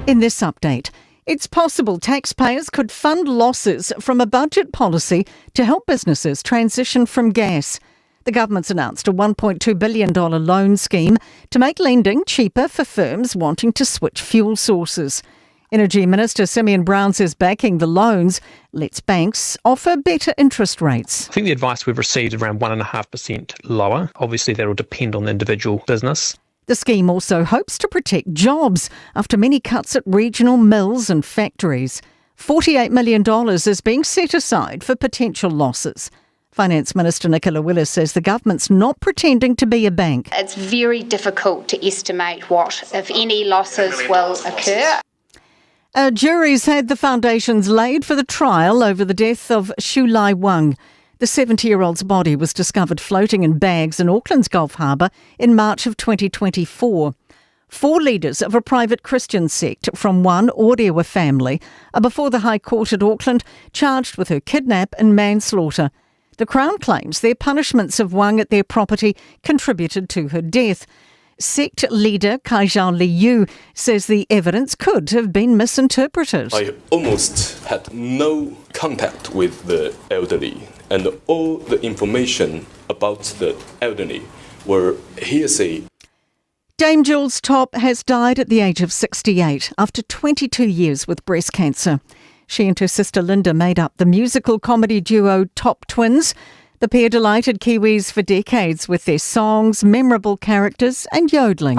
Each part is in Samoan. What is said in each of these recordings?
In this update, it's possible taxpayers could fund losses from a budget policy to help businesses transition from gas. The government's announced a $1.2 billion loan scheme to make lending cheaper for firms wanting to switch fuel sources. Energy Minister Simeon Brown says backing the loans lets banks offer better interest rates. I think the advice we've received is around 1.5% lower. Obviously, that will depend on the individual business. The scheme also hopes to protect jobs after many cuts at regional mills and factories. $48 million is being set aside for potential losses. Finance Minister Nicola Willis says the government's not pretending to be a bank. It's very difficult to estimate what, if any, losses will occur. A jury's had the foundations laid for the trial over the death of Xulai Wang. The 70-year-old's body was discovered floating in bags in Auckland's Gulf Harbour in March of 2024. 4 leaders of a private Christian sect from one Orewa family are before the High Court at Auckland, charged with her kidnap and manslaughter. The Crown claims their punishments of Wang at their property contributed to her death. Sect leader Kaizhao Liu says the evidence could have been misinterpreted. I almost had no contact with the elderly, and all the information about the elderly were hearsay. Dame Jools Topp has died at the age of 68 after 22 years with breast cancer. She and her sister Linda made up the musical comedy duo Topp Twins. The pair delighted Kiwis for decades with their songs, memorable characters and yodeling.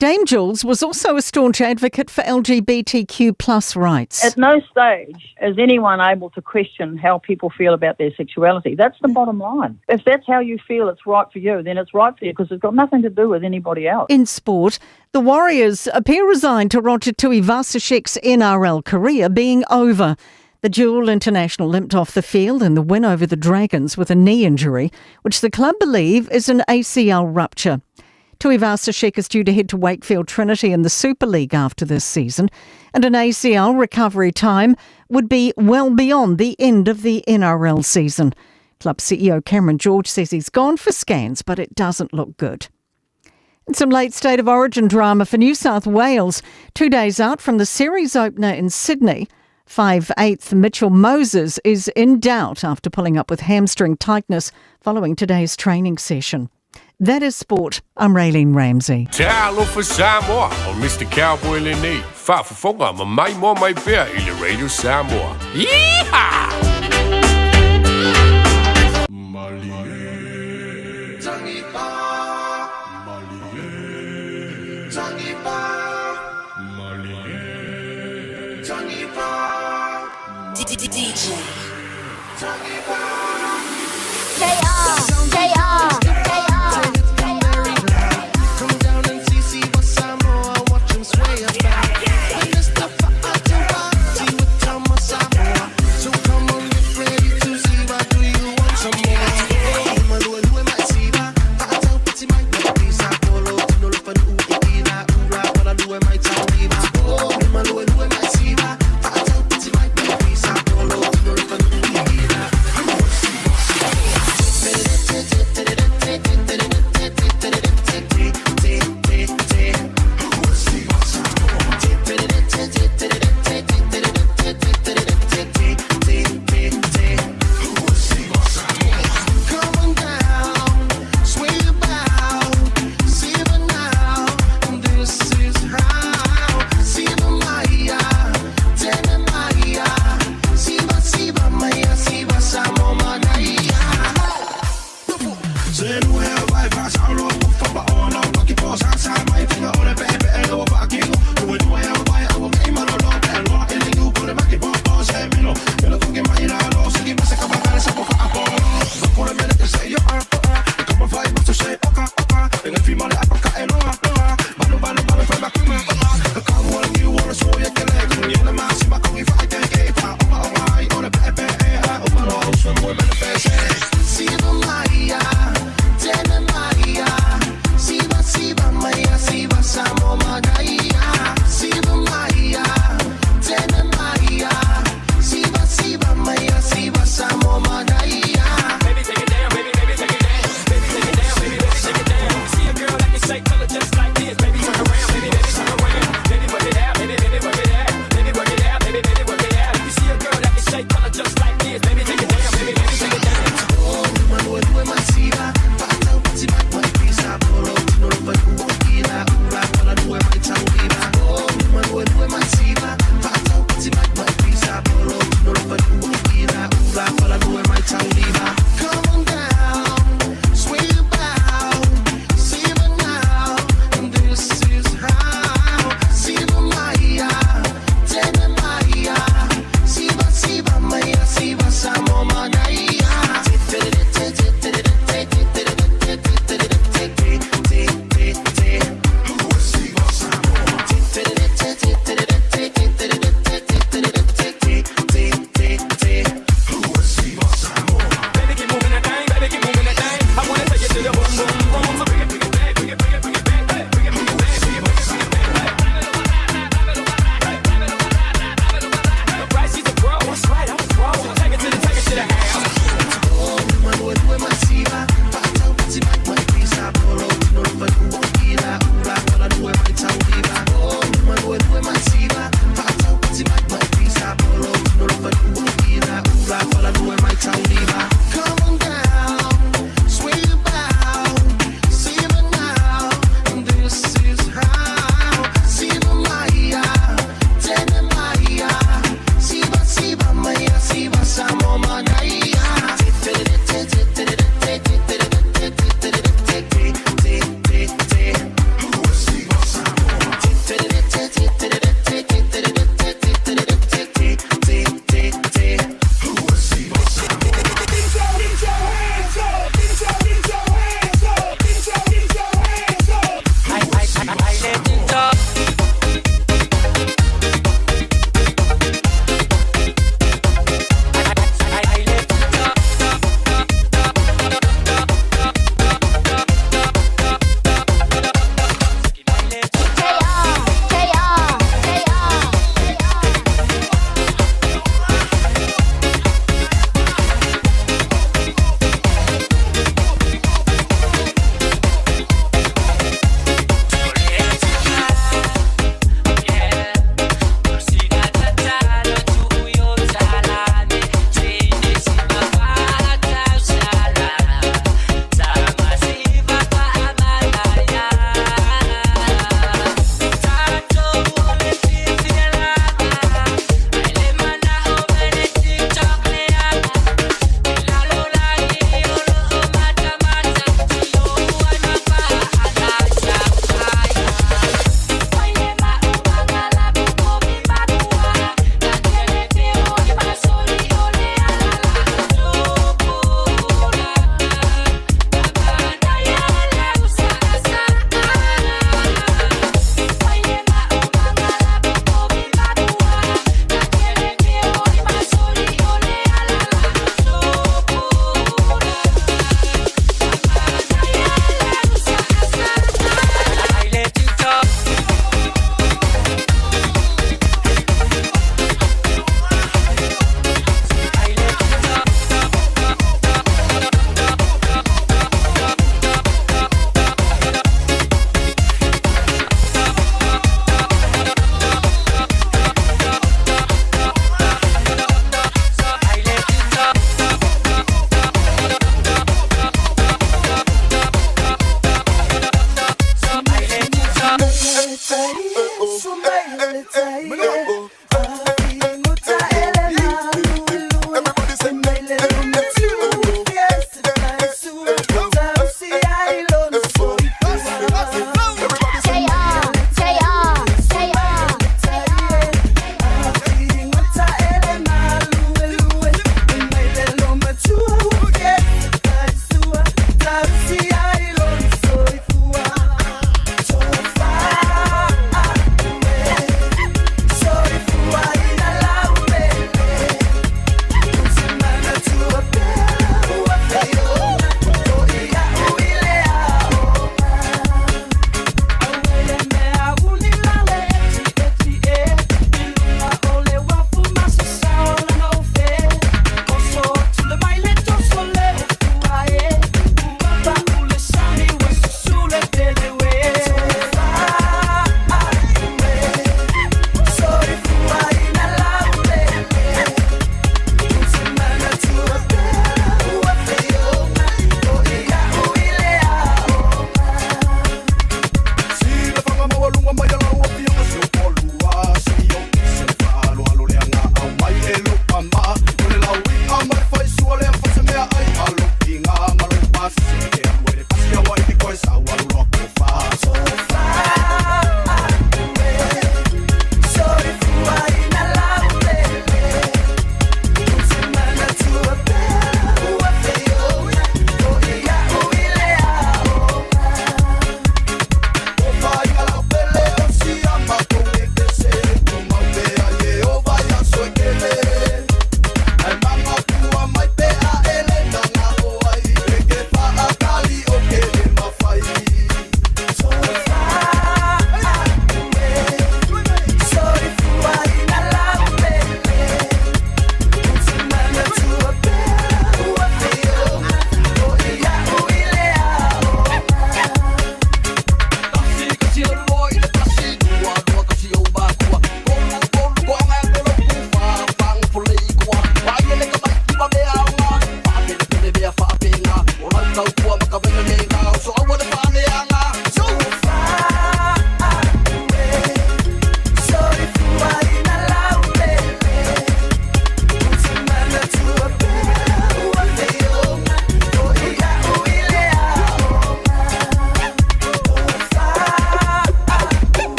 Dame Jools was also a staunch advocate for LGBTQ plus rights. At no stage is anyone able to question how people feel about their sexuality. That's the bottom line. If that's how you feel it's right for you, then it's right for you because it's got nothing to do with anybody else. In sport, the Warriors appear resigned to Roger Tuivasa-Sheck's NRL career being over. The dual international limped off the field in the win over the Dragons with a knee injury, which the club believe is an ACL rupture. Tuivasa-Sheck is due to head to Wakefield Trinity in the Super League after this season, and an ACL recovery time would be well beyond the end of the NRL season. Club CEO Cameron George says he's gone for scans, but it doesn't look good. And some late State of Origin drama for New South Wales. 2 days out from the series opener in Sydney, 5'8" Mitchell Moses is in doubt after pulling up with hamstring tightness following today's training session. That is sport. I'm Raylene Ramsey. Talofa Samoa o Mr. Cowboy lenei. Faafofoga ma mai moa mai pea i le Radio Samoa. Yeehaw! DJ.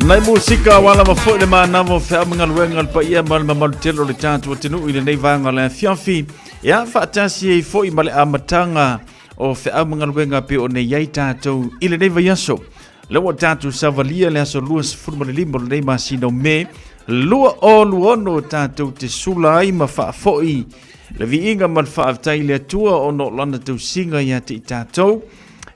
Nai musika aua lava foi le manava o feau ma galuega a le paia ma le mamalu tele o le tatou atunuu i lenei vaega o le afiafi. Ia faatasi ai foi ma le amataga o feau ma galuega pei ona i ai tatou i lenei vaiaso. Lea ua tatou savalia le aso 25 o lenei masina o Me 2026 tatou te sula ai ma faafoi le viiga ma le faafetai i le Atua ona o lana tausiga ia te i tatou.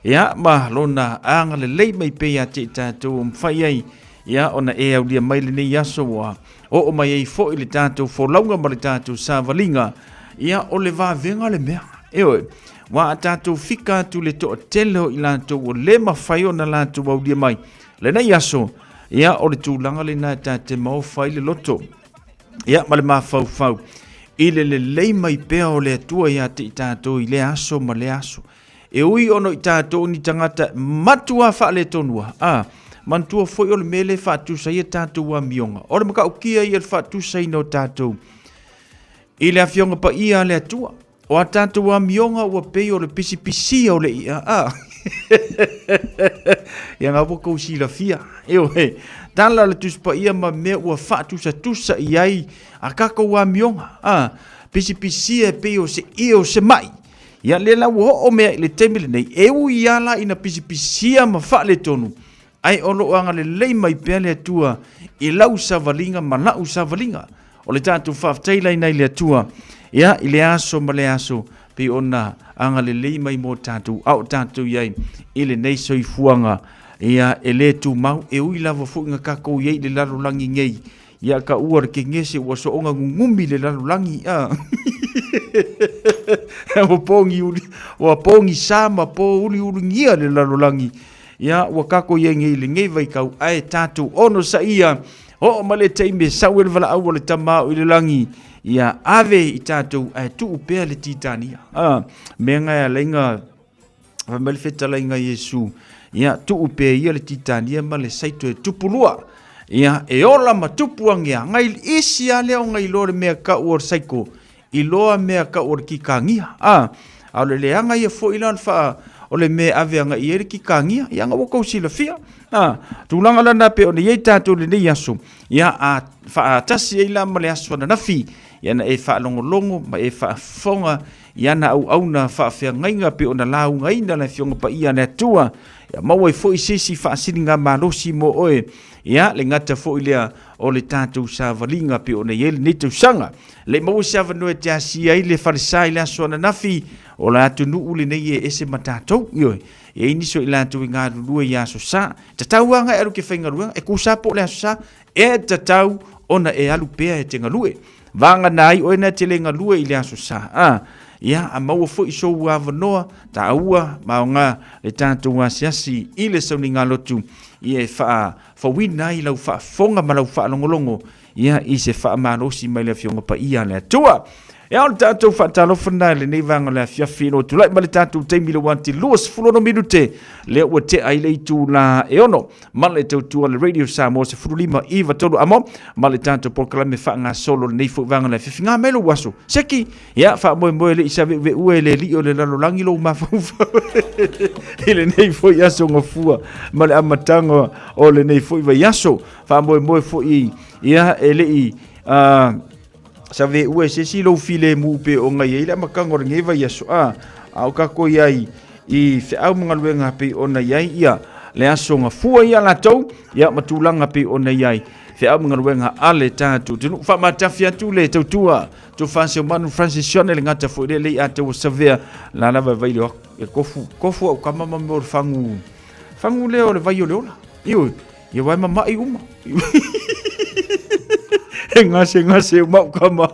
Ia ma lona agalelei mai pea ia te i tatou ua mafai ai ia ona e aulia mai lenei aso ua oo mai ai foi le tatou folauga ma le tatou savaliga. Ia o le vavega le mea. Ioe, ua a tatou fika atu le toatele o i latou ua le mafai ona latou aulia mai lenei aso, ia o le tulaga lena e ta te maofa ai le loto. Ia ma le mafaufau i le lelei mai pea o le Atua ia te i tatou i lea aso ma lea aso. E ui ona i tatou ni tagata matua faaletonua, a, manatua foi o le mea lea e faatusa ai a tatou amioga. O le matautia ia le faatusaina o tatou i le Afioga Paia a le Atua. O a tatou amioga ua pei o le pisipisia o le i'a, a. Ia ngā ua kou silafia. Ioe, tala le Tusi Paia ma mea ua faatusatusa i ai a tatou amioga, a, pisipisia e pei o se ie o se ma'i. Ia lea la ua oo mea i le taimi lenei, e ui lava la ina pisipisia ma faaletonu, ae o lo o agalelei mai pea le Atua i lau savaliga ma la'u savaliga. O le tatou faafetai la i le Atua, ia, i le aso ma le aso, pei ona agalelei mai mo tatou, a o tatou i ai i lenei soifuaga, ia, e le tumau, e ui lava foi ina tatou i ai i le lalolagi nei, Ia ka ua le kegese ua soonga gugumi le lalolagi a. Ua pogi uli, ua pogi sa ma po uli uligia le lalolagi. Ia ua kako ia ngei le ngei vaitau ae tatou ono sa ia oo ma le taimi e sau e le valaau o le Tama o i le lagi. Ia ave i tatou ae tuu pea le titania. A, mea nga e ala ai nga Fai mai le fetalaiga Iesu, ia tuu pea ia le titania ma le saito e tupu lua. Ia e ola ma tupu angea, ngai isi a lea o ngai loa le mea kau o le saiko, i loa mea kau o le kikagia. A, a o le leaga ia foi la o le faa, o le mea ave anga i ai le kikagia, ia nga ua kou silafia. A, tulaga la na pe ona i ai tatou i lenei aso, ia a faatasi ai la ma le aso ananafi, ia na e faalogologo ma e faafofoga i ana auauna faafeagaiga pei ona laugaina le Afioga Paia a le Atua, ia maua ai foi se isi faasiligamalosi mo oe, ia le gata foi lea o le tatou savaliga pei ona i ai lenei tausaga. Le i maua se avanoa e te asia ai le falesa i le aso ananafi, o le atunuu lenei e ese ma tatou, ioe, e i ai nisi o i latou e galulue i aso sa, tatau lava ona e alu e te faigaluega, e tusa po o le aso sa, e tatau ona e alu pea e te galue. Vagana ai oe na te le galue i le aso sa. A, ia, a maua foi sou avanoa, taua, ma aoga le tatou asiasi i le sauniga lotu, ia e faafouina ai lau faafofoga ma lau faalogologo, ia, i se faamalosi mai le Afioga Paia a le Atua. Ia, o le tatou faatalofa lena i lenei vaega o le afiafi, ina ua tulai mai le tatou taimi i le 1:26 minute, lea ua tea ai le itula e 6. Ma le tautua le Radio Samoa 15 iva tolu amo ma le tatou polokalame faagasolo lenei foi vaega o le afiafi. Ngā mai lou aso. Seki, ia faamoemoe le i save'uve'ua e le alii o le lalolagi lou mafaufau i lenei foi aso gafua ma le amataga o lenei foi vaiaso. Faamoemoe foi ia e le i save'ua e se isi lou filemu pe o ngai ai le amataga o lenei vaiaso a a o tatou i ai i feau ma galuega pei ona i ai ia le aso gafua ia latou ia ma tulaga pei ona i ai feau ma galuega a le tatou atunuu. Faamatafi atu le tautua Tofa Seumanu Francis Sione le gata foi le lei a taua savea la lava e vai le e kofu kofu au kama ma mea o le fagu fagu lea o le vai o le ola. Ioe, ia wai mama'i uma. E gase gase uma au kama.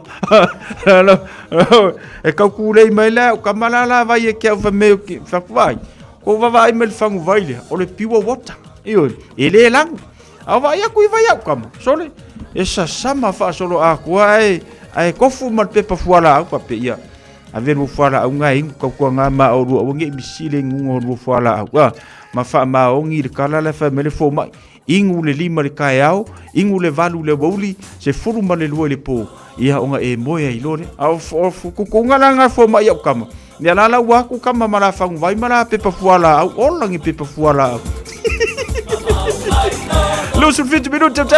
E kau kūlei mai la au kama la la vai e ke au whameo ki whakuai. Ko wawa ai mai le whangu vai lea, o le pure water. Ioe, e le langu. A vai aku i vai au kama. Sole, e sasama whaasolo a kua e, e kofu ma le pepa fuala au pape ia. A velu fuala au ngā ingu kau kua ngā ma o rua wangi misile ngunga o rua fuala au. A, ma wha ma ongi le kala le wha mele fo mai. Ingu le lima le kaeao, ingu le valu le wauli, se furu ma le lua i le pō. Ia onga e moe ai lore. A o kukunga la ngā fo mai au kama. Ia la la ua aku kama ma la whangu vai ma la pepa fuala au. Ola ngi pepa fuala au. 27 minute o te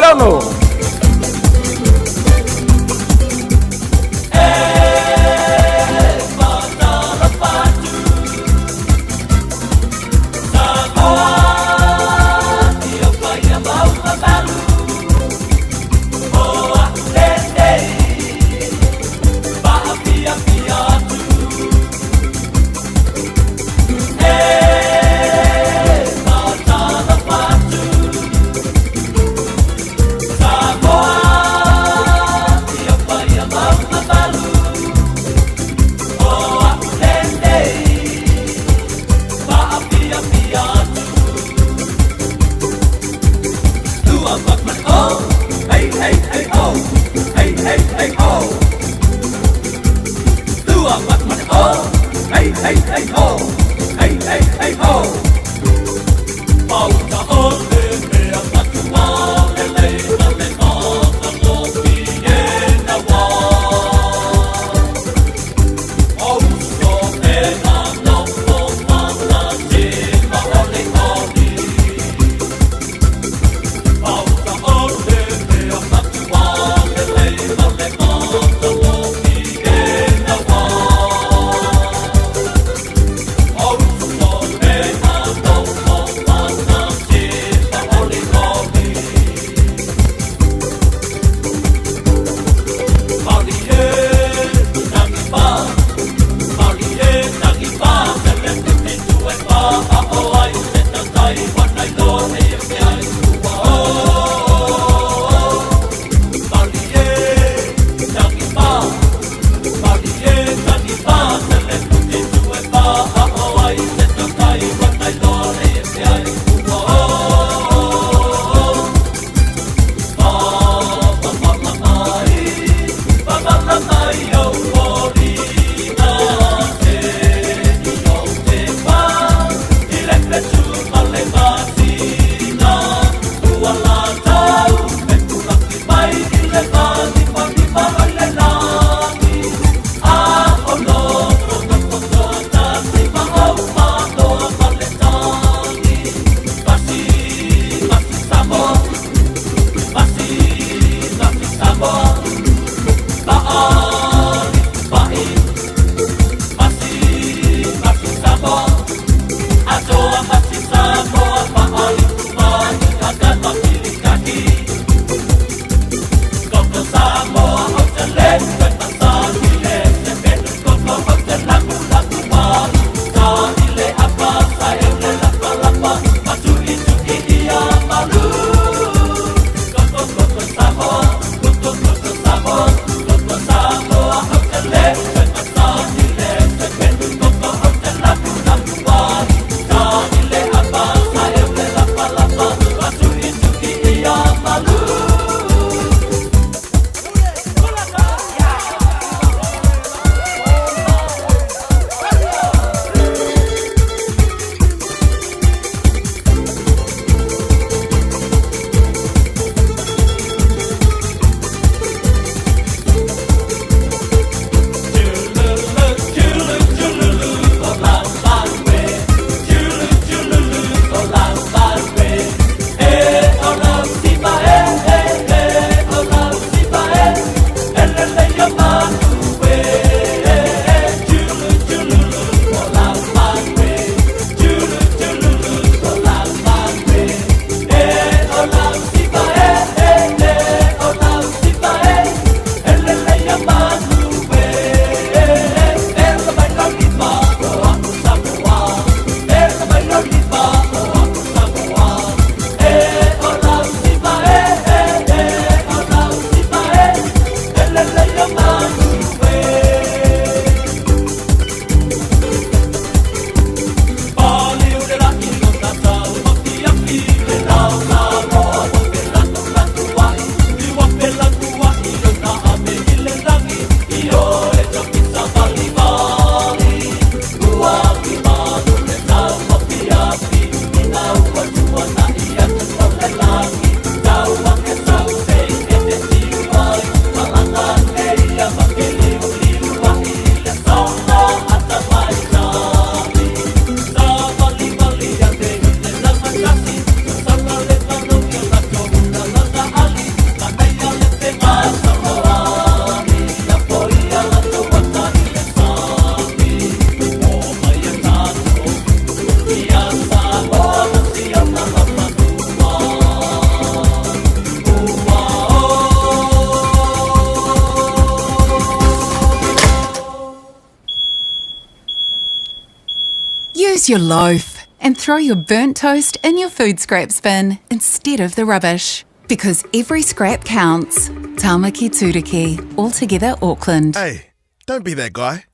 Choose your loaf and throw your burnt toast in your food scraps bin instead of the rubbish. Because every scrap counts. Tamaki Turuki, all together Auckland. Hey, don't be that guy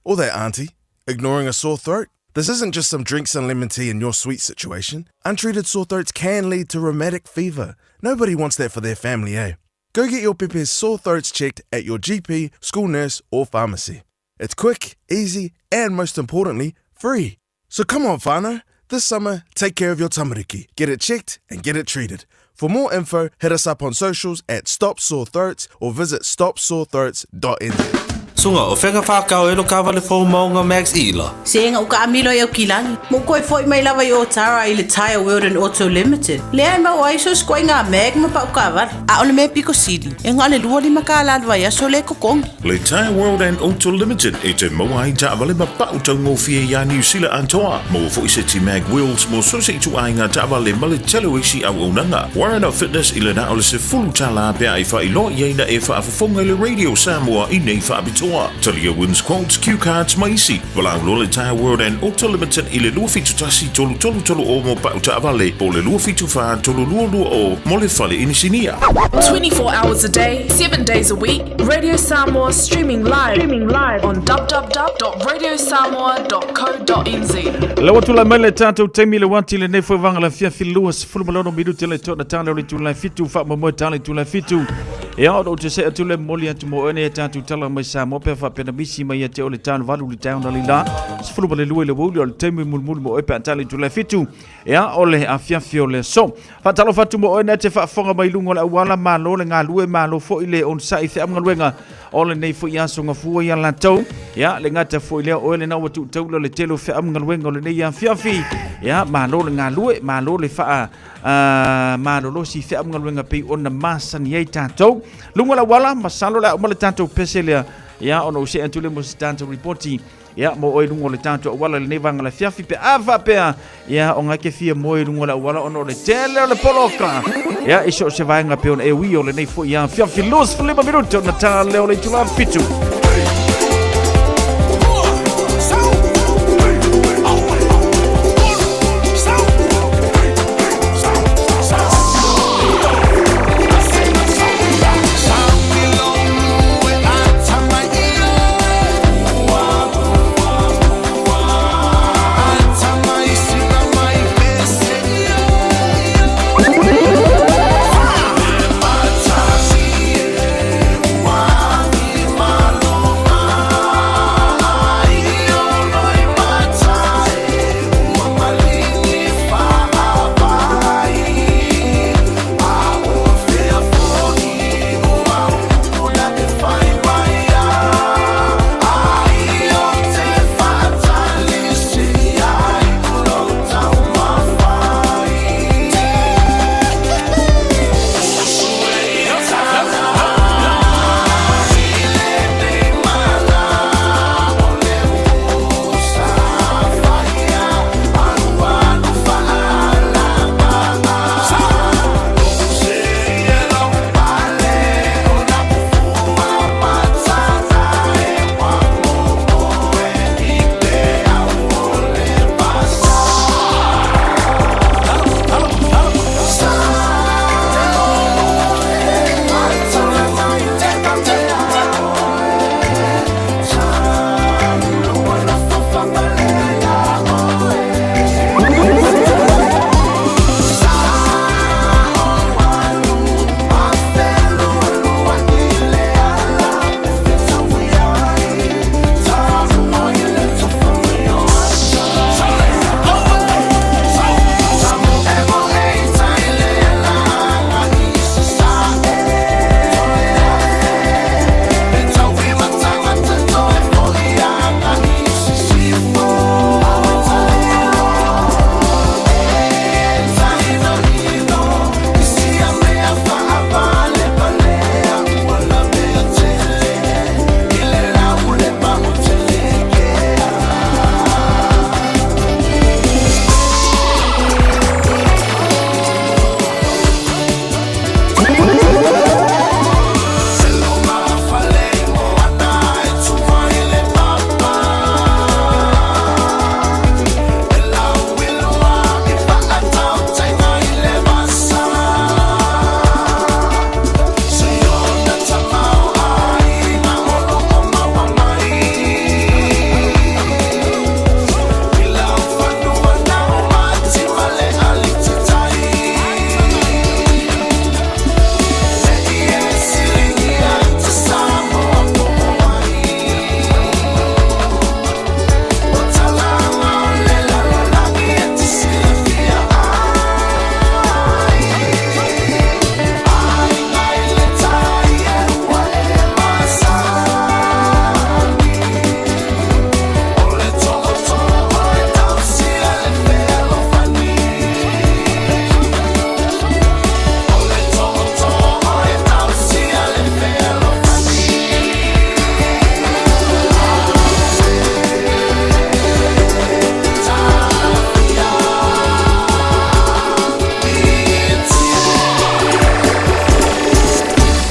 or that auntie ignoring a sore throat. This isn't just some drinks and lemon tea in your sweet situation. Untreated sore throats can lead to rheumatic fever. Nobody wants that for their family, eh? Go get your pepe's sore throats checked at your GP, school nurse, or pharmacy. It's quick, easy, and most importantly, free. So come on, whānau. This summer, take care of your tamariki. Get it checked and get it treated. For more info, hit us up on socials at Stop Sore Throats or visit stopsorethroats.nz. Suga, o fea ka whākau e lo kawale fou maunga Max Ila? Sega u kaamilo i Aukilani, ma u koe foi mai lava i Otara i le Tyre World and Auto Limited, lea e maua ai so se ikoaiga mag ma pau kaavale. A o le mea piko sili, e na o le 25 kālā le vaiaso lea e totogi. Le Tyre World and Auto Limited e toe maua ai taavale ma pau taugofie iā Niu Sila atoa. Maua foi seti mag wheels mo so se ituaiga taavale ma le tele o isi auaunaga. Warren Fitness i le na o le $10 pe a e faailoa i ai na e faafofoga i le Radio Samoa i nei faapitoa. Talia wins quotes, cue cards ma isi. Valaau loa le Tyre World and Auto Limited i le 271 3330 mo pau taavale po o le 274 3220 mo le fale inisinia. 24 hours a day, 7 days a week, Radio Samoa streaming live, streaming live on www.radiosamoa.co.nz. La ua tulai mai le tatou taimi le uati lenei foi vaega le afiafi 26 minute le toa tala o le itula e fitu faamoemoe tala itula e fitu. Ia ona ou te see atu le momoli atu mo oe nei e tatou tala mai Samoa pe faapea na misi mai ia te oe le tano valu le taeao na lila 12 i le uauli o le taimi mulimuli mo oe pe a tala itula e fitu. Ia o le afiafi o le aso. Faatalofa atu mo oe nei te faafofoga mai luga o le auala, malo le galue, malo foi le onosai i feamugaluega o lenei foi aso gafua ia latou. Ia le gata foi lea o oe lena ua tuutaula le tele o feamugaluega o lenei afiafi. Ia malo le galue, malo le faa malolosi i feamugaluega pei ona masani ai tatou. Luga o le auala, masalo o le a uma le tatou pese lea. Ia ona ou see atu lea mo se tatou ripoti. Ia, mo oe i luga o le tatou auala i lenei vaega o le afiafi pe a faapea, ia, o nga e te fia moe i luga o le auala ona o le tele o le poloka. Ia, i so o se vaega pei ona e ui o lenei foi afiafi 25 minute ona tā lea o le itula fitu.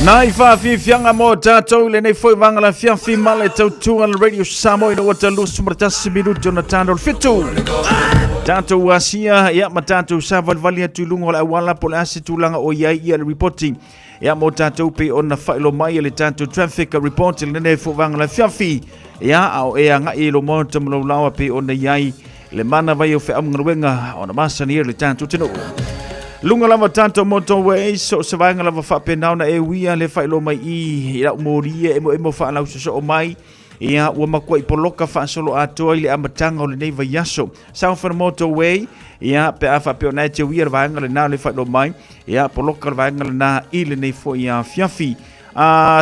Nai whaafiafiaga mo tātou i lenei foi vanga la fiafi ma le tautua le Radio Samoa ina ua talusu ma le tasi minuti ona tano le fitu. Tātou asia ia ma tātou savalivali atu i luga o le auala po le ase tulaga o i ai ia le ripoti. Ia mo tātou pe ona whailo mai e le tātou traffic report i lenei foi vanga la fiafi. Ia a o e agai i lo maota ma laulaua pe ona i ai le mana vai o feamugaluega ona masani e le tatou atunuu. Luga lava tatou motorway, so o se vaega lava faapena ona e uia le faailoa mai i i lau moli e emoemo faalausoosoo mai. Ia, ua matuai poloka faasolo atoa i le amataga o lenei vaiaso. Southern Motorway, ia, pe a faapea ona e te uia le vaega lena o le faailoa mai, ia, poloka le vaega lena i lenei foi afiafi.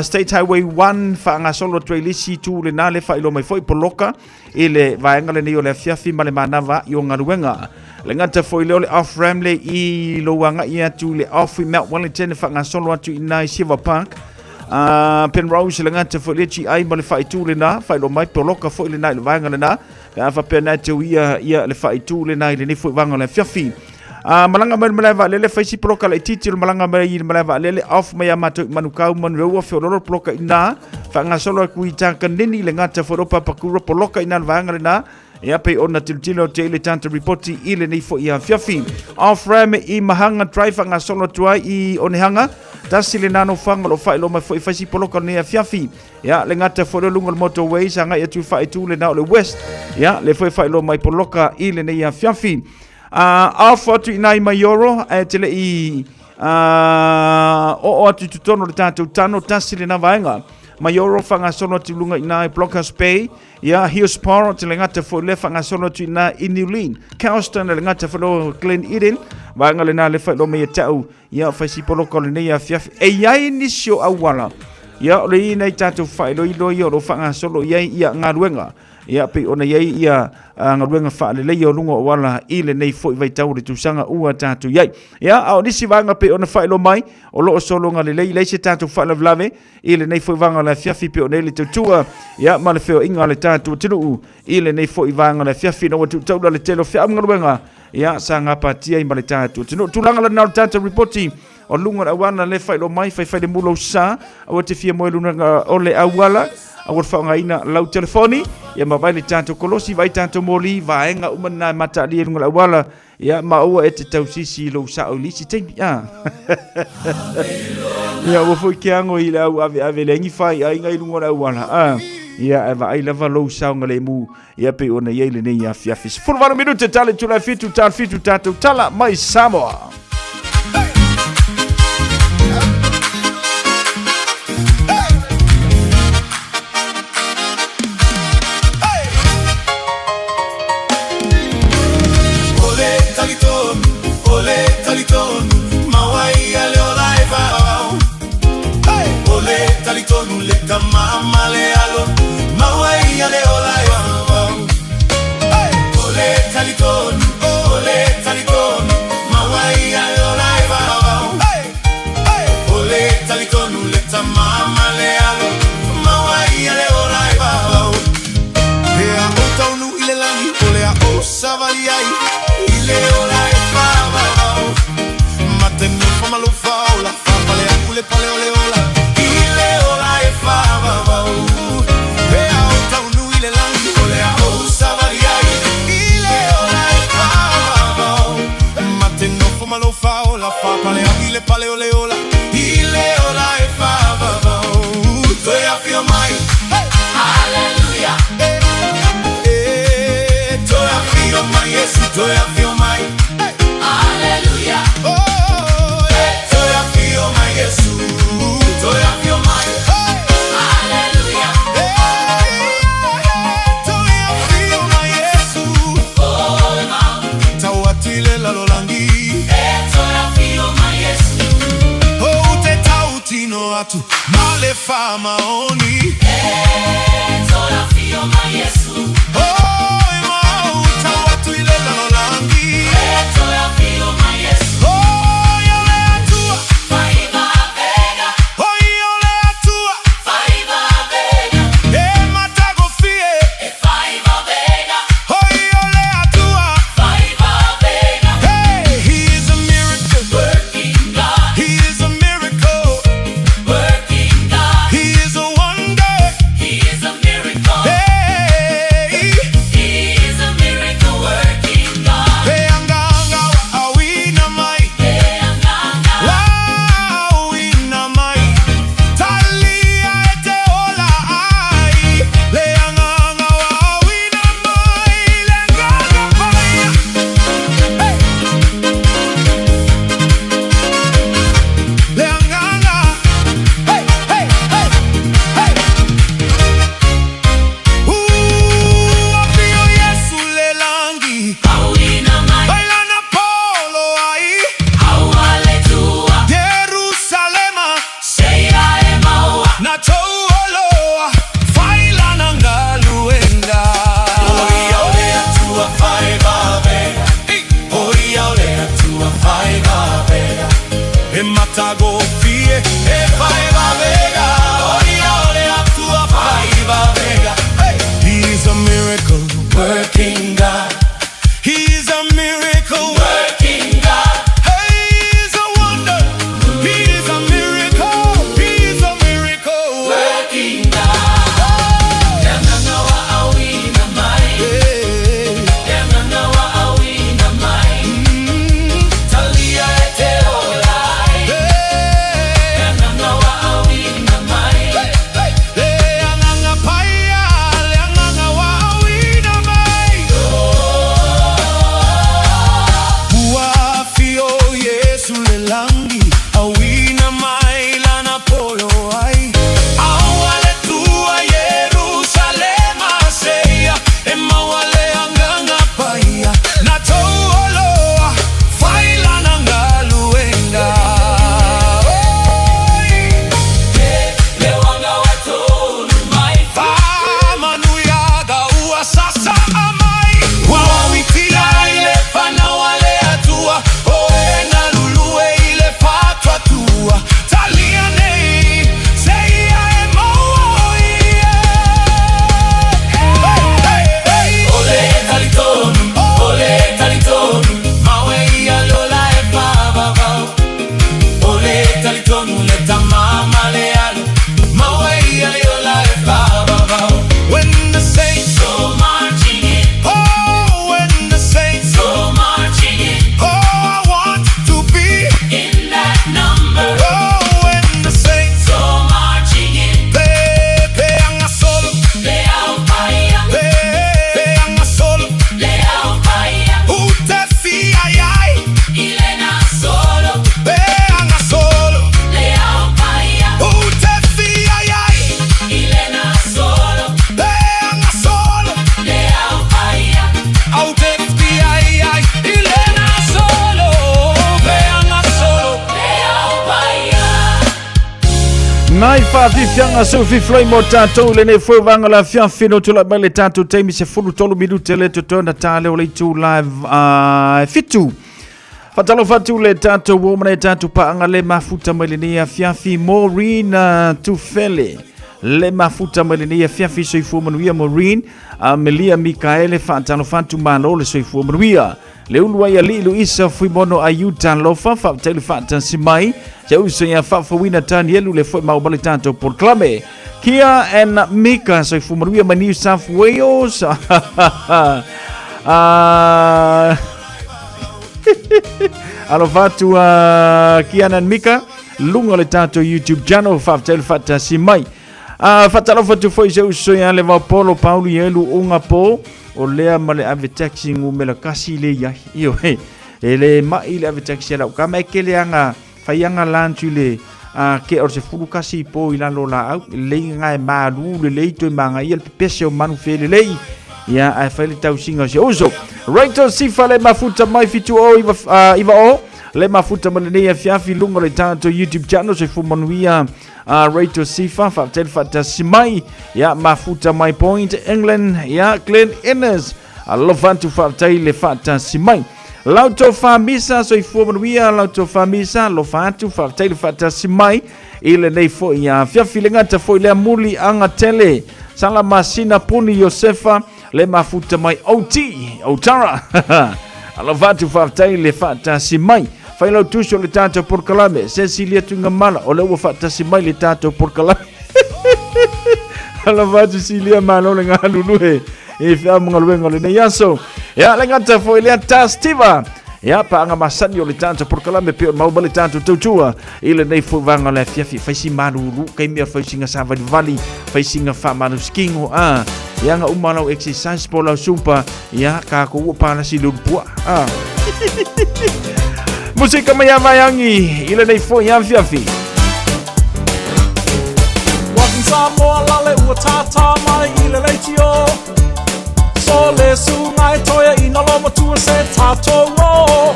State Highway 1 faagasolo atu ai le isi itu lena le faailoa mai foi poloka i le vaega lenei o le afiafi ma le manava i o galuega. Le gata foi lea o le off ramp le i lou agai atu i le off i Mount Wellington e faagasolo atu i ina i Silver Park. Penrose le gata foi le GI ma le faaitu lena, faailoa mai poloka foi lena i le vaega lena. Pe a faapea na te uia ia le faaitu lena i lenei foi vaega o le afiafi. Malaga mai le malae vaalele, fai si poloka laitiiti o le malaga mai i le malae vaalele, off mai a matou i Manukau, Manureua, Feololo, poloka i ina, faagasolo atu i Takanini, le gata foi o Papakura, poloka i ina le vaega lena, ia pei ona tilotilo atu ai le tata ripoti i lenei foi afiafi. Off ram i Mahanga Drive, faagasolo atu ai i Onehanga, tasi lena nofoaga o lo o faailoa mai foi fai si poloka o lenei afiafi. Ia, le gata foi lea o luga o le motorway, sa agai atu i faaitu lena o le West. Ia, le foi faailoa mai poloka i lenei afiafi. Off atu i nai Maioro, ae te le i oo atu i totonu o le tātou tano, tasi lena vaega. Maioro whangasolo atu lunga i nai Blockhouse Bay, ia Hillsborough te le ngata foi le whangasolo atu i nai i Newlyn. Kelston le ngata foi lo Glen Eden, vaega lena le whai lo mea tau, ia whaisi poloka o lenei afiafi. E iai nisi o auala, ia o le i nei tātou whaeloilo ia o lo whangasolo i ai ia ngaluenga. Ia, pei ona i ai ia galuega faaleleia o luga o auala i lenei foi vaitau o le tausaga ua tatou i ai. Ia, a o nisi vaega pei ona faailoa mai, o lo o sologa lelei, leai se tatou faalavelave i lenei foi vaega o le afiafi pei ona i ai le tautua, ia, ma le feoaiga a le tatou atunuu i lenei foi vaega o le afiafi ina ua tuutaula le tele o feamugaluega, ia, sa gapatia ai ma le tatou atunuu. Tulaga lena o le tatou ripoti o luga o le auala le faailoa mai, faifai le mula o sa, aua te fia moe luna o le auala, aua le faaaogaina lau telefoni, ia ma vai le tatou kolosi, vai tatou moli, vaega uma na e mataalia i luga o le auala, ia ma aua e te tausisi i lou sao i le isi taimi. Ia ua foi ke ago i le au aveave le angi fai aiga i luga o le auala. Ia e vaai lava lou saogalemu ia pei ona i ai lenei afiafi. 18 minute tale tula fitu tal fitu tatou tala mai Samoa. Nai faafiafiaga seu mo tatou i lenei foi vaega o le afiafi no tulai mai le tatou taimi 13 minute le totoe ona ta lea o le itu live 7. Faatalofa atu le tatou uo ma le tatou paaga le mafuta mai lenei afiafi Maureen Tufele. Le mafuta mai lenei afiafi soifua manuia Maureen. Amelia Mikaele faatalofa atu malo le soifua manuia. Le ulu ai alii Luisa Fuimono Aiuta Lofa faafetai le faatasi mai. Se uso ia faafouina Tanielu le foi mau ma le tatou polokalame. Kia and Mika soifua manuia mai New South Wales. Alofa atu Kiana and Mika luga o le tatou YouTube channel faafetai le faatasi mai. Faatalofa atu foi se uso ia le Vaopolo Pauli Elu Uga Po o lea ma le ave taxi numera kasi le iai. Io he, e le mai le ave taxi a lau kama e kele anga fai anga lunch i le ke o se fulu kasi po i lalo la au lei nga e malu le lei toi manga ia le pepese o manu fe le lei. Ia ai fai le tausinga o se uso. Raito sifa le mafuta mai fitu o iwa, iwa o le mafuta ma lenei afiafi lunga o le tatou YouTube channel se fumanuia Rachel Sifa, faafetai le faatasi mai. Ia, mafuta mai Point England, ia, Glenn Innes, alofa atu faafetai le faatasi mai. Lauto Famisa, soifua manuia, Lauto Famisa, alofa atu faafetai le faatasi mai. I lenei foi ia fiafi le gata foi lea muli anga tele. Sala Masina Puni Iosefa, le mafuta mai OT, Otara. Alofa atu faafetai le faatasi mai. Fai lau tusi o le tatou polokalame, Cecilia Tuigamala, o lea ua faatasi mai le tatou polokalame. Alofa atu Silia malo le galulue i feamugaluega o lenei aso. Ia le gata foi lea Tastiva. Ia paaga masani o le tatou polokalame pe o mau ma le tatou tautua i lenei foi vaega o le afiafi. Fai si malulu, kai mea fai singa savalivali, fai singa faamalusikingo. Ia nga uma lau exercise po lau sumpa, ia ka ko ua palasi le ulupua. Musika mai a vaiangi i lenei foi afiafi. Walking Samoa lale ua tātā mai i le leitio. So le sunga e toia i nalo matua se tātou o.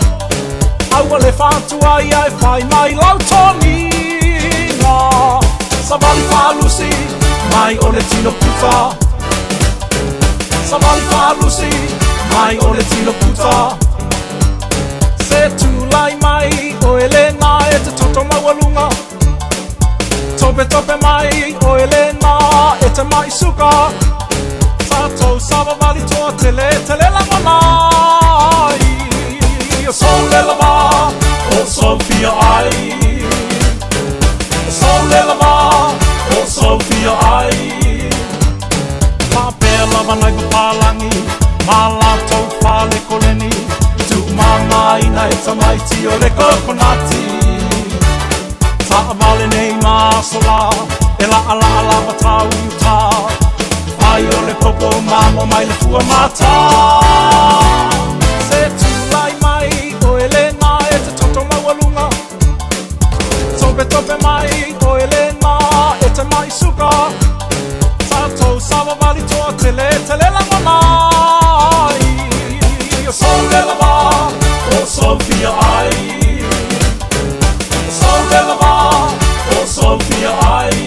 Aua le whātua ia e whai mai lau toniga. Savali whalusi mai o le tino puta. Savali whalusi mai o le tino puta. Se tūlai mai o Elena e te toto maualunga. Tope tope mai o Elena e te mai suka. Tātou savavali toa tele tele langona ai. O Sole lava o Sofia ai. O Sole lava o Sofia ai. Pāpea lava nai papalangi, mā lātou whale koleni. Tu māmā ina e tamaiti o le kokonati. Taavale nei masola, e la ala ala matau i uta. Ai o le popo mamo mai le fua mata. Se tūlai mai o Elena e te toto maualunga. Tope tope mai o Elena e te mai suka. Tātou savavali toa tele tele langona ai. O Sole lava o Sofia ai. O Sole lava o Sofia ai.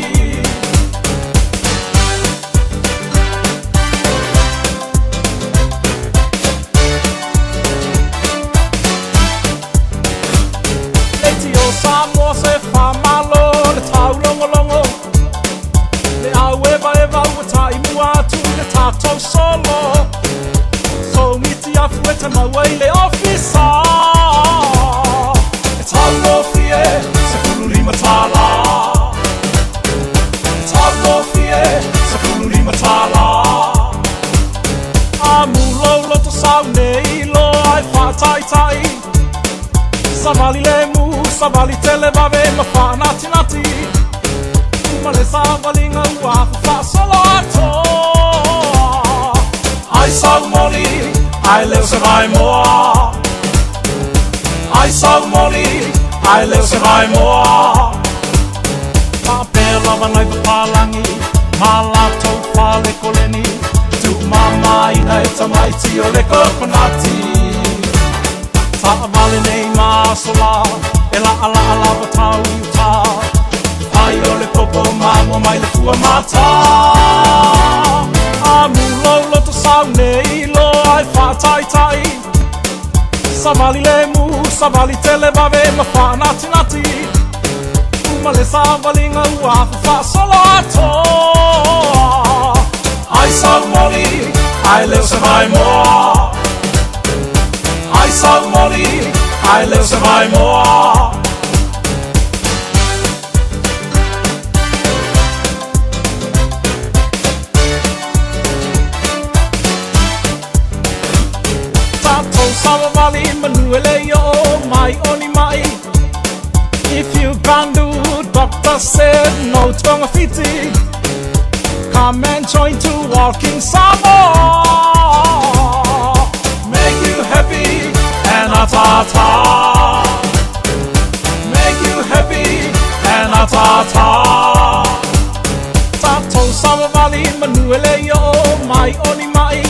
Leiti o Samoa se whamalo le tau longo longo. Le au eva eva ua tai mua atu i le tātou solo. So ngiti afu e te maua i le ofisa. E tau ngofie se fulu lima tāla. E tau ngofie se fulu lima tāla. A mulo loto sau nei lo ai whātaitai. Savali le mu, savali tele vave ma whanati nati. Uma le savali ngā ua wha solo atoa. Ai sau moli, ai leo se vai moa. Ai sau moli, ai leo se vai moa. Pāpea lava nai papalangi, mā lātou whale koleni. Tu māmā ina e tamaiti o le kokonati. Taavale nei masola, e la ala ala watau i uta. Ai o le popo mamo mai le fua mata. A mulo loto sau nei lo ai whaataitai. Savali le mu, savali tele vave ma whaanati nati. Uma le savalinga ua whaasolo atoa. Ai sau moli, ai leo se vai moa. Ai sau moli, ai leo se vai moa. Tatou savavali manuele i o mai oni mai. If you can't do, doctor said no tongafiti. Come and join to walking Samoa. Make you happy and a-ta-ta. Make you happy and a-ta-ta. Tatou savavali manuele i o mai oni mai.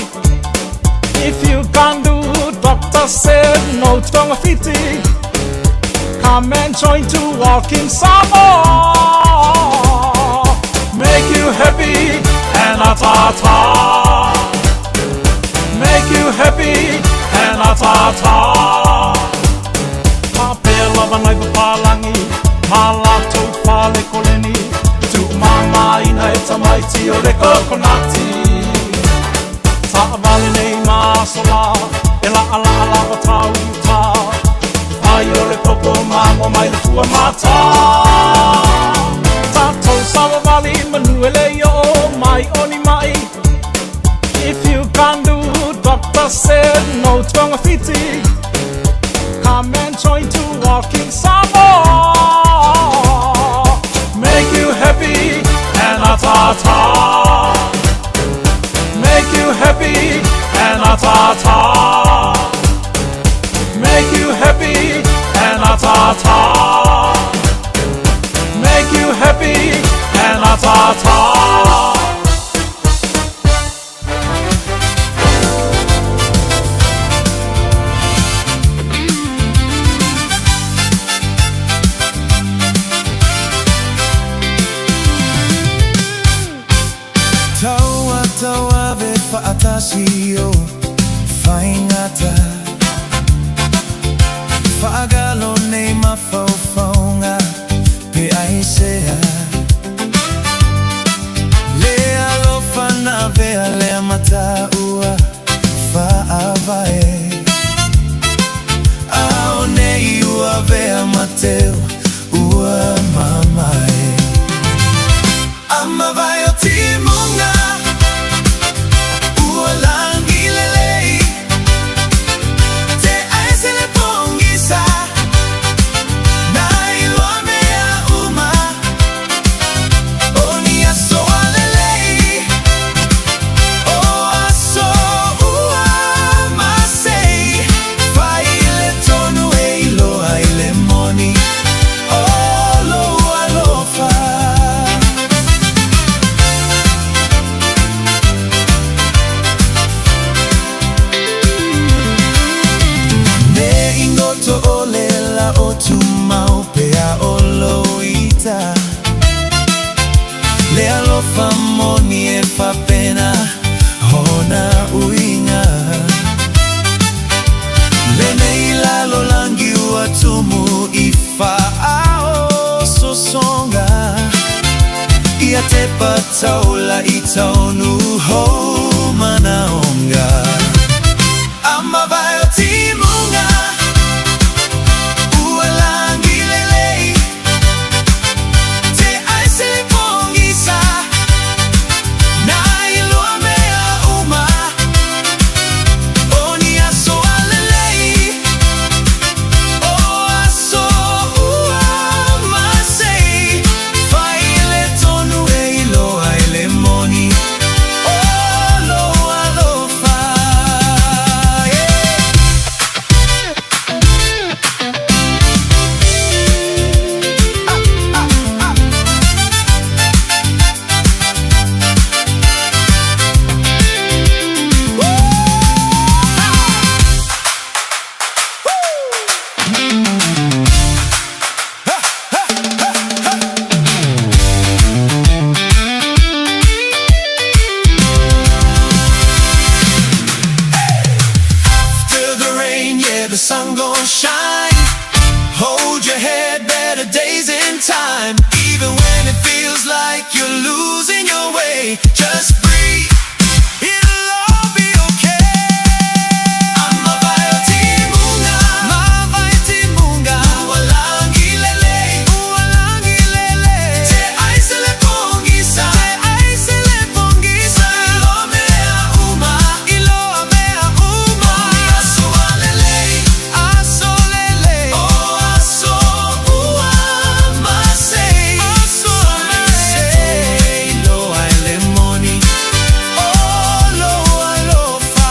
If you can't do, doctor said no tongafiti. Come and join to walking Samoa. Make you happy and a-ta-ta. Make you happy and a-ta-ta. Ma pea lava nai papalangi, ma latou fale koleni. Tu mama ina e tamaiti o le kokonati. Taavale nei masola, e la ala ala wa tau uta. Ai o le popo mamo mai le fua mata. Tatou savavali manuele i o mai oni mai. If you can't do, doctor said no tongafiti. Come and join to walking Samoa. Make you happy and a-ta-ta. Make you happy and a-ta-ta. Make you happy and a-ta-ta. Make you happy and a-ta-ta. Taua taua ve whaatasi o whaingata. Whaagalo nei mawhaufaunga pe aisea. Le alofa na vea lea mataua whaavae. Ao nei ua vea mateo ua mamae. Ama vai o timunga ua langi lelei. Te aese le pongisa na iloa mea uma. O ni aso a lelei, o aso ua masei. Fai le tonu e iloa i le moni o lou alofa. Ne ingoto o le la o tumau pea o loita. Le alofa moni e whapena hona uinga. Le nei lalo langi ua tumu i whaao sosonga. Ia te pataula i taunu hou manaonga. Ama vai o timunga ua langi lelei. Te aese le pongisa na iloa mea uma. O ni aso a lelei, o aso ua masei. Fai le tonu e iloa i le moni o lou alofa. okay. Just breathe, it'll all be okay. Amavae timunga, mavae timunga. Ualangi lele, ualangi lele. Te aisele pongisa, te aisele pongisa. Ilo mea uma, ilo mea uma. Aso alele, aso lele. Oh aso ua masei, aso masei. Lo ai le moni, oh lo alofa.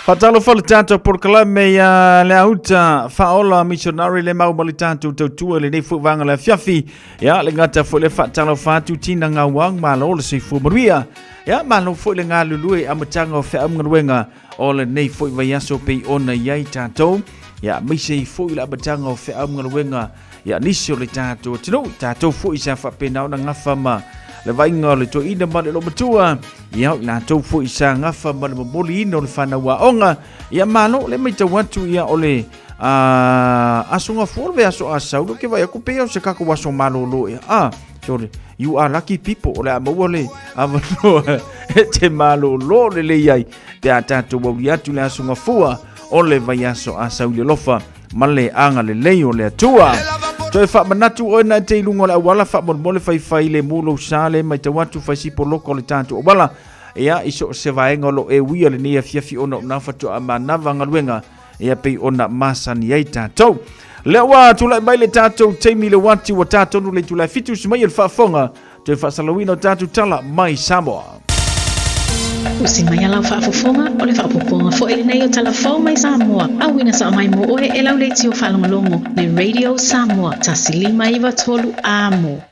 Faatalofa le tatou polokalame ia le auta faaola missionary le mau ma le tatou tautua i lenei foi vaega o le afiafi. Ia le gata foi le faatalofa atu tina gauang malo le soifua manuia. Ia malo foi le galulue i amataga o feaugaluega o lenei foi vaiaso pei ona i ai tatou. Ia aemaise ai foi le amataga o feaugaluega ia nisi o le tatou atunuu, tatou foi sa faapena ona gafa ma le vaaiga o le toeaina ma le olomatua, ia o i latou foi sa gafa ma le momoliina o le fanau aoga. Ia malo le matau atu ia o le aso gafua o le vaiaso asau lea ou te vaai atu pei o se tatou aso malolo ea. Ah, sorry, you are lucky people o le a maua le avanoa e te malolo lelei ai pe a tatou auli atu le aso gafua o le vaiaso asau i le alofa ma le agalelei o le Atua. Toe faamanatu oe na te i luga o le auala faamolemole faifai le mu lou sa le matau atu fai sipo loko o le tatou auala. Ia, i so o se vaega o lo o e uia lenei afiafi ona o na faatoa manava galuega ia pei ona masani ai tatou. Lea ua tulai mai le tatou taimi le uati ua tatonu le itula e fitu usi mai e le faafofoga toe faasalauina o tatou tala mai Samoa. Usi mai a lau faafofoga, o le faaopoopoga foi lenei o tala fou mai Samoa, auina sao mai mo oe e lau leitio faalogologo le Radio Samoa 1593 Amo.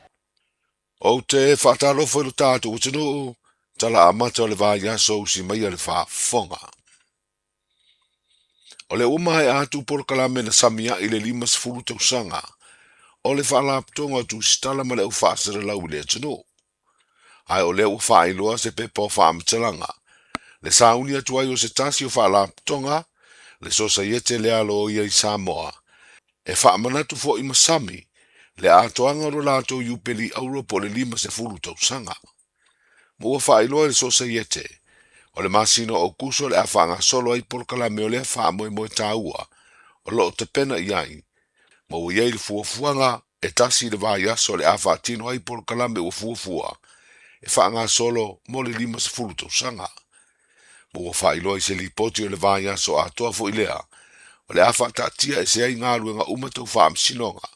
Ou te faatalofa i lo tatou atunuu, tala amata o le vaiaso usi mai a le faafofoga. O lea ua maea atu polokalame na sami ai le 50 tausaga o le Faalapotopotoga o Tusitala ma le Au Faasalalau i le atunuu. Ae o lea ua faailoa se pepa o faamatalaga, le sauni atu ai o se tasi o Faalapotopotoga, le Sosaiete lea Loia i Samoa, e faamanatu foi ma sami le atoaga o lo latou Iupeli Auro po o le 50 tausaga. Ma ua faailoa e le Sosaiete, o le masina o Aokuso o le a faagasolo ai polokalame o lea faamoemoe taua o lo o tapena i ai, ma ua i ai le fuafuaga e tasi le vaiaso o le a faatino ai polokalame ua fuafua e faagasolo mo le 50 tausaga. Ma ua faailoa i se lipoti o le vaiaso atoa foi lea o le a faataatia ese ai galuega uma tau faamasinoga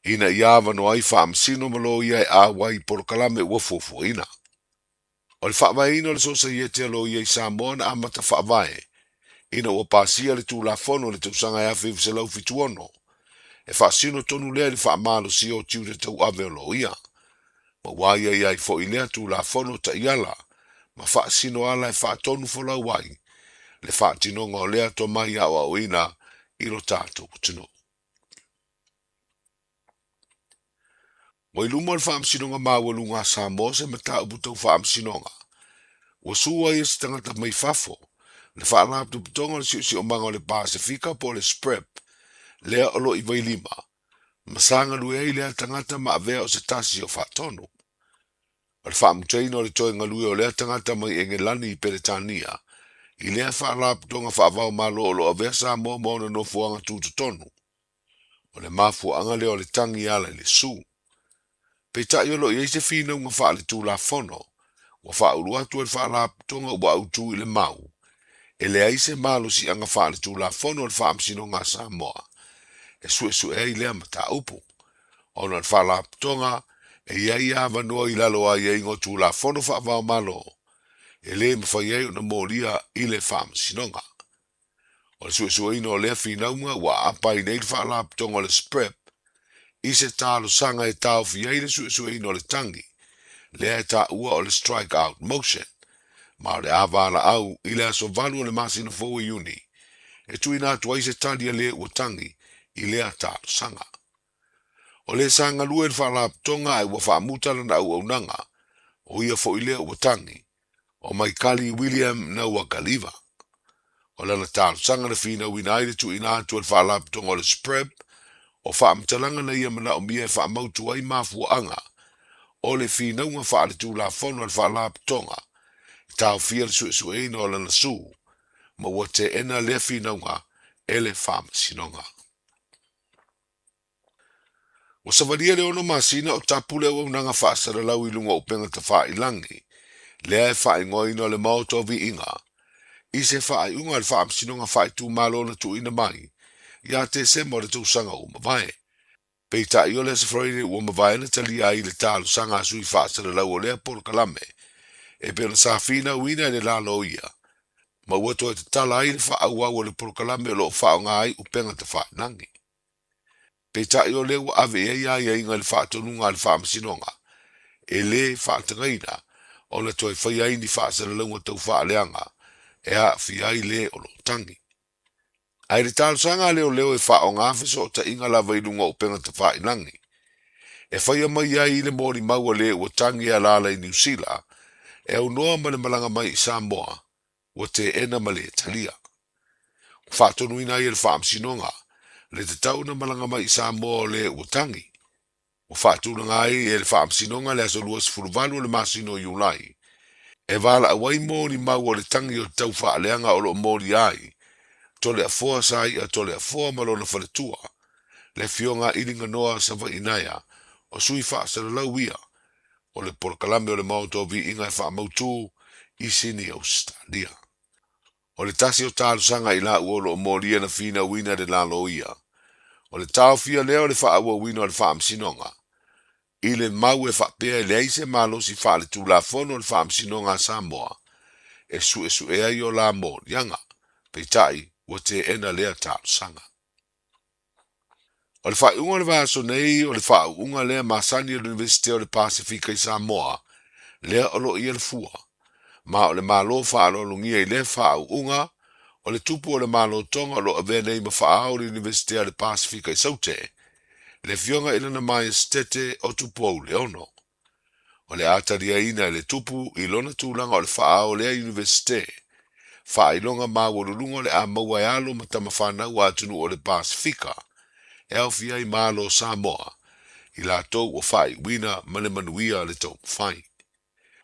ina ia avanoa ai faamasino ma loia e auai i polokalame ua fuafuaina. O le faavaeina o le Sosaiete a Loia i Samoa na amata faavae ina ua pasia le Tulafono i le tausaga e 1976, e faasino tonu lea i le faamalosia o tiute tauave o loia, ma ua aiaia ai foi lea Tulafono taiala ma faasino ala e faatonu folau ai le faatinoga o lea tomai aoaoina i lo tatou atunuu. Ua i luma o le Faamasinoga Maualuga a Samoa se mataupu tau faamasinoga ua sue ai e se tagata mai fafo le Faalapotopotoga o le Siosiomaga o le Pasefika po o le SPREP lea o lo o i Vailima ma sa galue ai lea tagata ma avea o se tasi o faatonu. O le faamutaina o le toe galue o lea tagata mai Engelani i Peretania i lea faalapotopotoga faava-o-Malo o lo o avea Samoa ma ona nofoaga tutotonu. O le mafuaaga lea o le tagi e ala i le su. Peitai o lo o i ai se finauga faaletulafono ua faaulu atu e le Faalapotopotoga ua autu i le mau, e leai se malosiaga faaletulafono o le Faamasinoga a Samoa e suesue ai lea mataupu, ona o le Faalapotopotoga e i ai avanoa i lalo o aiaiga o Tulafono faava-o-Malo e le mafai ai ona molia i le Faamasinoga. O le suesueina o lea finauga ua aapa ai nei le Faalapotopotoga o le SPREP i se talosaga e taofi ai le suesueina o le tagi lea e taua o le Strike Out Motion, ma o le a valaau i le aso 8 o le masina fou o Iuni e tuuina atu ai se tali a le ua tagi i lea talosaga. O le sa galue i le Faalapotopotoga ae ua faamuta lana auaunaga. O ia foi lea ua tagi, o Maikali William Nauakaliva. O lana talosaga na finauina ai le tuuina atu e le Faalapotopotoga o le SPREP o faamatalaga na ia manaomia e faamautu ai mafuaaga o le finauga faaletulafono a le Faalapotopotoga e taofia le suesueina o lana sue ma ua teena lea finauga e le Faamasinoga. Ua savalia le 6 masina o tapu le auaunaga faasalalau i luga o upega tafailangi, lea e faaigoaina o le Maota o Viiga, i se faaiuga a le Faamasinoga Faaitumalo na tuuina mai ia Tesema o le tausaga ua mavae. Peitai o le Aso Faraile ua mavae na talia ai le talosaga a sui faasalalau o lea polokalame e pei ona sa finauina e le la loia, ma ua toe tatala ai le faaauau o le polokalame o lo o faaaoga ai upega tafailangi. Peitai o lea ua ave i ai aiaiga i le faatonuga a le Faamasinoga, e lē faatagaina ona toe faia ai ni faasalalauga tau faaleaga e aafia ai lē o lo o tagi. Ae i le talosaga a leoleo e faaaoga fesootaiga lava i luga o upega tafailangi, e faia mai ai i le molimau a lē ua tagi e alaala i Niu Sila e aunoa ma le malaga mai i Samoa, ua teena ma le talia. Ua faatonuina ai e le Faamasinoga le tatau ona malaga mai i Samoa o le ua tagi. Ua faatulaga ai e le Faamasinoga le aso 28 o le masina o Iulai e valaau ai molimau o le tagi o le tau faaleaga o lo o molia ai Toleafoa Sai'a Toleafoa ma lona faletua, le Afioga a Iliganoa Savainaea, o sui faasalalau ia o le polokalame o le Maota o Viiga e faamautu i Sini Ausetalia. O le tasi o talosaga i laua o lo o molia na finauina le la loia, o le taofia lea o le faaauauina o le faamasinoga, i le mau e faapea e leai se malosi faaletulafono o le Faamasinoga a Samoa e suesue ai o la moliaga, peitai ua teena lea talosaga. O le faaiuga o le vaiaso nei, o le faauuga lea masani a le Iunivesite o le Pasefika i Samoa, lea o lo o i ai le fua. Ma o le Malo faaaloalogia i lea faauuga, o le tupu o le Malo Tonga o lo o avea nei ma faaao o le Iunivesite a le Pasefika i Saute, le Afioga i Lana Maiesetete o Tupou Leono. O le a taliaina e le Tupu i lona tulaga o le faaao o lea Iunivesite, faailoga maualuluga o le a maua e alo ma tamafanau a atunuu o le Pasefika, e aofia ai Malo o Samoa, i latou ua faaiuina ma le manuia le taumafai.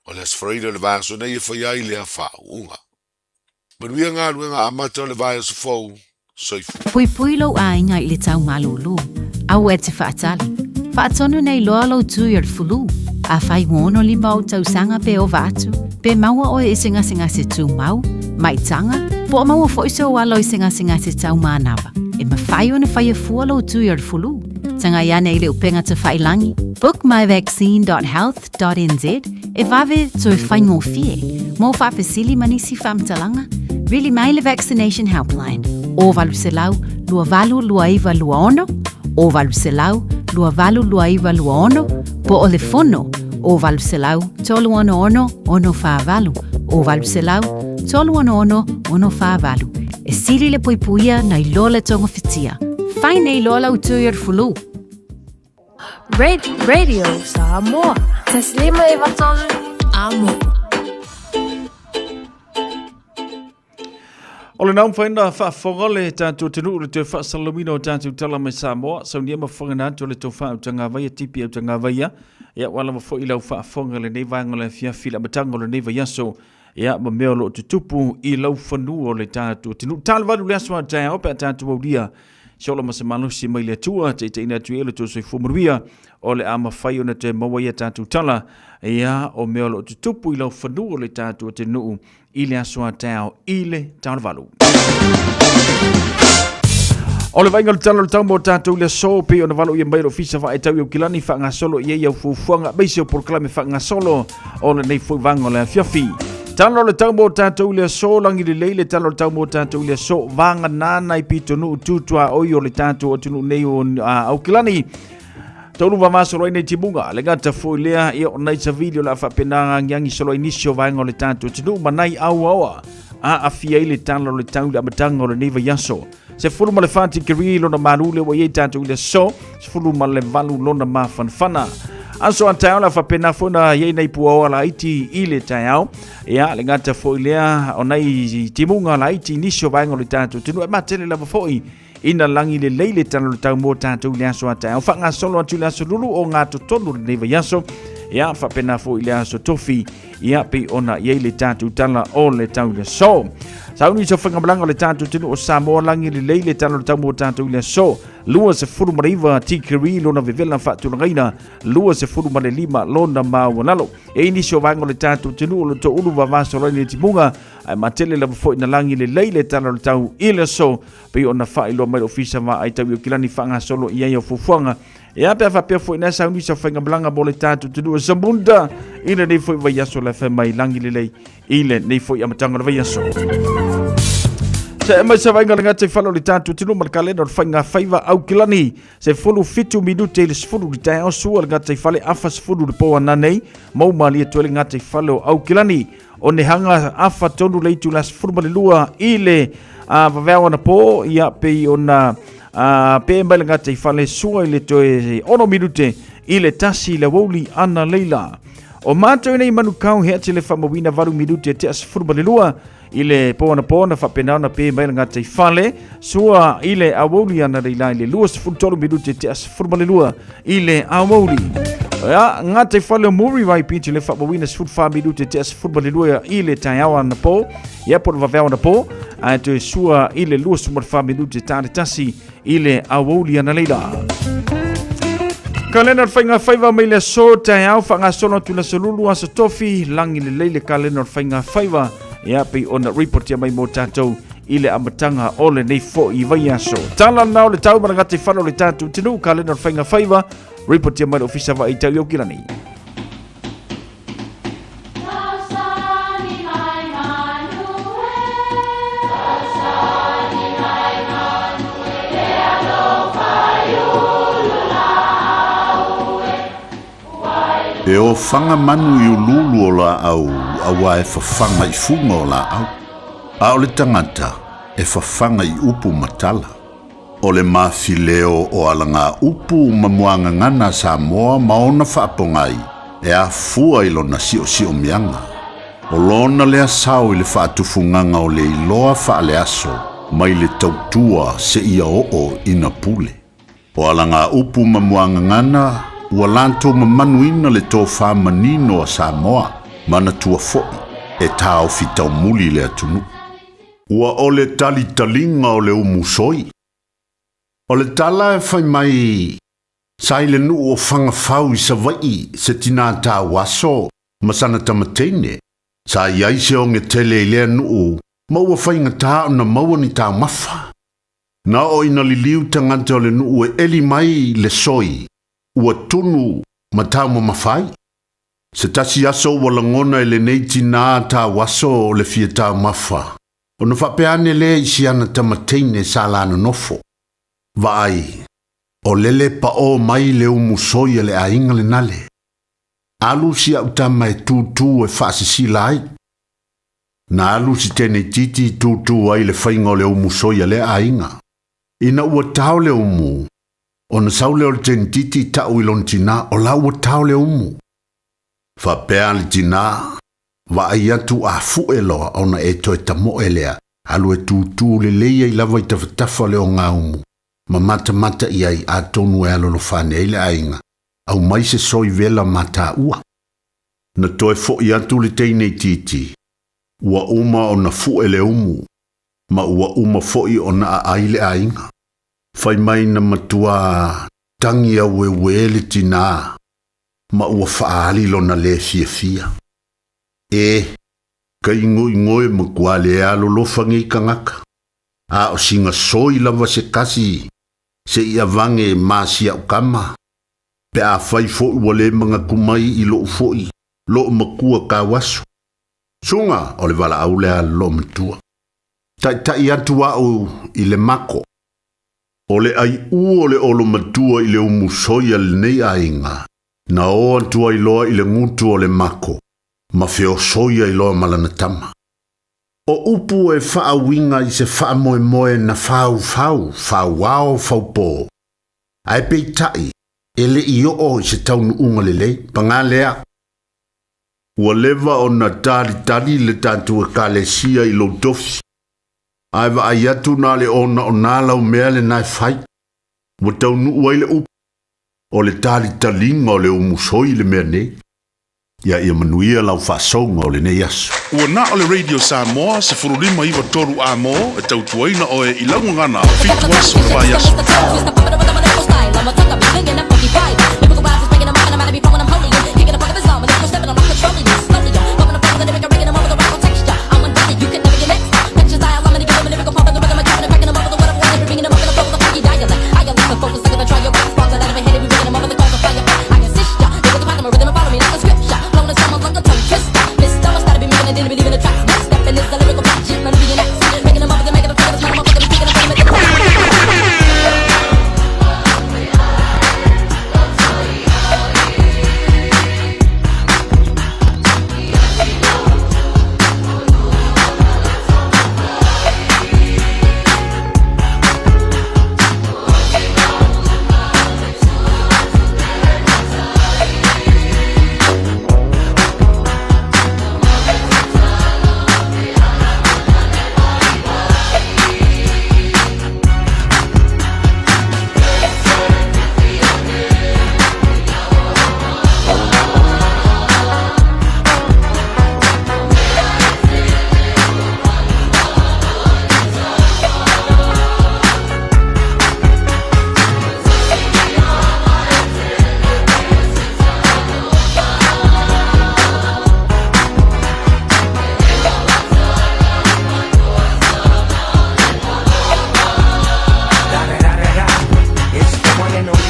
O le Aso Faraile o le vaiaso nei e faia ai lea faauuga. Manuia galuega amata o le vaiaso fou. Soifua. Puipui lou aiga i le tau malūlū. Aua e te faatali. Faatonu nei loa lou tui o le fulu. Afai ua 65 ou tausaga pe ova atu, pe maua oe i se gasegase tumau, maitaga, po o maua foi sou alo i se gasegase tau manava, e mafai ona faia fua lou tui o le fulu. Tagai ane i le upega tafailangi, bookmyvaccine.health .nz e vave toe faigofie mo faafesili ma nisi faamatalaga, vili mai le Vaccination Helpline o 800 282926 o 800 282926 po o le fono o 800 366 648 o 800 366 648. E sili le puipuia nai lo le togafitia. Fai nei loa lau tui o le fulu. Radio Samoa. Taslima e vatolu amo. O le nau mawhaina whaafonga le tātou atunuu le toe whaasalalauina o tātou tala mai Samoa. Saunia mafonga nā atu le tō wha au tangavaia, tipi au tangavaia. Ia wala ma fo i lau whaafonga le nei vaenga le fiafi la matanga o le nei vaiaso. Ia ma mea o loo tutupu i lau fanua o le tātou atunuu. Tālevalu le aso a taeao pe a tātou aulia. Se ola ma se malosi mai le Atua, taitaiina atu i ai lo outou soifua manuia, o le a mafai ona toe maua ai a tatou tala, ia, o mea o lo o tutupu i laufanua o le tatou atunuu i le aso a taeao i le taolevalu. O le vaaiga o le tala o le tau mo tatou i le aso, pei ona valo ia mai le Ofisa Vaetau i Aukilani, faagasolo i ai au fuafuaga aemaise o polokalame faagasolo o lenei foi vaega o le afiafi. Tala o le tau mo tatou i le aso, lagi lelei le tala o le tau mo tatou i le aso, vagana nai pitonuu tutuaoi o le tatou atunuu nei o Aukilani. Taulu vamasolo ai nei timuga, le gata foi lea, ia o nai savili o le a faapena agiagi solo ai nisi o vaega o le tatou atunuu ma nai auaoa a afia ai le tala o le tau i le amataga o lenei vaiaso. 14 tikeri lona malu le ua i ai tatou i le aso, 18 lona mafanafana. Aso a taeao la faapena foi ona i ai nai puaoa laiti i le taeao. Ia, le gata foi lea o nai timuga laiti i nisi o vaega o le tatou atunuu e matele lava foi ina lagi lelei le tala o le tau mo tatou i le aso a taeao. Faagasolo atu i le aso Lulu o gatotonu lenei vaiaso. Ia, faapena foi i le aso Tofi, ia, pei ona i ai le tatou tala o le tau i le aso. Sauni se faigamalaga o le tatou atunuu o Samoa, lagi lelei le tala o le tau mo tatou i le aso. 29 tikeri lona vevela faatulagaina, 25 lona maualalo. E i nisi o vaega o le tatou atunuu o lo toulu vavasolai le timuga, ae matele lava foi na lagi lelei le tala o le tau i le aso, pei ona faailoa mai le Ofisa Vaai Tau i Aukilani faagasolo i ai o fuafuaga. E pe a faapea foi na sauni sa faigamalaga mo le tatou atunuu o Zamunda i lenei foi vaiaso le fai mai lagi lelei i lenei foi amataga o le vaiaso. Se mai sa vainga le ngata i whalo le tātou tino ma le kalena o le whainga whaiva Aukilani. Se 17 minute i le 10 le taeao sua le ngata i whale afa 10 le pō ana nei. Mau malia toe le ngata i whale o Aukilani. O ne hanga afa tonu le itu la 12 i le vaveao ana pō ia pei ona pe mai le ngata i whale sua i le toe 6 minute i le 1 le wouli ana leila. O mātou nei Manukau he ati le whamawina 8 minute te 12 i le pō ana pō na whapena ona pē mai le ngata i whale sua i le awouli ana leila i le 23 minute te 12 i le awouli. Ia, ngata i whale o Muri Rai Piti le whamawina 14 minute te 12 i le taeao ana pō, ia po le vaveao ana pō, a te sua i le 24 minute tā le tasi i le awouli ana leila. Kalena o le faiga faiva mai le aso taeao faagasolo atu le aso Lulu aso Tofi lagi lelei le kalena o le faiga faiva ia pei ona ripotia mai mo tatou i le amataga o lenei foi vaiaso. Tala na o le tau ma le gata i fale o le tatou atunuu kalena o le faiga faiva ripotia mai le ofisa vaai tau i Aukilani. E ofaga manu i uluulu o laau auā e fafaga i fuga o laau, a o le tagata e fafaga i upu ma tala. O le mafileo o alagaupu ma muagagana a Samoa ma ona faapogai e afua i lona si'osi'omiaga. O lona lea sao i le faatufugaga o le iloa faaleaso mai le tautua seia oo ina pule. O alagaupu ma muagagana ua latou mamanuina le tofā manino a Samoa, manatua fo'i e taofi taumuli le atunuu. Ua o le talitaliga o le umusoi. O le tala e fai mai, sa i le nuu o Fagafau i Savai'i se tinā tauaso ma sana tamateine, sa i ai se oge tele i lea nuu ma ua faigata ona maua ni taumafa. Na oo ina liliu tagata o le nuu e eli mai le soi ua tunu ma taumamafa ai. Se tasi aso ua lagona e lenei tinā tauaso o le fia taumafa, ona faapea ane lea i si ana tama teine sa la nonofo, Vaai, o lele paʻō mai le umu soi a le aiga lenale. Alu si a'u tama e tūtū e faasisila ai. Na alu si tenei titi i tūtū ai le faiga o le umu soi a lea aiga. Ina ua tao le umu, Ona sau lea o le tenititi i ta'u i lona tinā, o la ua tao le umu. Faapea le tinā, Vaai atu a fu'e loa ona e toe tamo'e lea, alu e tūtū lelei ai lava i tafatafa o le ogaumu, ma matamata i ai atonu e alolofa ane ai le aiga, aumai se soi vela ma tāua. Na toe fo'i atu le teine itiiti, ua uma ona fu'e le umu, ma ua uma fo'i ona aai le aiga. Fai mai na matua tagi aueuē le tinā ma ua faaali lona lē fiafia. E, ka igoigoe makuā le alolofa nei tagata, a o siga soi lava se kasi se'i avage ma si a'u kama, pe afai fo'i ua lē manatu mai i lo'u fo'i lo'o makua tauaso. Suga o le valaau lea a le loomatua. Ta'ita'i atu a'u i le mako. O le aiʻū o le olomatua i le umusoi a lenei aiga, na o atu ai loa i le gutu o le mako, ma feosoi ai loa ma lana tama. O upu e faauiga i se faamoemoe na faufau, fauao, faupō. Ae peitai, E leʻi oo i se taunuuga lelei. Pagā lea, ua leva ona talitali le tatou Ekalesia i lou tofi, ae vaai atu na o le onaona lau mea lena e fai. Ua taunuu ai le upu, o le talitaliga o le umusoi le mea nei. Ia ia manuia lau faasouga o lenei aso. Ua na o le Radio Samoa 15 93 A-mo e tautuaina oe i lau gagana fitu aso le vaiaso.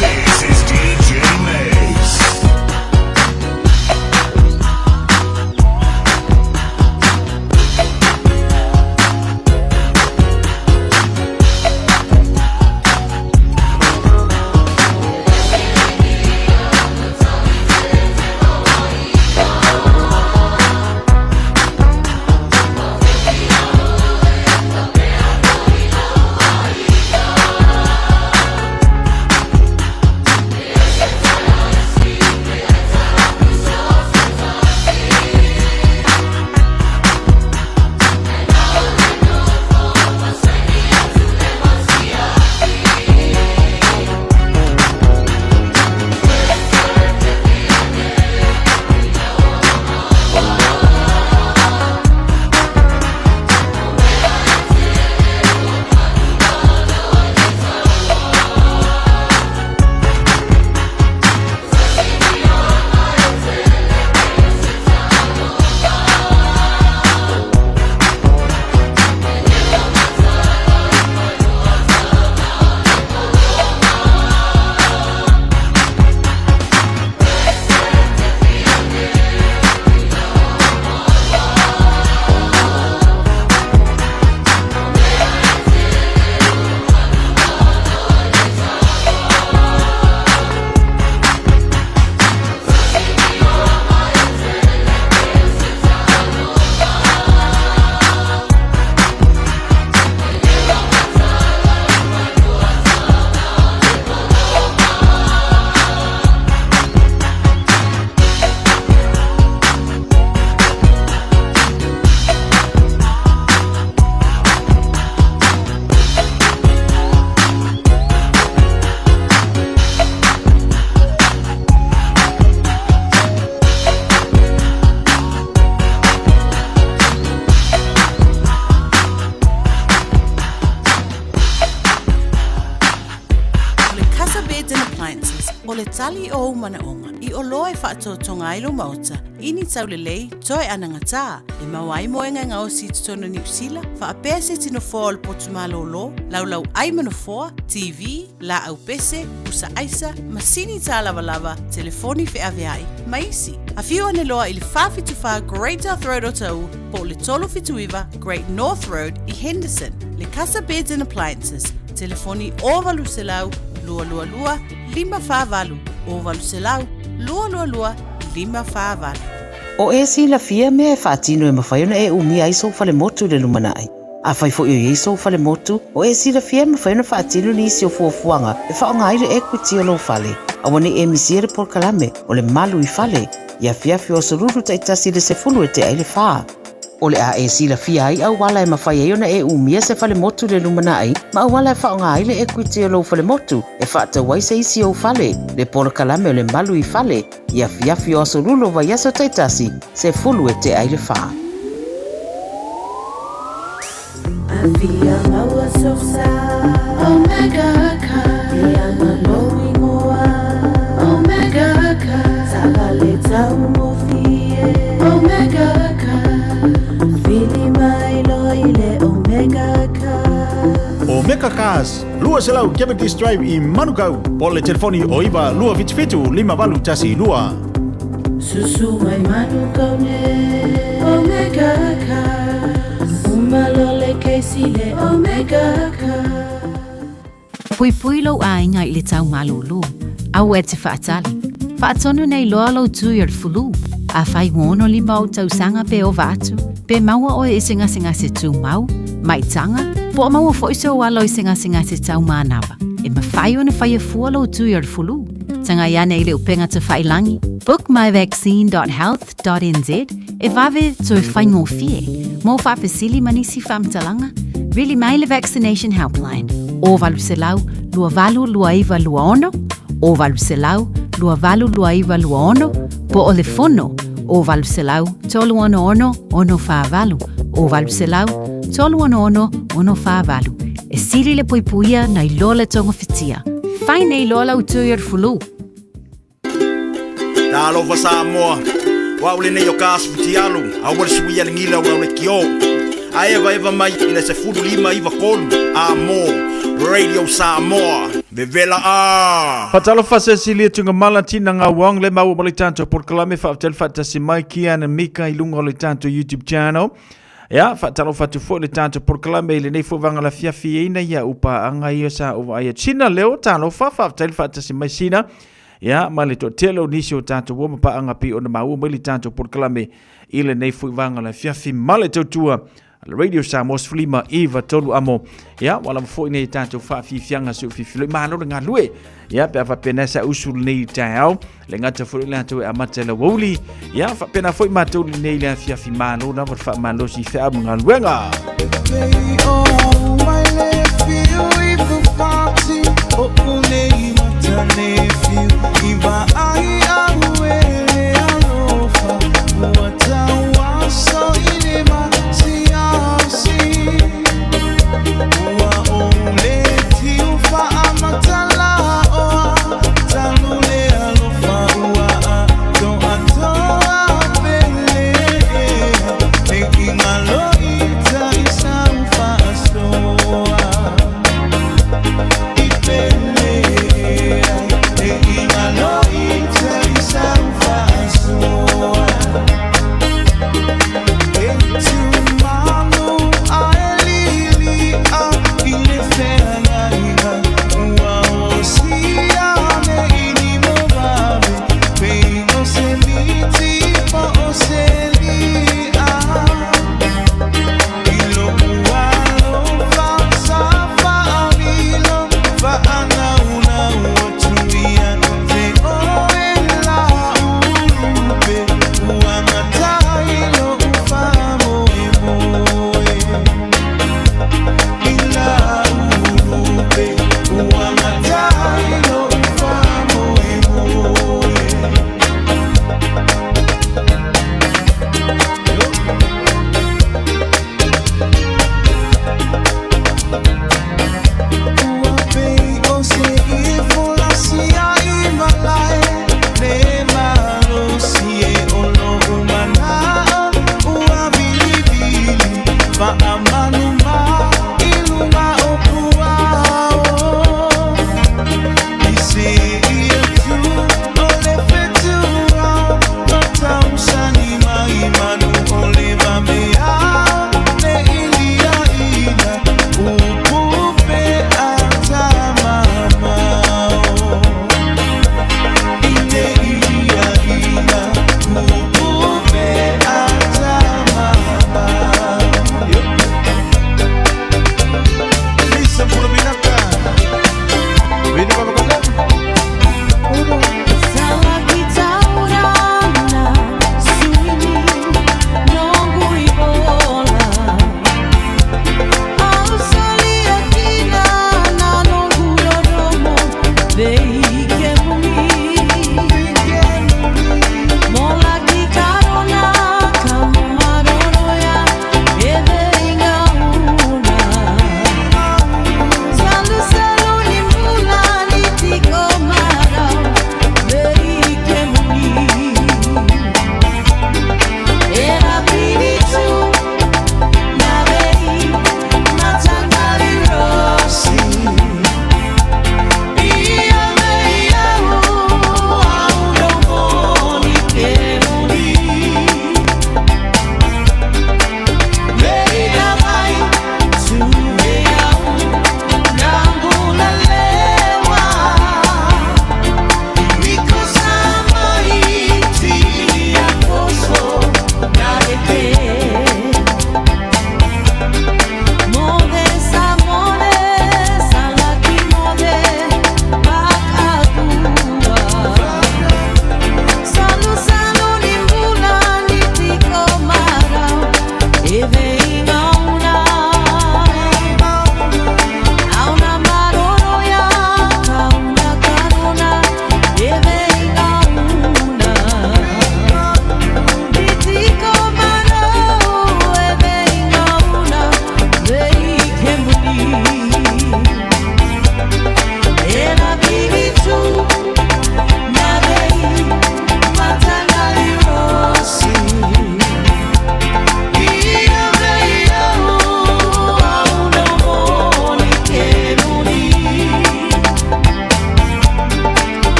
This is DJ Mace. O le Casa Beds and Appliances, o le tali o ou manaoga i oloa e faatotoga ai lou maota i ni taulelei toe anagatā e maua ai moega e gaosi i totonu o Niu Sila, faapea se tino foa o le potu malōlō, laulau ai ma nofoa, TV, laau pese, pusa aisa, masini tālavalava, telefoni feaveai, ma isi. Afio ane loa i le 474 Great South Road o Taʻu po o le 379 Great North Road i Henderson. Le Casa Beds and Appliances, telefoni 0800 222 548, 0800 222 548. O e silafia mea e faatino e mafai ona e umia ai sou falemotu i le lumanai. Afai foi o i ai sou falemotu, o e silafia e mafai ona faatino nisi o fuafuaga e faaaoga ai le equity o lou fale. Aua nei e misia le polokalame o le Malu i Fale i afiafi o aso Lulu taitasi i le 3:50. O le a e silafia ai auala e mafai ai ona e umia se falemotu i le lumanai ma auala e faaaoga ai le ekuiti o lou falemotu e faatau ai se isi ou fale. Le polokalame o le Malu i Fale i afiafi o aso Lulu o vaiaso taitasi 3:50. Afia maua sosa Omega Car Ia lou igoa Omega Car Taavale taugofie Omega Car Vili mai loa i le Omega Car Omega Cars, 200 Cavendish Drive i Manukau, po o le telefoni o 9 277 5812. Susu mai Manukau nei Omega Cars Uma loa le kesi le Omega Cars. Puipui lou aiga i le tau malūlū. Aua e te faatali. Faatonu nei loa lou tui o le fulu. Afai ua 65 ou tausaga pe ova atu, pe maua oe i se gasegase tumau, maitaga, po o maua foi sou alo i se gasegase tau manava, e mafai ona faia fua lou tui o le fulu. Tagai ane i le upega tafailagi bookmyvaccine.health.nz e vave toe faigofie mo faafesili ma nisi faamatalaga, vili mai le Vaccination Helpline o 800 2829 26 o 800 2829 26 po o le fono o 800 366 648 o 800 366 648. E sili le puipuia nai lo le togafitia. Fai nei loa lau tui o le fulu. Talofa Samoa, o au lenei o Kas Futialu, aua le suia le gila o lau leitio. A evaeva mai i le 15 93 a mo Radio Samoa, vevela a! Faatalofa Cecilia Tugamala Tina Ngauang le maua ma le tatou polokalame faafetai le faatasi mai Kiana Mika i luga o le tatou YouTube channel. Ia, faatalofa atu foi le tatou polokalame i lenei foi vaega lafiafi ina ia upaaga ia sa ou vaaia. Sina Leo, talofa, faafetai le faatasi mai Sina. Ia, ma le toatele o nisi o tatou ua mapaaga pei ona maua mai le tatou polokalame i lenei foi vaega lafiafi ma le tautua a le Radio Samoa 15 93 amo. Ia, ua lava foi nei tatou faafiafiaga si o fifiloi malo le galue. Ia, pe a faapena sa usu lenei taeao, le gata foi le latou e amata i le aoauli. Ia, faapena foi matou lenei le afiafi malo lava le faamalosi i feau ma galuega.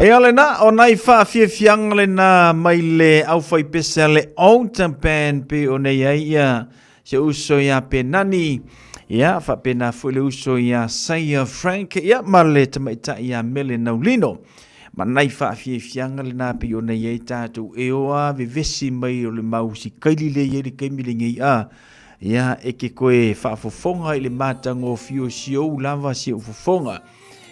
Ia lena, o nai faafiafiaga lena mai le aufaipese a le Altar Band pei ona i ai ia se uso ia Penani, ia faapena foi le uso ia Saia Frank, ia ma le tamaitai ia Mele Naulino. Ma nai faafiafiaga lena pei ona i ai tatou e o a vevesi mai o le mau sikaili lea i ai le taimi lenei a. Ia e ke koe faafofoga i le matagofie o si ou lava si ou fofoga.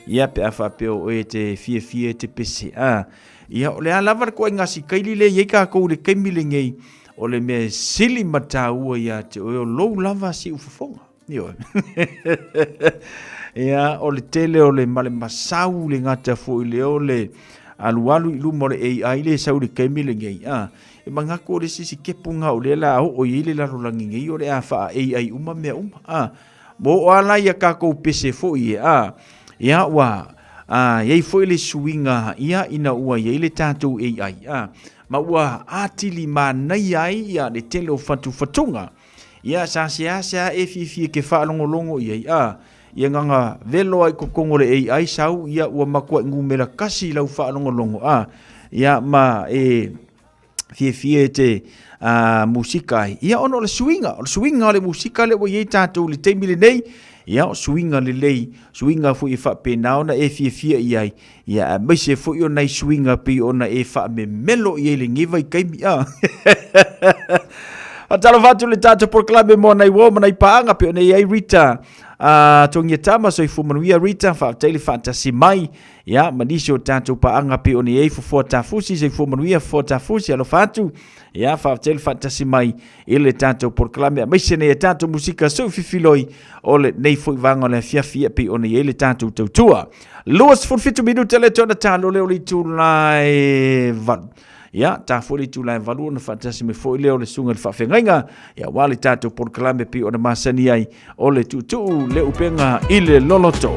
Ia pe a faapea o oe e te fiafia e te pese a. Ia o le a lava le koaiga sikaili lea i ai kākou i le taimi lenei, o le mea e sili ma taua ia te oe o lou lava siufofoga. Ioe. Ia o le tele o le ma le masau le gata foi lea o le alualu i luma o le AI lea e sau i le taimi lenei a. E manatu o le isi sikepu lena o lea o le a oo i ai le lalolagi nei o le a faa AI uma mea uma a. Ua oo lava la ia tatou pese foi e a, ia ua a, i ai foi le suiga ia ina ua i ai le tatou AI a, ma ua atili manaia ai ia le tele o fatufatuga. Ia sa seasea e fiafia ke faalogologo i ai a, ia gaga velo ai totonu o le AI sau ia ua matuai numera kasi lau faalogologo a, ia ma e fiafia e te musika ai. Ia ona o le suiga, o le suiga o le musika lea ua i ai tatou i le taimi lenei, ia o suiga lelei, suiga foi e faapena ona e fiafia i ai, ia aemaise foi o nai suiga pei ona e faamemelo i ai i lenei vaitaimi. A. Faatalofa atu i le tatou polokalame mo nai uo ma nai paaga pei ona i ai Rita Togia Tama, soifua manuia Rita, faafetai le faatasi mai. Ia, ma nisi o tatou paaga pei ona i ai Fofoa Tafusi, soifua manuia Fofoa Tafusi, alofa atu. Ia, faafetai le faatasi mai i le tatou polokalame, aemaise nei a tatou musika suufifiloi o lenei foi vaega o le afiafi e pei ona i ai le tatou tautua. 27 minute le tona talo lea o le itula e 8. Ia, ta foi le itula e 8 ona faatasi mai foi lea o le susuga i le faafeagaiga, ia aua le tatou polokalame pei ona masani ai o le tuutuu le upega i le loloto.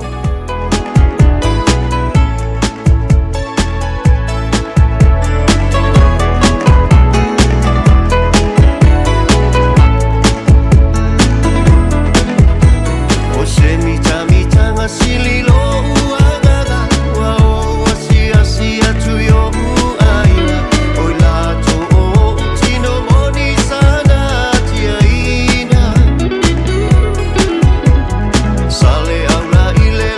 O se mitamitanga sili lo'u agaga Ua ou asiasi atu i o'u aiga Oi latou o'u tino moni sana tiaina Sale aula i le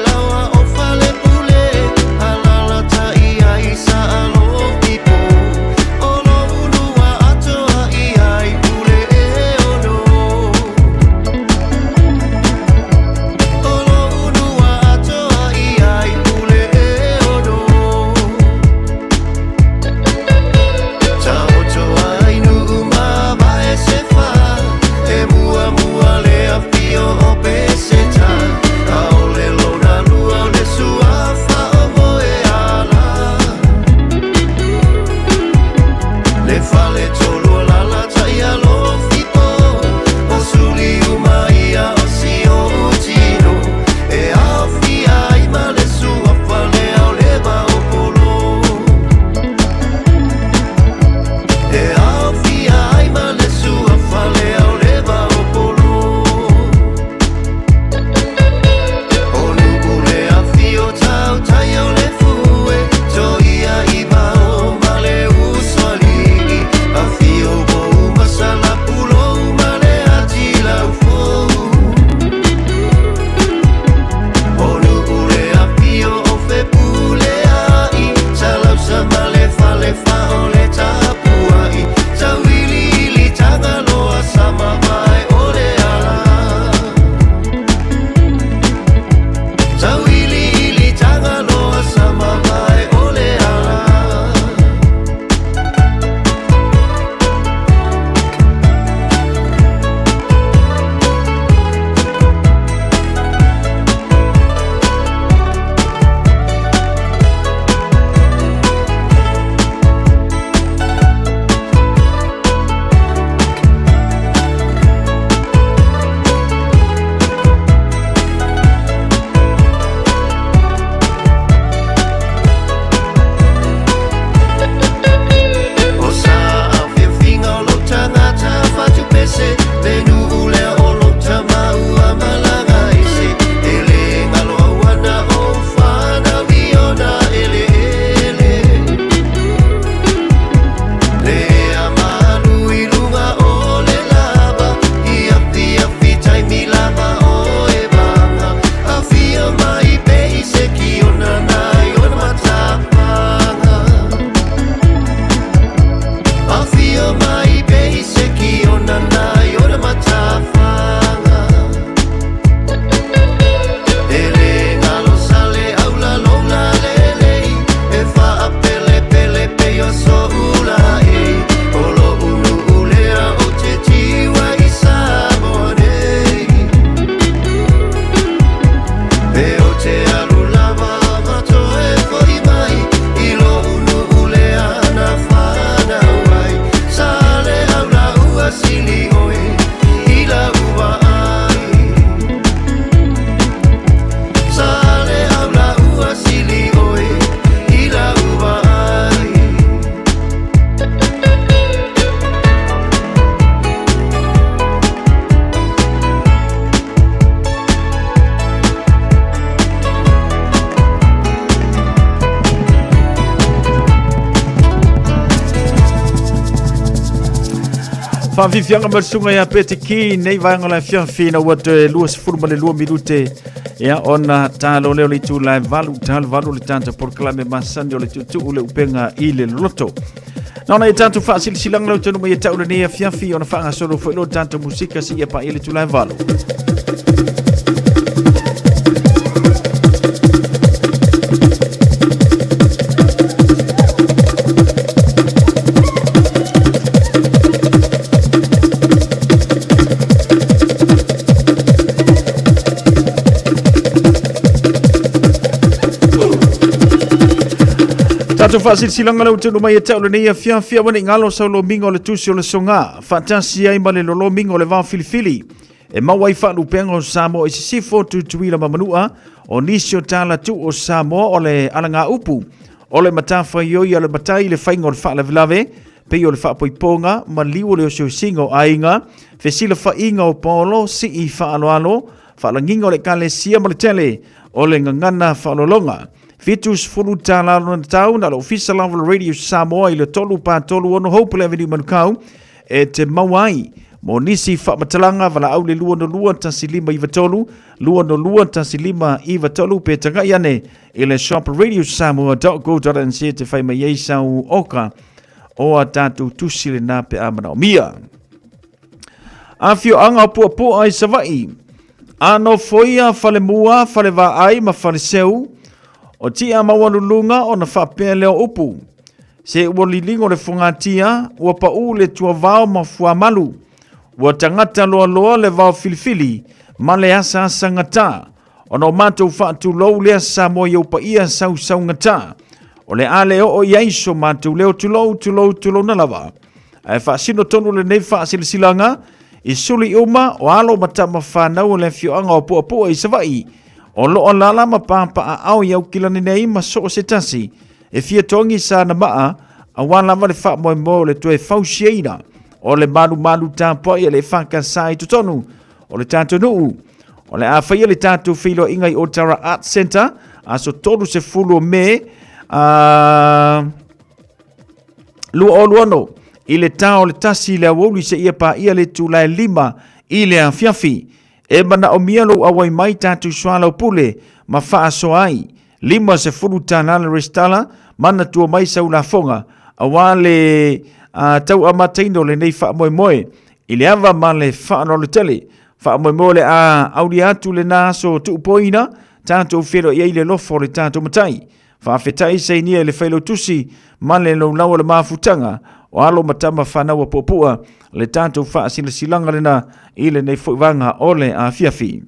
Faafiafiaga mai le susuga ia Pete Ki nei vaega o le afiafi ina ua toe 22 minute ia ona talo lea o le itula e 8 talo 8 le tatou polokalame masani o le tuutuu le upega i le loloto. Na ona i tatou faasilasilaga lau tonu mai e tau lenei afiafi ona faagasolo foi lo tatou musika seia paia le itula e 8. Tatou faasilasilaga lau tonu mai e tau lenei afiafi aua ne i galo sau lomiga o le tusi o le soga faatasi ai ma le lolomiga o le vao filifili e maua ai faalupega o Samoa i sisifo, Tutuila ma Manua, o nisi o tala tuu o Samoa o le alagaupu, o le matafaioi a le matai i le faiga o le faalavelave, pei o le faapoipoga, maliu o le osiosiga o aiga, fesilafaiga o paolo, sii faaaloalo, faalagiga o le ekalesia ma le tele o le gagana faaaloaloga. 70 tala lona tau na le Ofisa lava o le Radio Samoa i le 3 4 3 6 Hope Avenue Manukau e te maua ai mo nisi faamatalaga valaau le 202 1593 202 1593 pe tagai ane i le shop radiosamoa.co.nz te whai mai ai sau oka o a tātou tusi le nā pe a manaomia. Afioaga o Puapua i Savaii, a nofoia Falemua, Falevaai ma Faleseu, o tia maualuluga ona faapea lea o upu. Se ua liligo le fogatia, ua paʻū le tuavao ma fuamalu, ua tagata loaloa le vao filifili ma le asaasagata, ona o matou faatulou lea Samoa i ou paia sausaugata, o le a le oo i ai so matou leo tulou tulou tulouna lava. Ae faasino tonu lenei faasilasilaga i suli uma o alo ma tama fanau o le afioaga o Puapua i Savaii, o lo o alaala ma papaaao i Aukilani nei ma so o se tasi e fia togi sana maa aua lava le faamoemoe o le toe fausiaina o le malumalu tapuai a le EFKS i totonu o le tatou nuu. O le a faia le tatou feiloaiga i Otara Art Centre aso 30 o Me 2026 i le ta o le 1 i le aoauli seia paia le itula e 5 i le afiafi. E manaomia lou auai mai tatou soalaupule ma faasoa ai. 50 tala le resitala, manatua mai sau lafoga aua le tauamataina o lenei faamoemoe i le ava ma le faaaloalo tele. Faamoemoe o le a aulia atu lena aso tuupoina, tatou feiloai ai i le alofa o le tatou Matai. Faafetai sainia i le Failautusi ma le laulau o le mafutaga o alo ma tama fanau a Puapua, le tatou faasilasilaga lena i lenei foi vaega o le afiafi.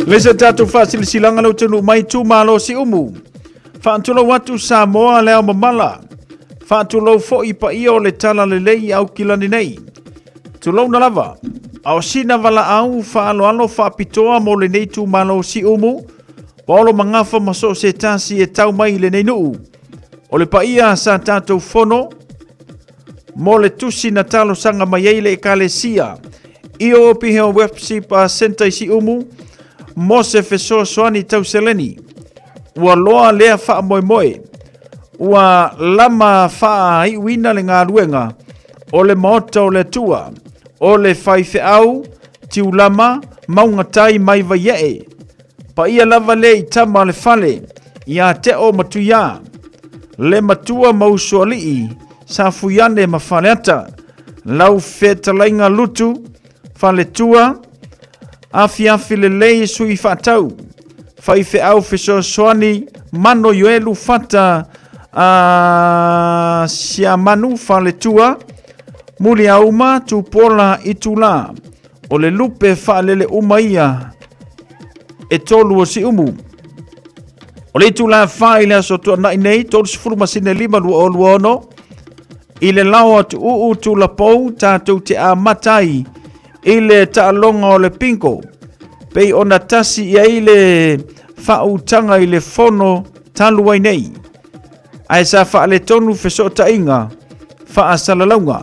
Le se tatou faasilasilaga lau taunuu mai itumalo Siumu. Faatulou atu Samoa le ao mamala. Faatulou foi paia o le tala lelei Aukilani nei. Tulouna lava, a o sina valaau faaaloalo faapitoa mo lenei itumalo Siumu, Paolo Magafa ma so o se tasi e tau mai i lenei nuu. O le paia sa tatou fono mo le tusi na talosaga mai ai le ekalesia i o Piheo Worship Center i Siumu mo se fesoasoani tau seleni. Ua loa lea faamoemoe. Ua lama faaiuina le galuega o le Maota o le Atua, o le faifeau Tiulama Maugatai mai Vaiee. Paia lava lea i tama a le fale, ia Teo ma Tuiā, le matua ma Usoalii, Safuiane ma Faleata, lau fetalaiga Lutu, Faletua, Afiafi lelei sui faatau, faifeau fesoasoani, Mano Ioelu Fata a Siamanu Faletua, Muliauma Tupuola Itula. O le lupe faalele uma ia e tolu o Siumu. O le itulā 4 i le aso tuanai nei, 30 masina e 5 2026, i le lao a Tuuu Tulapou tatou te amata ai i le taaloga o le bingo, pei ona tasi i ai le faautaga i le fono talu ai nei, ae sa faaletonu fesootaiga faasalalauga.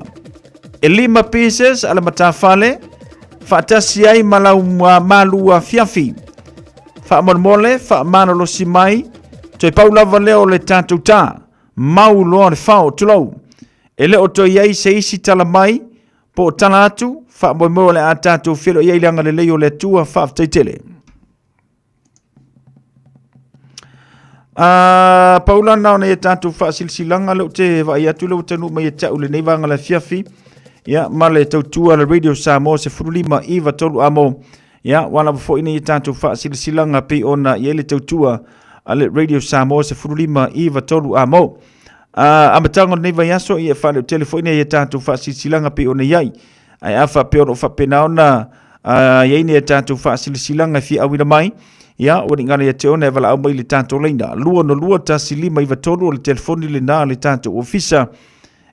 E 5 pieces a le matafale, faatasi ai ma lau malu afiafi. Faamolemole, faamalolosi mai, toe pau lava lea o le tatou tā. Mau loa le fao, tulou. E le o toe i ai se isi tala mai, po o tala atu, faamoemoe o le a tatou feiloai ai i le agalelei o le Atua, faafetai tele. A pau la na o nei tatou faasilasilaga lea ou te vaai atu lea ua taunuu mai ia te au lenei vaega o le afiafi ia ma le tautua a le Radio Samoa 15 9 3 amo ia ua lava foi nei tatou faasilasilaga pei ona i ai le tautua a le Radio Samoa 15 9 3 amo. A amataga o lenei vaiaso ia e faaleotele foi nei tatou faasilasilaga pei ona i ai. Ae a faapea o lo o faapena ona i ai ni a tatou faasilasilaga e fia auina mai, ia, ua ligala ia te ona e valaau mai i le tatou laina 2621593 o le telefoni lena a le tatou ofisa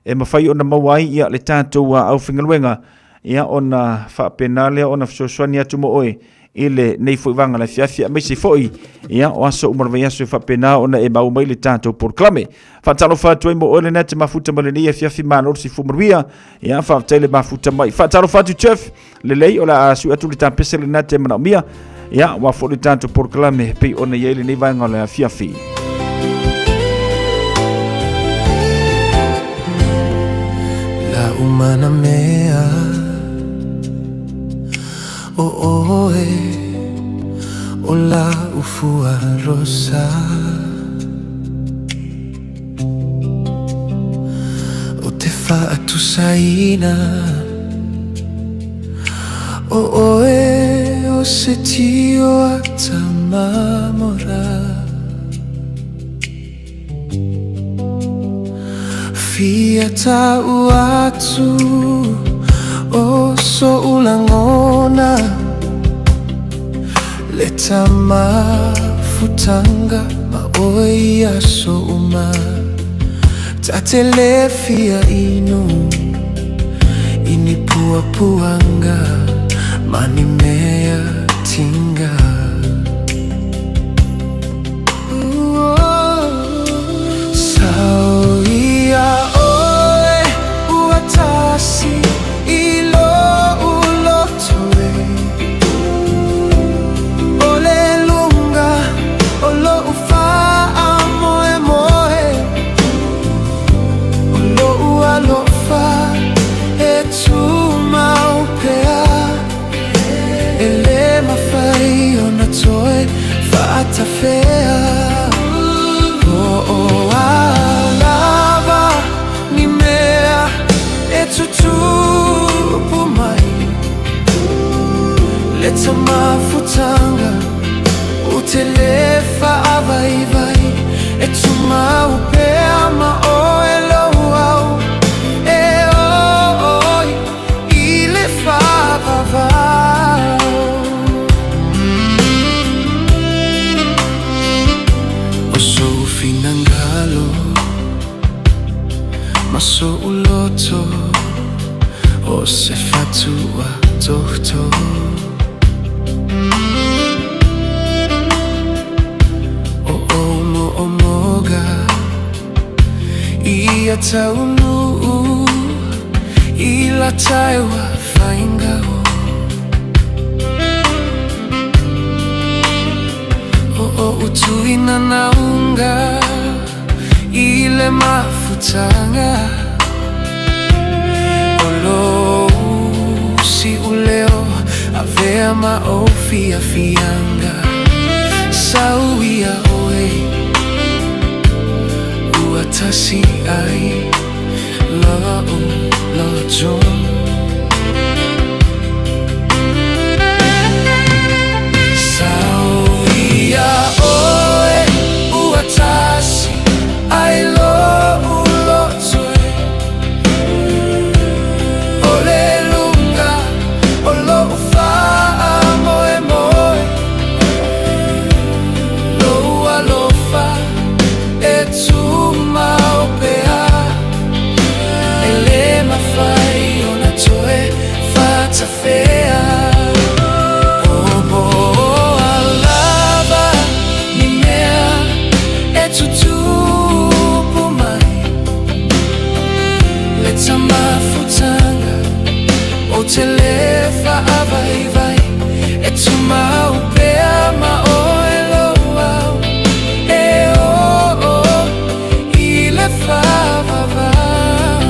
e mafai ona maua ai ia le tatou aufaigaluega, ia ona faapena lea ona fesoasoani atu mo oe i lenei foi vaega o le afiafi, aemaise foi ia o aso uma o le vaiaso e faapena ona e maua mai le tatou polokalame. Faatalofa atu ai mo oe lena e te mafuta mai lenei afiafi, malo le soifua manuia. Ia faafetai le mafuta mai. Faatalofa atu Jeff, lelei o le a sui atu le tapese lena te manaomia. Ia ua foi le tatou polokalame pei ona i ai lenei vaega o le afiafi. La umana mea O oe o la'u fua rosa O te faatusaina O oe o se tio a Tamamora Fia ta'u atu o so'u lagona Le tamafutanga ma oe i aso uma Ta te le fia inu i ni puapuaga ma ni mea tinga. Sau ia oe ua tasi i lo'u loto e O le luga o lo'u faamoemoe O lo'u alofa e tumau pea E le mafai ona toe faatafea Po o a lava ni mea e tutupu mai Le tamafutanga o te le faavaivai E tumau pea ma oe lou au E oi i le faavavau. O sou finagalo ma so'u loto O se fatua tohto O ou mo'omoga Ia taunuu i la taewa fainga o O o'u tuina naunga i le mafutanga O lou si'uleo avea ma ou fiafiaga Sau ia oe ua tasi ai la'u loto. Sau ia oe ua tasi ai lo'u loto e O le luga o lo'u tumau pea ma oe lou au E oo i le faavavau.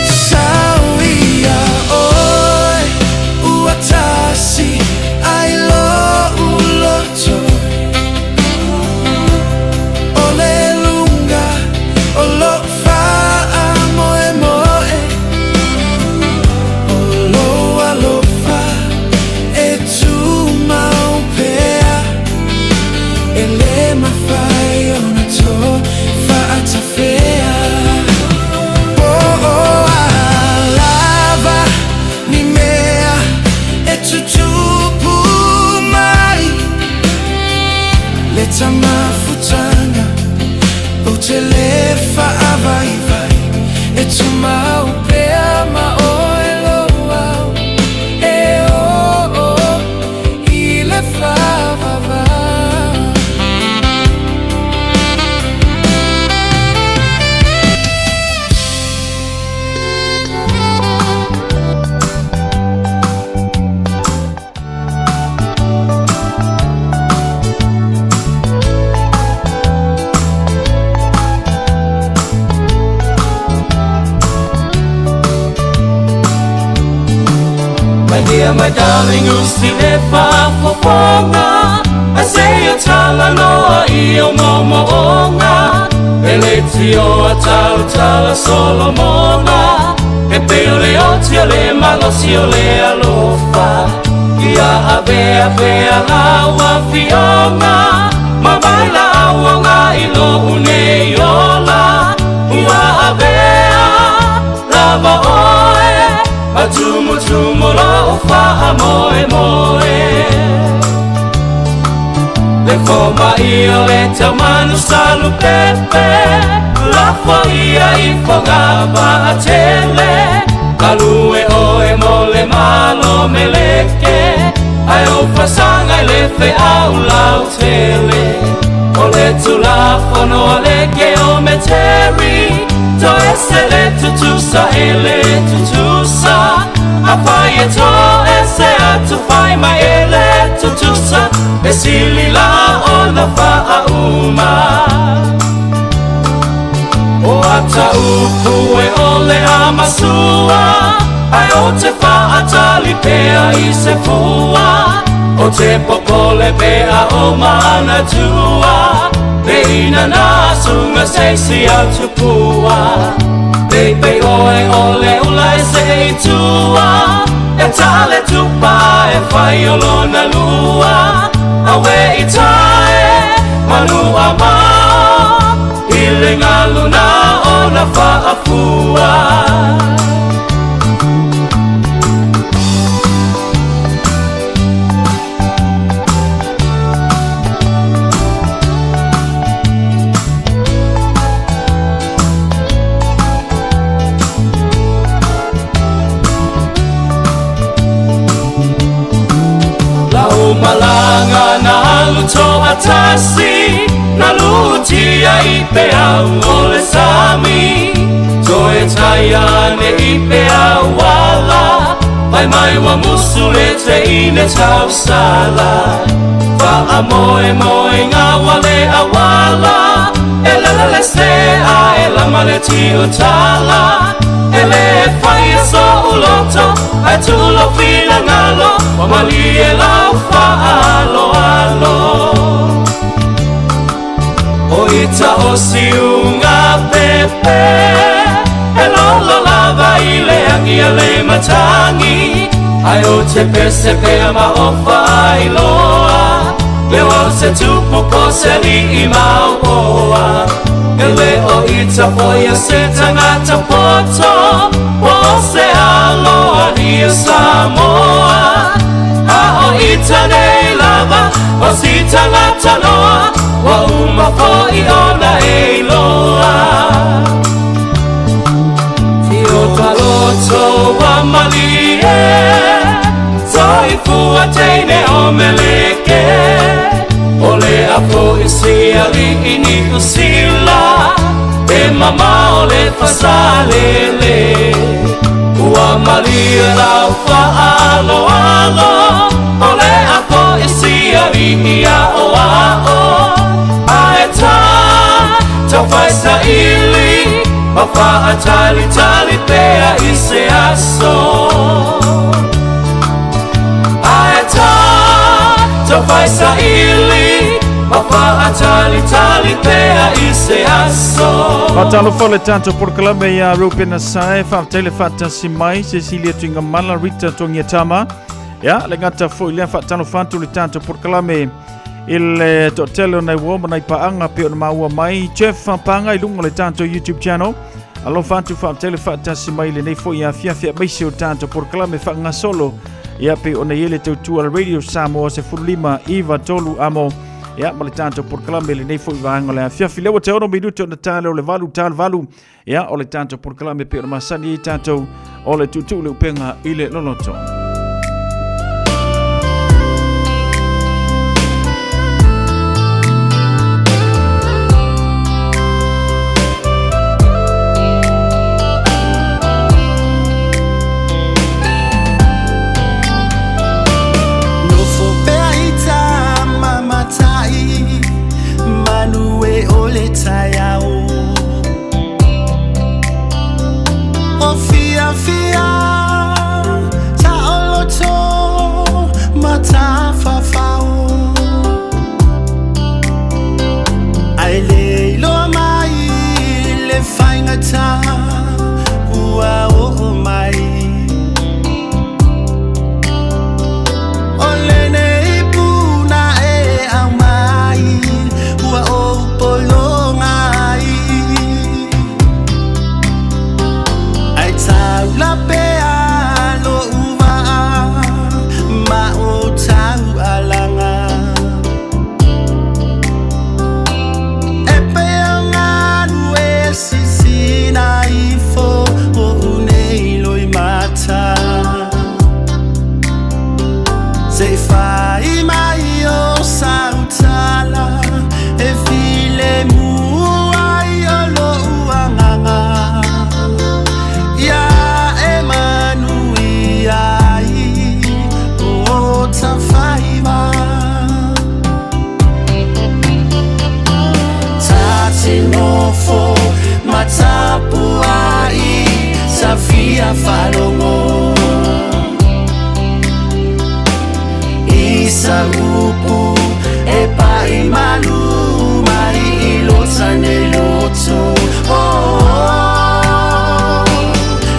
Sau ia oe ua tasi ai lo'u loto, O le luga o lo'u fa'amoemoe, O lou alofa e tumau pea, E lē mafai ona toe fa'atafea. Po o a lava ni mea e tutupu mai, Le ta mafutaga ou te lē fa'avaivai, E tumau pea ma oe lou au E oo i le faavavau. My dear, my darling, usi le faafofoga Ase o talanoa i o moomooga E le tioa tautala Solomona E pei o le oti o le malosi o le alofa Ia avea pea lau afioga Ma mai la auoga i lou nei ola Ua avea lava oe Ma tumutumu lou faamoemoe Le fomai o le taumanu salupepe Lafo ia i foga vaatele Galue oe mo le malo meleke Ae o fasaga i le feau lautele O le tulafono a le geometeri Toese le tutusa e le tutusa Afai e toese atu fai mai e le tutusa E sili la ona faauma O ata upu e ole a masua Ae o te faatali pea i se fua O te popole pea o manatua Le ina na sunga se si atupua Peipei oe o le ula e se i tua E tale tupa e fai o lona lua Awe i tae manu a mao I le galu na ona faafua. Lau malaga na alu toatasi Na lutia i peau o le sami Toe taia ane i peau ala Fai mai ua musu le teine tausala Faamoemoega ua le auala E lele le sea e lama le tiutala E lē faia so'u loto Ae tuu lou finagalo Ua malie lau faaaloalo O ita o siuga pepe E lolo lava i le agi a le matagi Ae o te pese pea ma o faailoa Le o se tupu po se alii maopoa E le o ita foi a se tagata poto Po o se aloalia Samoa. tagata loa, ua uma foʻi ona e iloa. Tio taloto ua malie, soifua teine o meleke. O le afoʻi sialiʻi Niusila, e mamao le fasalele. Ua malie lau faaloalo, o le afoʻi sialiʻi aʻoaʻo. Ae tā taufaesaʻili, ma faatalitali pea i se aso. Ae tā taufaesaʻili, ma faatalitali pea i se aso. Faatalofa le tatou polokalame iā Rupena Sae, faafetai le faatasi mai, Cecilia Tuigamala, Rita Togiatama. Ia, le gata foʻi lea faatalofa atu le tatou polokalame i le toatele o nai uo ma nai paaga pei ona maua mai Jeff Paga i luga o le tatou YouTube channel. Alofa atu faafetai le faatasi mai lenei foʻi afiafi aemaise o tatou polokalame faagasolo. Ia pei ona i ai le tautua a le Radio Samoa 15 9 3 amo. Ia ma le tatou polokalame lenei foʻi vaega o le afiafi. Lea ua te 6 minute ona tale o le 8 tale 8. Ia o le tatou polokalame pei ona masani ai tatou o le tuutuu le upega i le loloto. Nofo pea i tā mamatai, manu e o le taiao. O fia fia, taoloto, matafafao. Ai le iloa mai le faigata ua oo mai. O lenei puna e aumai, ua ou pologa ai. Ai taula pea loʻu vaa, ma o tau alaga. E pei o galu e sisina ifo o unei loimata. Se i fai mai o sautala, e filemu ai o loʻu agaga. Ia e manuia ai o tafaiva. Ta te nofo matapuai, sa fia faalogo. I sa upu e pai malu mai i lo tane loto. Oh, oh,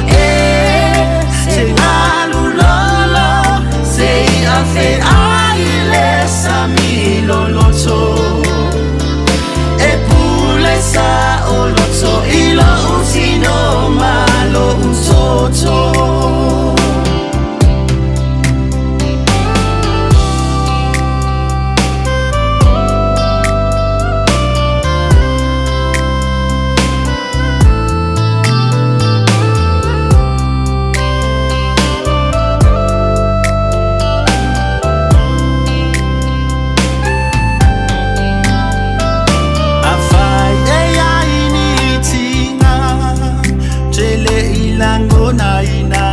e te galu lolo, se i afe ai le sami loloto. E pule sa o loto i lo utino ma lo utoto. Afai e ai ni tinga, tele i langona ina.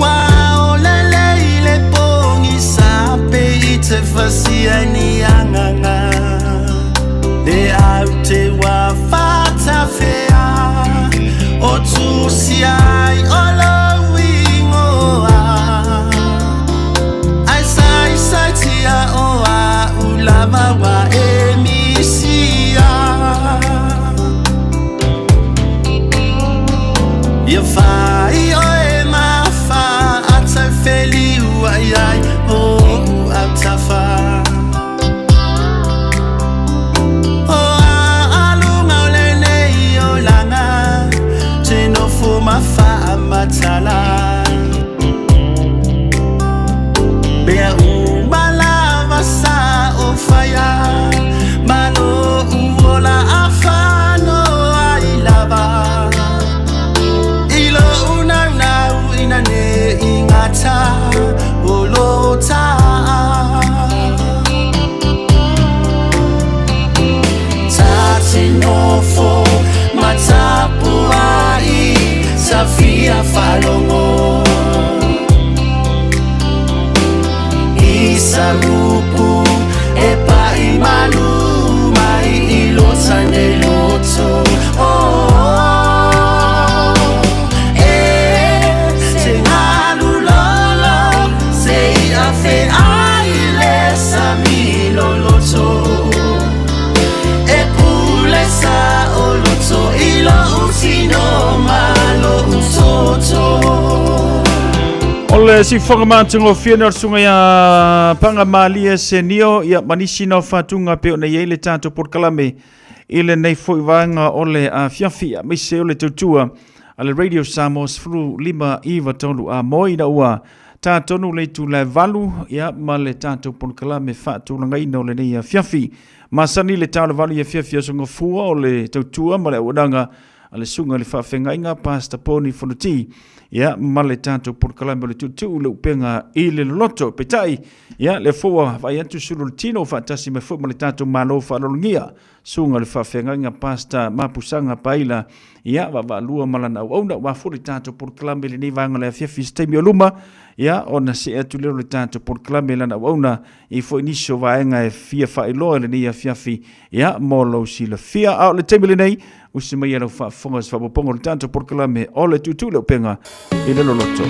Wa o lele i le pongi sa pe i te fasia ni anganga. Le au te wa fatafea, o tusi ai o lo ingoa. Ai sai sai tia o a ulava wa e misia. Ia fai o e mafa, ata feli ua ai ai o u au tafa. O a alunga o lenei o langa, te nofo mafa matala. Be fia faalogo I sa upu e paʻi malu mai i lo tane loto oh, oh, E te galu lolo se ia feʻai le sami loloto E pule sa o loto i loʻu tino ma loʻu toto. O le sifoga matagofie na o le susuga ia Paga Malie Senio, ia ma nisi na o faatuga pei ona i ai le tatou polokalame i lenei foi vaega o le afiafi, aemaise o le tautua a le Radio Samoa 15 93 a moe ina ua tatonu le itula e 8, ia ma le tatou polokalame faatulagaina o lenei afiafi. Masani le tau le 8 i afiafi aso Gafua o le tautua ma le auaunaga a le susuga i le faafeagaiga Pastor Poni Fonoti, ia ma le tatou polokalame o le tuutuu le upega i le loloto. Peitai, ia lea foi ua vaai atu sulu le tino faatasi mai foi ma le tatou Malo faaaloalogia, susuga i le faafeagaiga Pastor Mapusaga Paila, ia vaavaalua ma lana auauna aua foi le tatou polokalame i lenei vaega o le afiafi i se taimi o luma, ia ona see atu lea o le tatou polokalame i lana auauna i foi nisi o vaega e fia faailoa i lenei afiafi, ia mo lou silafia. A o le taimi lenei, usi mai e lau faafofoga se faaopoopoga o le tatou polokalame o le tuutuu le upega i le loloto.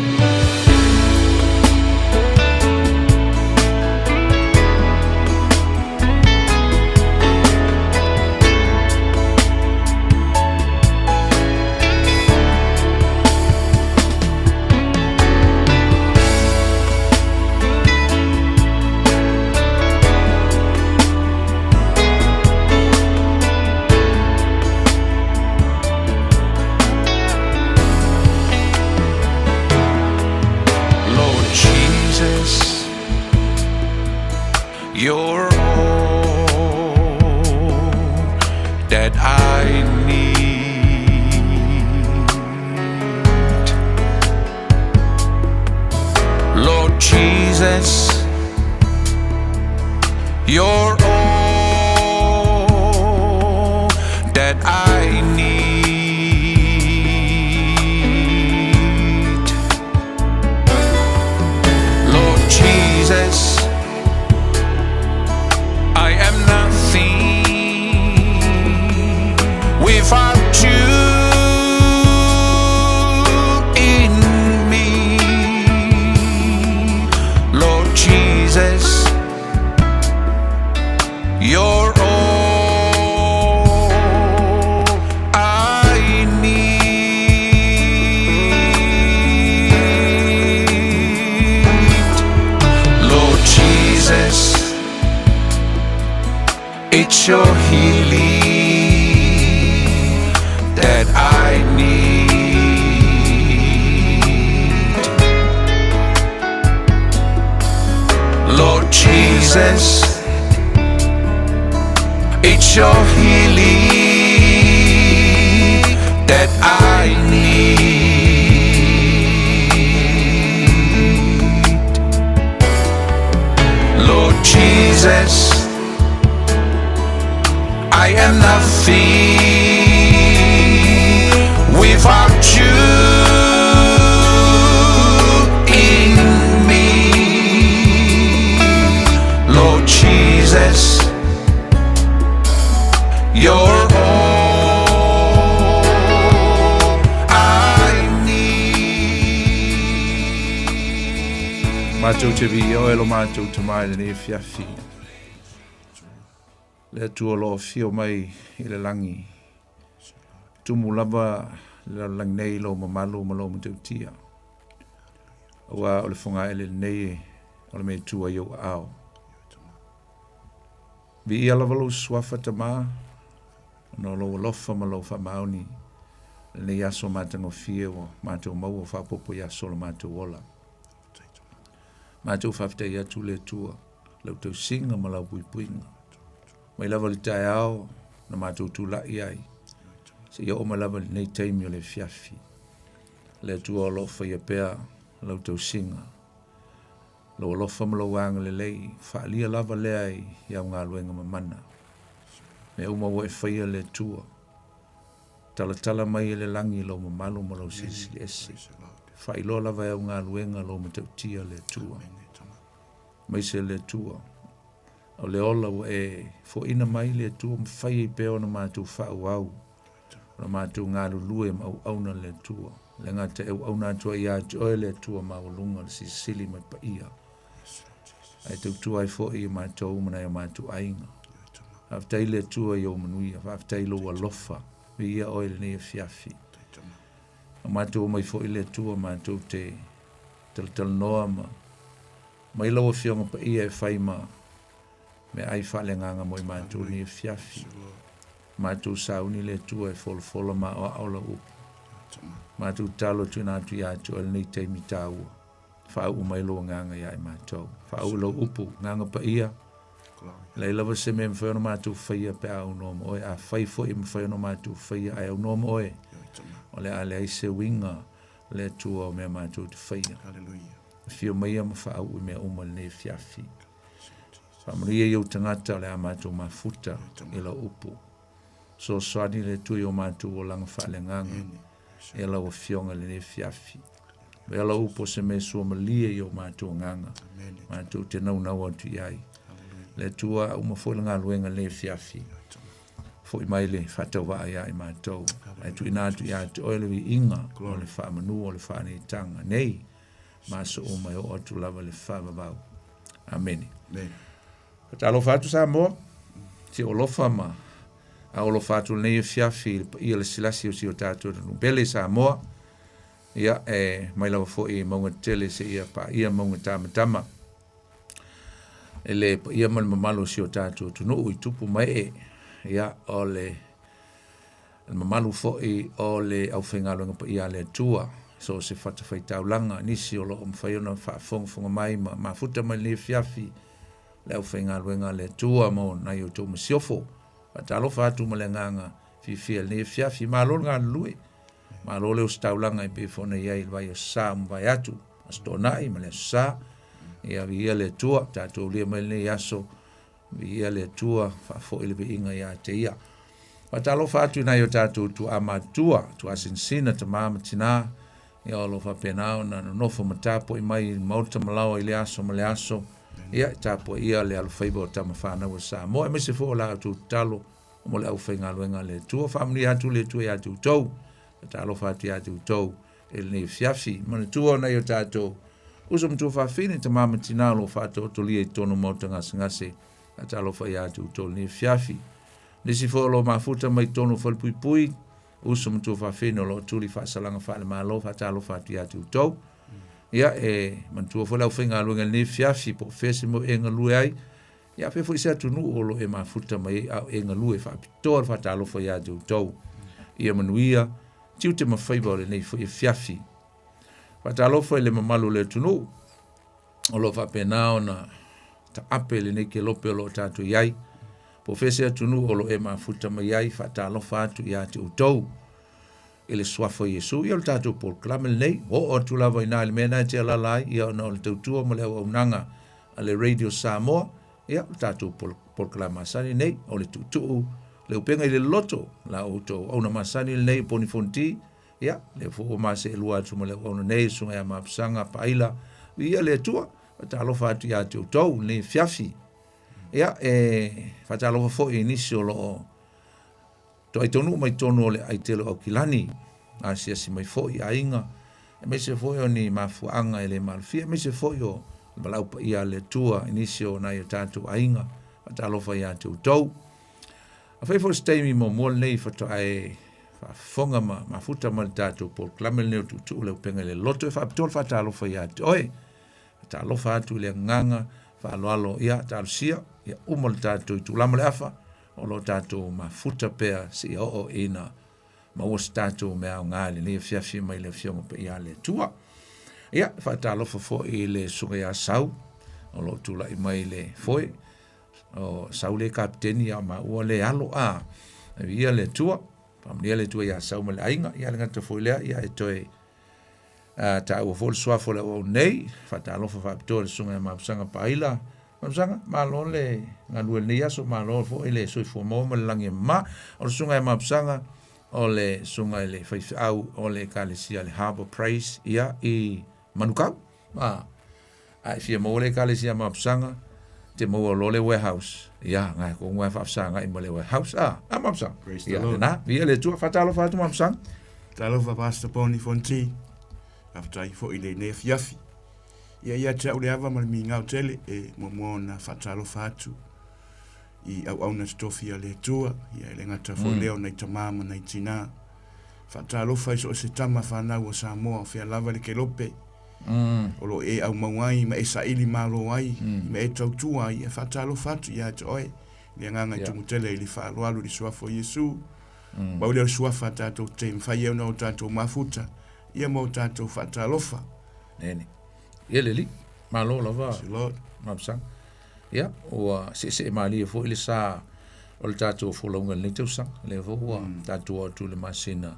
Lord Jesus, you're all that I need. Lord Jesus, you're all that I need. Lord Jesus, I am nothing without you in me. Lord Jesus, you're all I need. Lord Jesus, it's your healing that I need. Lord Jesus, it's your healing that I need. Lord Jesus, I am nothing without you in me. Lord Jesus, you're all I need. Matou te viia oe lo matou tama i lenei afiafi. Le Atua o lo o afio mai i le lagi. Tumu lava le lalolagi nei i lou mamalu ma lou matautia. Aua o le fogaele lenei o le mea e tu ai ou aao. Viia lava lou suafa Tama, ona o lou alofa ma lou faamaoni lenei aso matagofie ua matou maua ua faaopoopo i aso o lo matou ola. Matou faafetai atu le Atua, lau tausiga ma lau puipuiga. Mai lava le taeao na matou tulai ai, seia oo mai lava i lenei taimi o le afiafi. Le Atua o lo o faia pea lau tausiga, lou alofa ma lou agalelei, faaalia lava lea i au galuega mamana. Mea uma ua e faia le Atua. Talatala mai e le lagi lou mamalu ma lou silisili ese. Faailoa lava e au galuega lou matautia le Atua. Aemaise le Atua. O le ola ua e foaiina mai le Atua ma fai ai pea ona matou faaauau, ona matou galulue ma auauna le Atua. Le gata e auauna atu ai ia te oe le Atua maualuga le Silisili ma le Paia. Ae tautua ai foi i matou ma nai o matou aiga. Faafetai le Atua i ou manuia, faafetai i lou alofa, viia oe i lenei afiafi. O matou omai foi le Atua matou te talatalanoa ma mai lau Afioga Paia e fai ma meaai faaleagaga mo i matou lenei afiafi. Matou sauni le Atua e folafola ma aoao lau upu. Matou tatalo tuuina atu ia te oe lenei taimi taua. Faauu mai lou agaga ia i matou. Faauu lau upu, agaga paia. Leai lava se mea e mafai ona matou faia pe a aunoa ma oe. Afai foi e mafai ona matou faia ae aunoa ma oe, o le a leai se uiga le Atua o mea matou te faia. Afio maia ma faauu i mea uma i lenei afiafi. Faamanuia i ou tagata o le a matou mafuta i lau upu. Fesoasoani le Atua i o matou olaga faaleagaga e lau Afioga i lenei afiafi. Avea lau upu o se mea suamalie i o matou agaga, matou te naunau atu i ai. Le Atua, a uma foi le galuega i lenei afiafi, foi mai le faatauvaa ia i matou, ae tuuina atu ia te oe le viiga o le faamanu o le faaneetaga nei ma aso uma e oo atu lava i le faavavau. Amene. Faatalofa atu Samoa, si ou alofa ma alofa atu lenei afiafi i le paia le silasi o si o tatou atunuu pele Samoa. Ia, e mai lava foi i mauga tetele seia paia mauga tamatama. E le paia ma le mamalu o si o tatou atunuu i tupu ma ee. Ia, o le mamalu foi o le aufaigaluega paia a le Atua, so o se fatafaitaulaga, nisi o lo o mafai ona faafogafoga mai ma mafuta mai lenei afiafi, le aufaigaluega a le Atua mo nai o outou masiofo. Faatalofa atu ma le agaga fiafia i lenei afiafi. Malo le galulue. Malo le ositaulaga e pei foi ona i ai i le vai o Sa ua mavae atu, Aso Toonai ma le Aso Sa. Ia viia le Atua, tatou aulia mai lenei aso, viia le Atua, faafoi le viiga ia te Ia. Faatalofa atu i nai o tatou tuaa matutua, tuaa sinasina, tama ma tina, ia o lo o faapena ona nonofo ma tapuai mai i le maota malaoa i le aso ma le aso, ia e tapuaia le alofaiva o tama fanau a Samoa, aemaise foi o la outou tatalo mo le aufaigaluega a le Atua. Faamanuia atu le Atua ia te outou, faatalofa atu ia te outou i lenei afiafi. Manatua nai o tatou uso ma tuafafine, tama ma tina o lo o faataotolia i totonu o maota gasegase, faatalofa ia te outou i lenei afiafi. Nisi foi o lo o mafuta mai totonu o falepuipui, uso ma tuafafine o lo o tuli faasalaga faale-Malo, faatalofa atu ia te outou. Ia, e manatua foi le aufaigaluega i lenei afiafi, po o fea se mea o e galue ai, Ia faapea foi se atunuu o lo o e mafuta mai ai a o e galue faapitoa le faatalofa ia te outou. Ia manuia tiute ma faiva o lenei foi afiafi. Faatalofa i le mamalu o le atunuu o lo o faapena ona taape lenei kelope o lo o tatou i ai. Po o fea se atunuu o lo o e mafuta mai ai, faatalofa atu ia te outou i le suafa o Iesu. Ia o le tatou polokalame lenei, oo atu lava i ina i le mea lena e te alaala ai, ia ona o le tautua ma le auaunaga a le Radio Samoa, ia, o le tatou polokalame masani lenei, o le tuutuu, le upega i le loto, la outou auauna masani lenei, Poni Fonoti, ia, lea foi ua ma seelua atu ma le auauna nei, Susuga ia Mapusaga Paaila, viia le Atua, faatalofa atu ia te outou i lenei afiafi. Ia, e faatalofa foi i nisi o lo o toai taunuu mai totonu o le aitele o Aukilani, asiasi mai foi i aiga, aemaise foi o ni mafuaaga e le malofia, aemaise foi o le valaau paia a le Atua i nisi o nai o tatou aiga, faatalofa ia te outou. Afai foi o se taimi muamua lenei faatoa e faafofoga ma mafuta ma le tatou polokalame lenei o Tuutuu le Upega i le Loto, e faapitoa le faatalofa ia te oe. Faatalofa atu i le agaga faaaloalo, ia talosia, ia uma le tatou itula ma le afa, o lo o tatou mafuta pea seia oo ina maua se tatou mea aoga i lenei afiafi mai le Afioga Paia a le Atua. Ia, faatalofa foi i le Susuga ia Sau, o lo o tulai mai le foe, o Sau le kapiteni a o maua le alo a, viia le Atua, faamanuia le Atua ia Sau ma le aiga, ia le gata foi lea, ia e toe taua foi le suafa o le auau nei, faatalofa faapitoa i le Susuga ia Mapusaga Paaila, Mapusaga, malo le galue i lenei aso, malo foi le soifua maua ma le lagi e mama. O le Susuga ia Mapusaga, o le susuga i le faifeau o le Ekalesia le Harbour Praise ia i Manukau. A, a e fia maua le Ekalesia Mapusaga, te maua loa le warehouse. Ia, ngai ko ngā whaafsanga i ma le warehouse. A, a Mapusaga. Praise the Ia, Lord. nā, via le Atua, whaatalofa atu Mapusaga. Talofa Pastor Poni Fonti. Faafetai foi i lenei afiafi. Ia ia te au le ava ma le migao tele e muamua ona faatalofa atu i auauna totofi a le Atua, ia e le gata foi lea o nai tamā ma nai tinā. Faatalofa i so o se tama fanau o Samoa o fea lava le kelope o lo o e aumau ai ma e saili malo ai ma e tautua ai, e faatalofa atu ia te oe le agaga e tumu tele i le faaaloalo i le suafa o Iesu. Pau lea o le suafa tatou te mafai ai ona o tatou mafuta ia ma o tatou faatalofa. Nene. Ia le alii, malo lava. Mapusaga. Ia, ua seesee malie foi le sa o le tatou folauga i lenei tausaga. Lea foi ua tatou oo atu i le masina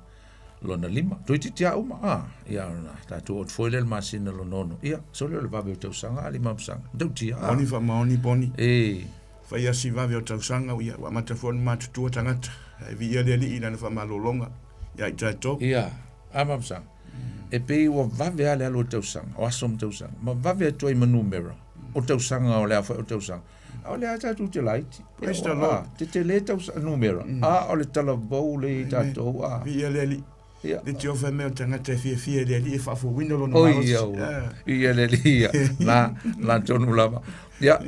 lona lima. Toeitiiti lava uma, a, ia ona tatou oo atu foi lea i le masina lona ono. Ia, sole o le vave o tausaga a alii Mapusaga. Matautia, a. Moni faamaoni Poni. E. Fai asi vave o tausaga, ia, ua amata foi ona matutua tagata. Ae viia le Alii i lana faamalologa ia i tatou. Ia, a Mapusaga. E pei ua vave lava le alu o tausaga, o aso ma tausaga, ma vave atu ai ma numera o tausaga o le a foi o tausaga. A o lea lava tatou te laiti. Praise the Lord. Tetele tausaga numera, a o le talavou lea i tatou. A. Viia le Alii. Ia. Le tiofa mea o tagata e fiafia i le Alii e faafouina lona Oi, malosi. ia, ua. Ia le Alii, ia. Na, na tonu lava. Ia,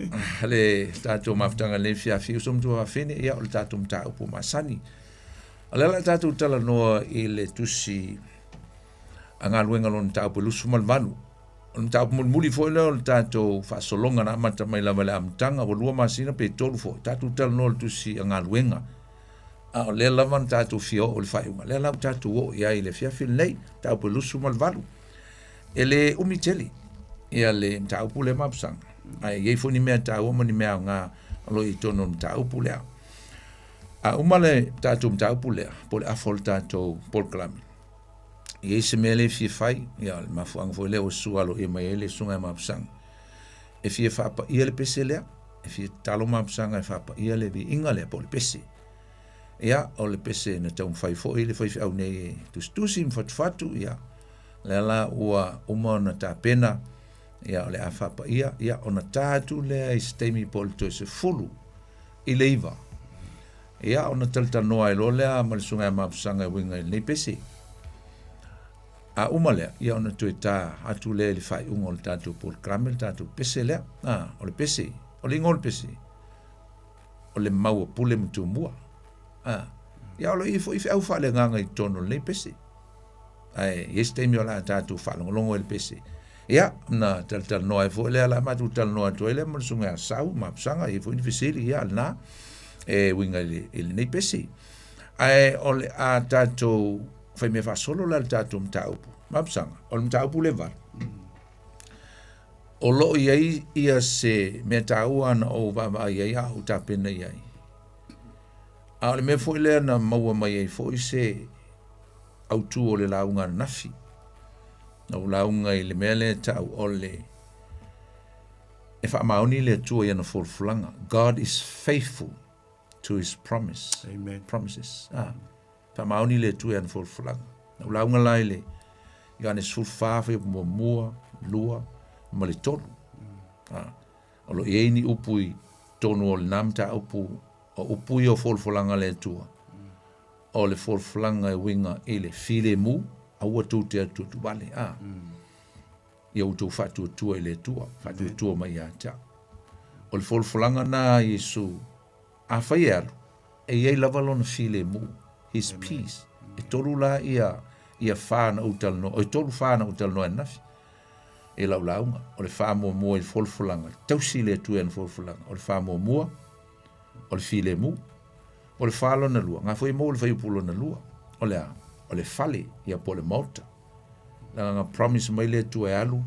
le tatou mafutaga i lenei afiafi, uso ma tuafafine, ia, o le tatou mataupu masani. O lea o le a tatou talanoa i le tusi a galuega lona mataupu e 28. O le mataupu mulimuli foi lea o le tatou faasologa na amata mai lava i le amataga, ua 2 masina pe 3 foi, tatou talanoa i le tusi a galuega. A o lea lava na tatou fia oo i le faaiuga, lea la ua tatou oo i ai i le afiafi lenei, mataupu e 28. E le umi tele ia le mataupu lea Mapusaga, ae i ai foi ni mea taua ma ni mea aoga o lo o i totonu o le mataupu lea. A uma le tatou mataupu lea, po o le afa o le tatou polokalame, e i ai se mea lea e fia fai, ia o le mafuaaga foi lea ua susu aloaia mai ai le susuga ia Mapusaga, e fia faapaia le pese lea, e fia tatalo Mapusaga e faapaia le viiga lea po o le pese. Ia, o le pese na taumafai foi le faifeau nei e tusitusi ma fatufatu, ia, lea la ua uma ona tapena, ia, o le a faapaia, ia, ona ta atu lea i se taimi po o le toe 10 i le 9. Ia, ona talatalanoa ai loa lea ma le Susuga ia Mapusaga e uiga i lenei pese. A uma lea, ia ona toe ta atu lea i le faaiuga o le tatou polokalame, le tatou pese lea. A, o le pese, o le igoa o le pese, o le mau a Pule ma Tumua. A, ia o lo o i ai foi feau faaleagaga i totonu o lenei pese. Ae i ai se taimi o le a tatou faalogologo ai i le pese. Ia, ona talatalanoa ai foi lea, o le a matou talanoa atu ai lea ma le Susuga ia Sau Mapusaga, e i ai foi ni fesili, ia lena, e uiga i lenei pese. Ae o le a tatou faimea faasolo la le tatou mataupu. Mapusaga, o le mataupu le 8. O lo o i ai ia se mea taua na ou vaavaai ai a o ou tapena i ai. A o le mea foi lea na maua mai ai foi se autu o le lauga ananafi. Na ou lauga i le mea lea e tau o le e faamaoni le Atua i ana folafolaga. God is faithful to his promise. Amen. Promises. Ah. Faamaoni le Atua i ana folafolaga. Na ou lauga la i le Ioane 14, fuaiupu muamua, lua, ma le tolu. Ah. O lo o i ai ni upu i totonu o lena mataupu, o upu ia o folafolaga a le Atua. O le folafolaga e uiga i le filemu, aua tou te atuatu vale, a. Ia outou faatuatua i le Atua, faatuatua mai ia te au. O le folafolaga na a Iesu, afai e alu, e i ai lava lona filemu, his peace. E tolu la ia, ia fa na ou talanoa, oi tolu fa na ou talanoa ananafi i lau lauga. O le fa muamua i le folafolaga, tausi le Atua i ana folafolaga. O le fa muamua, o le filemu. O le fa lona lua, nga foi e maua le fuaiupu lona lua, o le a? O le fale, ia po o le maota. Leaga na promise mai le Atua e alu,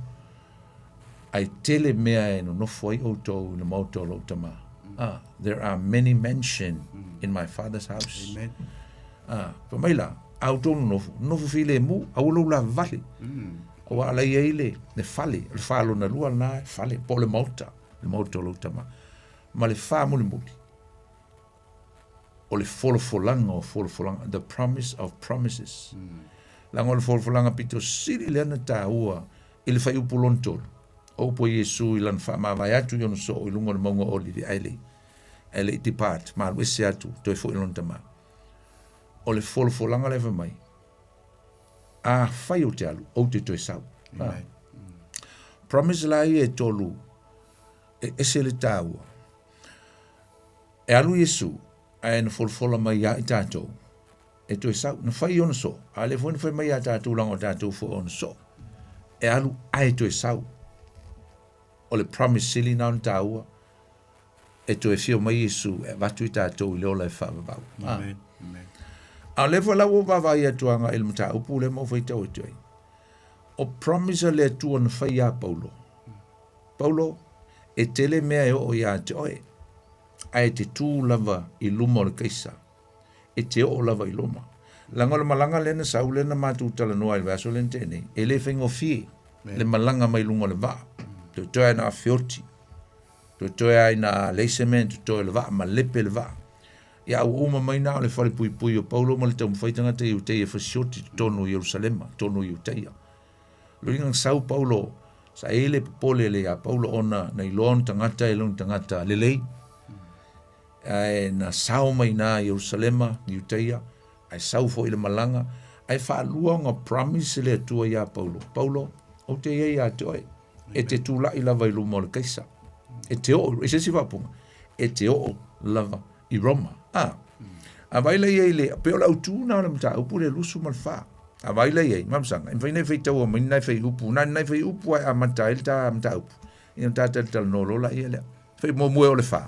ae tele mea e nonofo ai outou i le maota o lou tama. Ah, there are many mansion in my father's house. Amen. Ah, fai mai la, a outou nonofo, nonofo filemu, aua lou lavavale. Aua a la i ai le, le fale, o le fa lona lua lena, fale, po o le maota, le maota o lou tama. Ma le fa mulimuli. O le folafolaga o folafolaga, the promise of promises. Leaga o le folafolaga pito sili lea na taua i le fuaiupu lona tolu, o upu a Iesu i lana faamavae atu i ona soo i luga o le mauga o Olivi ae le i, ae le i depart, ma alu ese atu, toe foi i lona Tama. O le folafolaga lea fai mai, afai ou te alu, ou te toe sau. Amen. Promise la ia e tolu, e ese le taua. E alu Iesu, ae na folafola mai ia i tatou, e toe sau. Na fai i ona soo, a lea foi na fai mai ia tatou leaga o tatou foi ona soo. E alu ae toe sau. O le promise sili na ona taua, e toe afio mai Iesu e avatu i tatou i le ola e faavavau. Amen. Amen. A o lea foi la ua ou vaavaai atu agai i le mataupu lea ma ou faitau atu ai. O promise a le Atua na fai ia Paulo. Paulo, e tele mea e oo iā te oe, ae e te tū lava i luma o le Kaisa. E te oo lava i Roma. Leaga o le malaga lea na sau lea na matou talanoa ai i le vaiaso lea na tea nei, e le faigofie le malaga mai luga o le vaa. Toetoe lava ina feoti, toetoe lava ina leai se mea e totoe o le vaa, malepe le vaa. Ia a ua uma mai na o le falepuipui o Paulo ma le taumafai tagata Iutaia e fasioti i totonu o Ierusalema, totonu o Iutaia. Lona na sau Paulo, sa i ai le popole le ia Paulo ona na iloa ona tagata e le ona tagata lelei. Ae na sao mai ina i Ierusalema, Iutaia, ae sau foi i le malaga, ae faalua ona promise le Atua ia Paulo, Paulo, ou te i ai ia te oe, e te tulai lava i luma o le Kaisa. E te oo, i se isi faaupuga, e te oo lava i Roma. A, a vaai la i ai le, pei o le autu na o le mataupu le 24. A vaai la i ai, Mamusaga, e mafai ona e faitaua mai ni nai fuaiupu, na o ni nai fuaiupu lava e amata ai le ta mataupu, ia ona ta talatalanoa loa laia lea. Fai muamua e oo i le 4,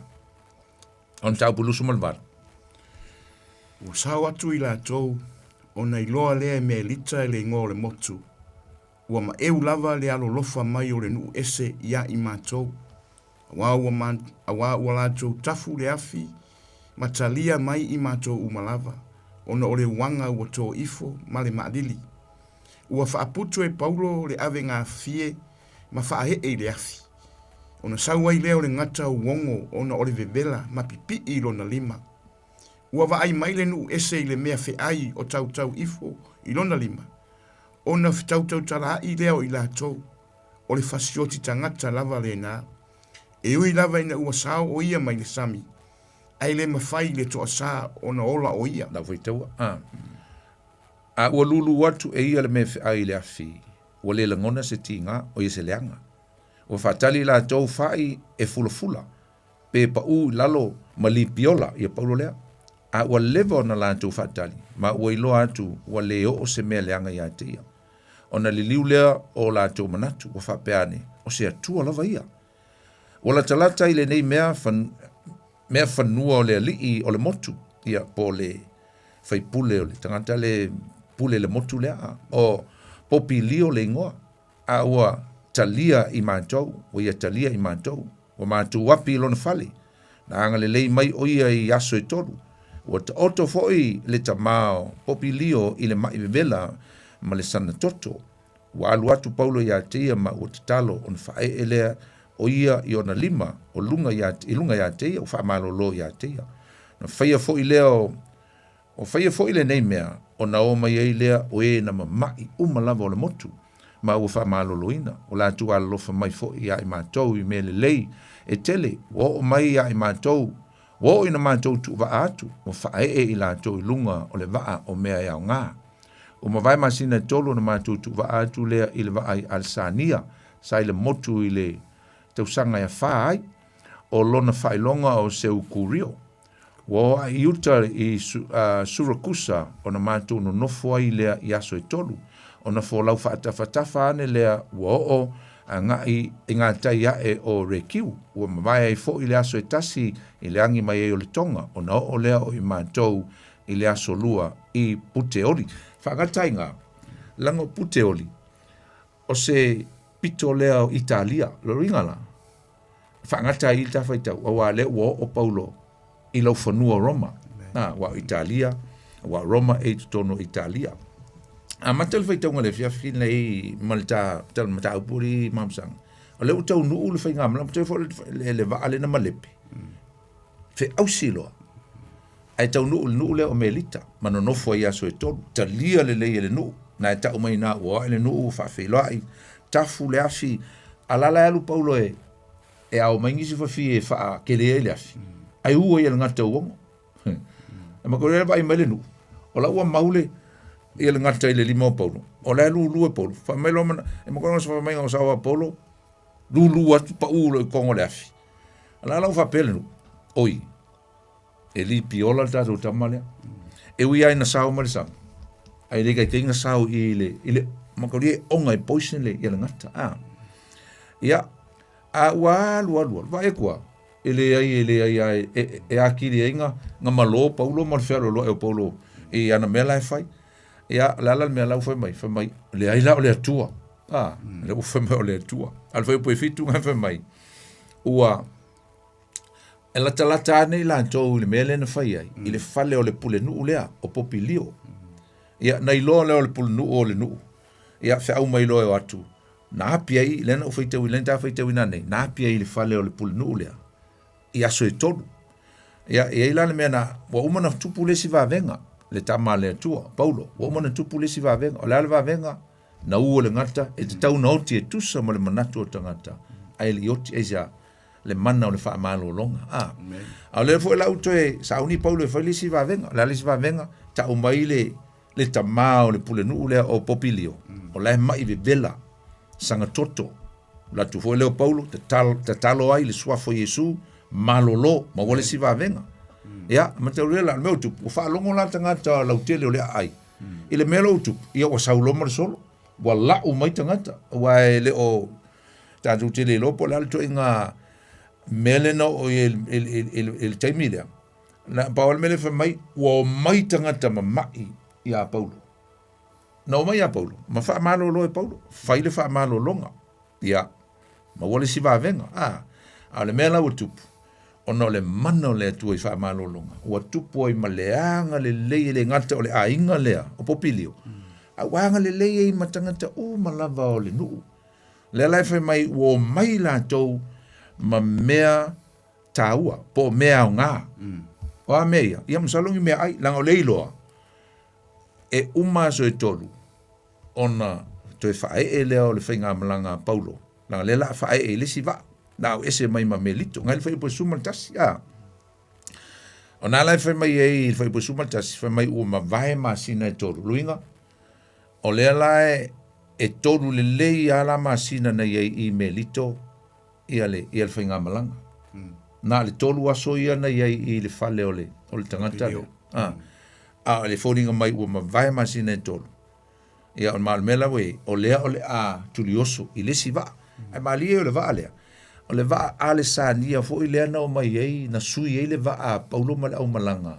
o le mataupu 28. Ua sao atu i latou, ona iloa lea e Melita i le igoa o le motu, ua maeu lava le alolofa mai o le nuu ese ia i matou, Aua ua ma, aua ua latou tafu le afi ma talia mai i matou uma lava, ona o le uaga ua to ifo ma le maalili. Ua faaputu e Paulo le avegafie ma faaee i le afi. Ona sau ai lea o le gata uogo ona o le vevela ma pipii i lona lima. Ua vaai mai le nuu ese i le mea feai o tautau ifo i lona lima, ona fetautautalaai lea o i latou. O le fasioti tagata lava lena. E ui lava ina ua sao o ia mai le sami, ae le mafai i le toasā ona ola o ia. Lau faitaua, a. A ua lūlū atu e ia le mea feai i le afi, ua le lagona se tigā, o ia se leaga. Ua faatali latou fai e fulafula, pe paʻū i lalo ma lipiola, ia Paulo lea. A ua leva ona latou faatali, ma ua iloa atu ua le oo se mea leaga ia te ia. Ona liliu lea o latou manatu, ua faapea ane, O se Atua lava ia. Ua latalata i lenei mea, fan, mea fanua o le alii o le motu, ia, po o le faipule o le tagata le pule le motu lea, o Popilio le igoa, a ua talia i matou, ua ia talia i matou, ua matou api i lona fale, Na agalelei mai ʻo ia i aso e tolu. Ua taoto foi le tama o Popilio i le maʻi vevela ma le sana toto. Ua alu atu Paulo iā te ia ma ua tatalo ona faaee lea o ia i ona lima o luga iā, i luga iā te ia, ua faamalolo iā te ia. Na faia foi lea o, o faia foi lenei mea, ona o mai ai lea o e na mamaʻi uma lava o le motu, ma ua faamaloloina. Ua latou alolofa mai foi iā i matou i mea lelei e tele, ua oo mai iā i matou, ua oo ina matou tuuvaa atu, ua faaee i latou i luga o le vaa o mea e aoga. Ua mavae masina e tolu ona matou tuuvaa atu lea i le vaa i Alesania, sa i le motu i le tausaga e afā ai, o lona faailoga o Seukurio. Ua oo ae i uta i Surakusa ona matou nonofo ai lea i aso e tolu, ona folau faatafatafa ane lea ua oo agai i ngā tai ae o Rekiu, ua mavae ai foi le aso e tasi i le agi mai ai o le tonga, ona oo lea o i matou i le aso lua i Puteoli. Faagata ai ngā laga o Puteoli, o se pito lea o Italia, lo uiga la, faagata ai le ta faitau, auā lea ua oo Paulo i laufanua o Roma, a, ua o Italia, ua o Roma e i totonu o Italia. Amata le faitauga i le afiafi lenei ma le ta tala mataupu i Mamusaga. O lea ua taunuu le faigamalaga, toe foi le vaa lea na malepe, feausi loa. Ae taunuu i le nuu lea o Melita, ma nonofo ai i aso e tolu, talia lelei e le nuu, na e tau mai ina ua o ae le nuu ua faafeiloai, tafu le afi, a la la e alu Paulo e e ao mai nisi fafie e faakele ai le afi, ae u ai e le gata uogo. E ma koe vaai mai le nuu, o la ua mau le ia le gata i le lima o Paulo, o la e lulu e Paulo, fai mai loa mana, e ma koe fai mai o sao a Paulo, lulu atu pau lo i kongo le afi. A la la ua faapea le nuu, oi, E lipi ola le tatou tama lea. E ui ai na sao mai le sami, ai le kaikai na sao i le, i le, makauli e onga e poison le, ia le gata. A. Ia, a ua alu alu alu, vaai atu lava, e leai e leai lava e, e, e atili ai na, na malo Paulo ma le fealoaloai o Paulo i ana mea la e fai. Ia, o le a la le mea la ua fai mai? Fai mai, leai la o le Atua. A, lea ua fai mai o le Atua. A o le fuaiupu e 7 na fai mai, ua, E latalata ane i latou i le mea lea na fai ai, i le fale o le pulenuu lea, o Popilio. Ia, na iloa lea o le pulenuu o le nuu. Ia, feau mai loa e o atu, na api ai, lea na ou faitauina, lea na ta faitauina nei, na api ai i le fale o le pulenuu lea, i aso e tolu. Ia, e i ai la le mea na, ua uma na tupu le isi vavega, le tama a le Atua, Paulo, ua uma na tupu le isi vavega. O le a le vavega? Na u o le gata, e tatau na oti e tusa ma le manatu o tagata, ae le i oti, aisea? Le mana o le faamalologa. A, a o lea foi la ua toe sauni Paulo e fai le isi vavega. O le a le isi vavega? Tau mai le, le tamā o le pulenuu lea o Popilio, o la e ma'i vevela, sagatoto. Alu atu foi lea o Paulo, tatalo, tatalo ai i le suafa o Iesu, malolo, maua le isi vavega. Ia, mataulia la, o le mea ua tupu, ua faalogo la tagata lautele o le aai, i le mea lea ua tupu, ia ua sau loa ma le solo, ua lau mai tagata, aua e le o, tatou te le iloa po o le a le ituaiga mea lea na oo i ai i le taimi lea. Na pau lava le mea lea fai mai, ua omai tagata mama'i iā Paulo. Na omai iā Paulo, ma faamalolo e Paulo, fai le faamalologa. Ia, maua le isi vavega. A, a o le mea la ua tupu, ona o le mana o le Atua i faamalologa, ua tupu ai ma le agalelei e le gata o le aiga lea o Popilio, a ua agalelei ai ma tagata uma lava o le nuu. Lea la e fai mai ua omai latou ma mea taua po o mea aoga. O a mea ia? Ia masalo ni meaai, leaga o lea e iloa e uma aso e tolu ona toe faaee lea o le faigamalaga a Paulo, leaga lea o le a faaee i le isi vaa, la au ese mai ma Melito. Ngai le fuaiupu e 11, a. O na la e fai mai ai i le fuaiupu e 11, fai mai ua mavae masina e tolu. Luiga, o lea la e, e tolu lelei lava la masina na i ai i Melito ia le, ia le faigamalaga. Na o le tolu aso ia na i ai i le fale o le, o le tagata lea. A, a o le foliga mai ua mavae masina e tolu. Ia, o le mea la ua i ai, o lea o le a tulioso i le isi vaa. Ae malie o le vaa lea, o le vaa Alesania foi lea na omai ai, na sui ai le vaa a Paulo ma le aumalaga,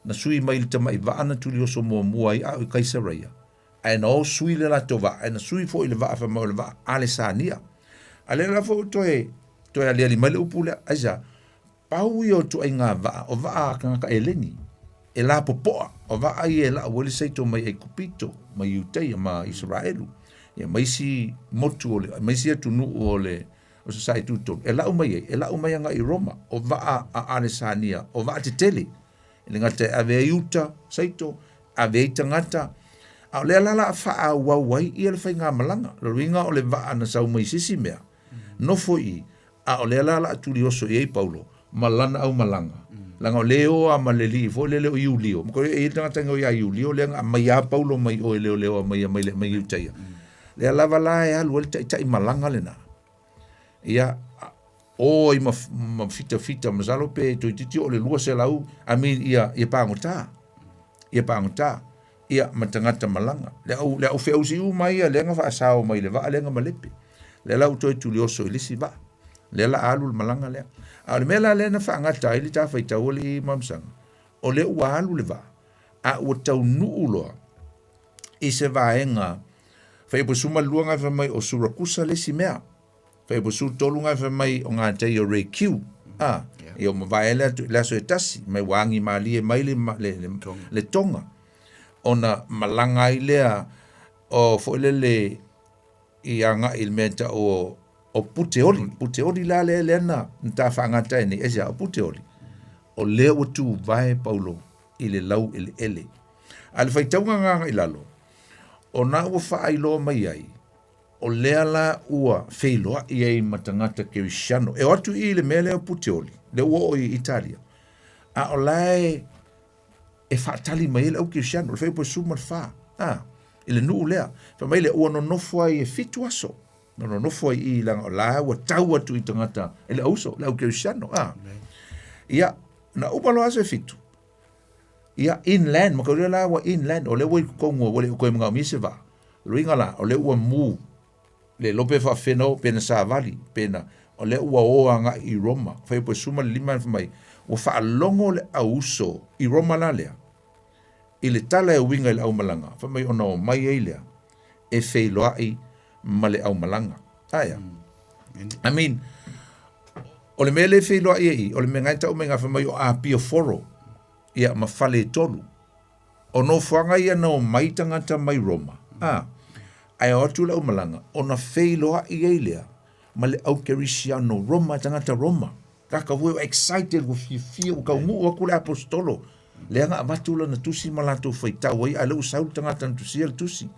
na sui mai le tamai vaa na tulioso muamua ai a o i Kaisareia, ae na o sui le latou vaa, ae na sui foi le vaa fai mai o le vaa Alesania. A lea la foi ua toe, toe aliali mai le upu lea, aisea? Pau ia o ituaiga vaa, o vaa a tagata Eleni, e lapopoa, o vaa ia e lau ai le saito mai Aikupito, mai Iutaia ma Isaraelu, ia ma isi motu o le, ma isi atunuu o le o Sasae Tutotonu, e lau mai ai, e lau mai agai i Roma, o vaa a Alesania, o vaa tetele, e le gata e ave ai uta, saito, ave ai tagata, a o lea la o le a faaauau ai ia le faigamalaga. O lona uiga o le vaa na sau mai se isi mea, nofo i i, A o lea la o le a tulioso i ai Paulo ma lana aumalaga, leaga o lea e o lava ma le alii foi lele o Iulio. Ma e i ai le tagata e igoa ia Iulio lea na aumai lava Paulo mai o e leoleo mai mai le mai Iutaia. Lea lava la e alu ai le taitai malaga lena. Ia, o ai ma, ma fitafita, masalo pe toeitiiti oo i le 200, I mean, ia, ia pagota. Ia pagota. Ia, ma tagata malaga. Le au, le au feausi uma ia lea na faasao mai le vaa lea na malepe. Lea la ua toe tulioso i le isi vaa. Lea la alu le malaga lea. A o le mea la lea na faagata ai le ta faitau alii ma Masaga, o lea ua alu le vaa, a ua taunuu loa i se vaega fuaiupu 12 na fai mai o Surakusa le isi mea. Fuaiupu 13 na fai mai o gatai o Rekiu. A, ia ua mavae le atu le aso e tasi, mai ua agi malie mai le, le, le, le toga. Ona malaga ai lea o foi lele i agai i le mea e tau o, o Puteoli. Puteoli la lea, lea na, na ta faagata ai nei, aisea, o Puteoli. O lea ua tuvae Paulo i le laueleele. A le faitauga agaga i lalo, ona ua faailoa mai ai, o lea la ua feiloai ai ma tagata kerisiano. E o atu i i le mea lea o Puteoli, lea ua oo i Italia, a o la e e faatali mai ai le au kerisiano, le fuaiupu 14, a, i le nuu lea. Fai mai lea, ua nonofo ai e fitu aso, na nonofo ai i i leaga o la ua tau atu i tagata e le auso, le au kerisiano, a. Ia, na uma loa aso e fitu, Ia, inland, ma kaulia la ua inland, o lea ua i totonu ua le o toe manaomia se vaa. Luiga la, o lea ua move, le iloa pe faafefea o, pe na savali, pe na, o lea ua o agai i Roma. Fai po 15 fai mai, ua faalogo le auuso i Roma la lea, i le tala e uiga i le aumalaga, fai mai ona omai ai lea, e feiloai ma le aumalaga. Aea. I mean, o le mea lea e feiloai ai i, o le mea na e tau mai na fai mai o Apia Foro, ia ma fale e tolu. O nofoaga ia na omai tagata mai Roma, a, ae o atu le aumalaga, ona feiloai ai lea ma le au kerisiano Roma, tagata Roma. Kaka foi ua excited, ua fiafia, ua taunuu atu le aposetolo. Lea na avatu lana tusi ma latou faitau ai, a o lea ua sau le tagata na tusia le tusi.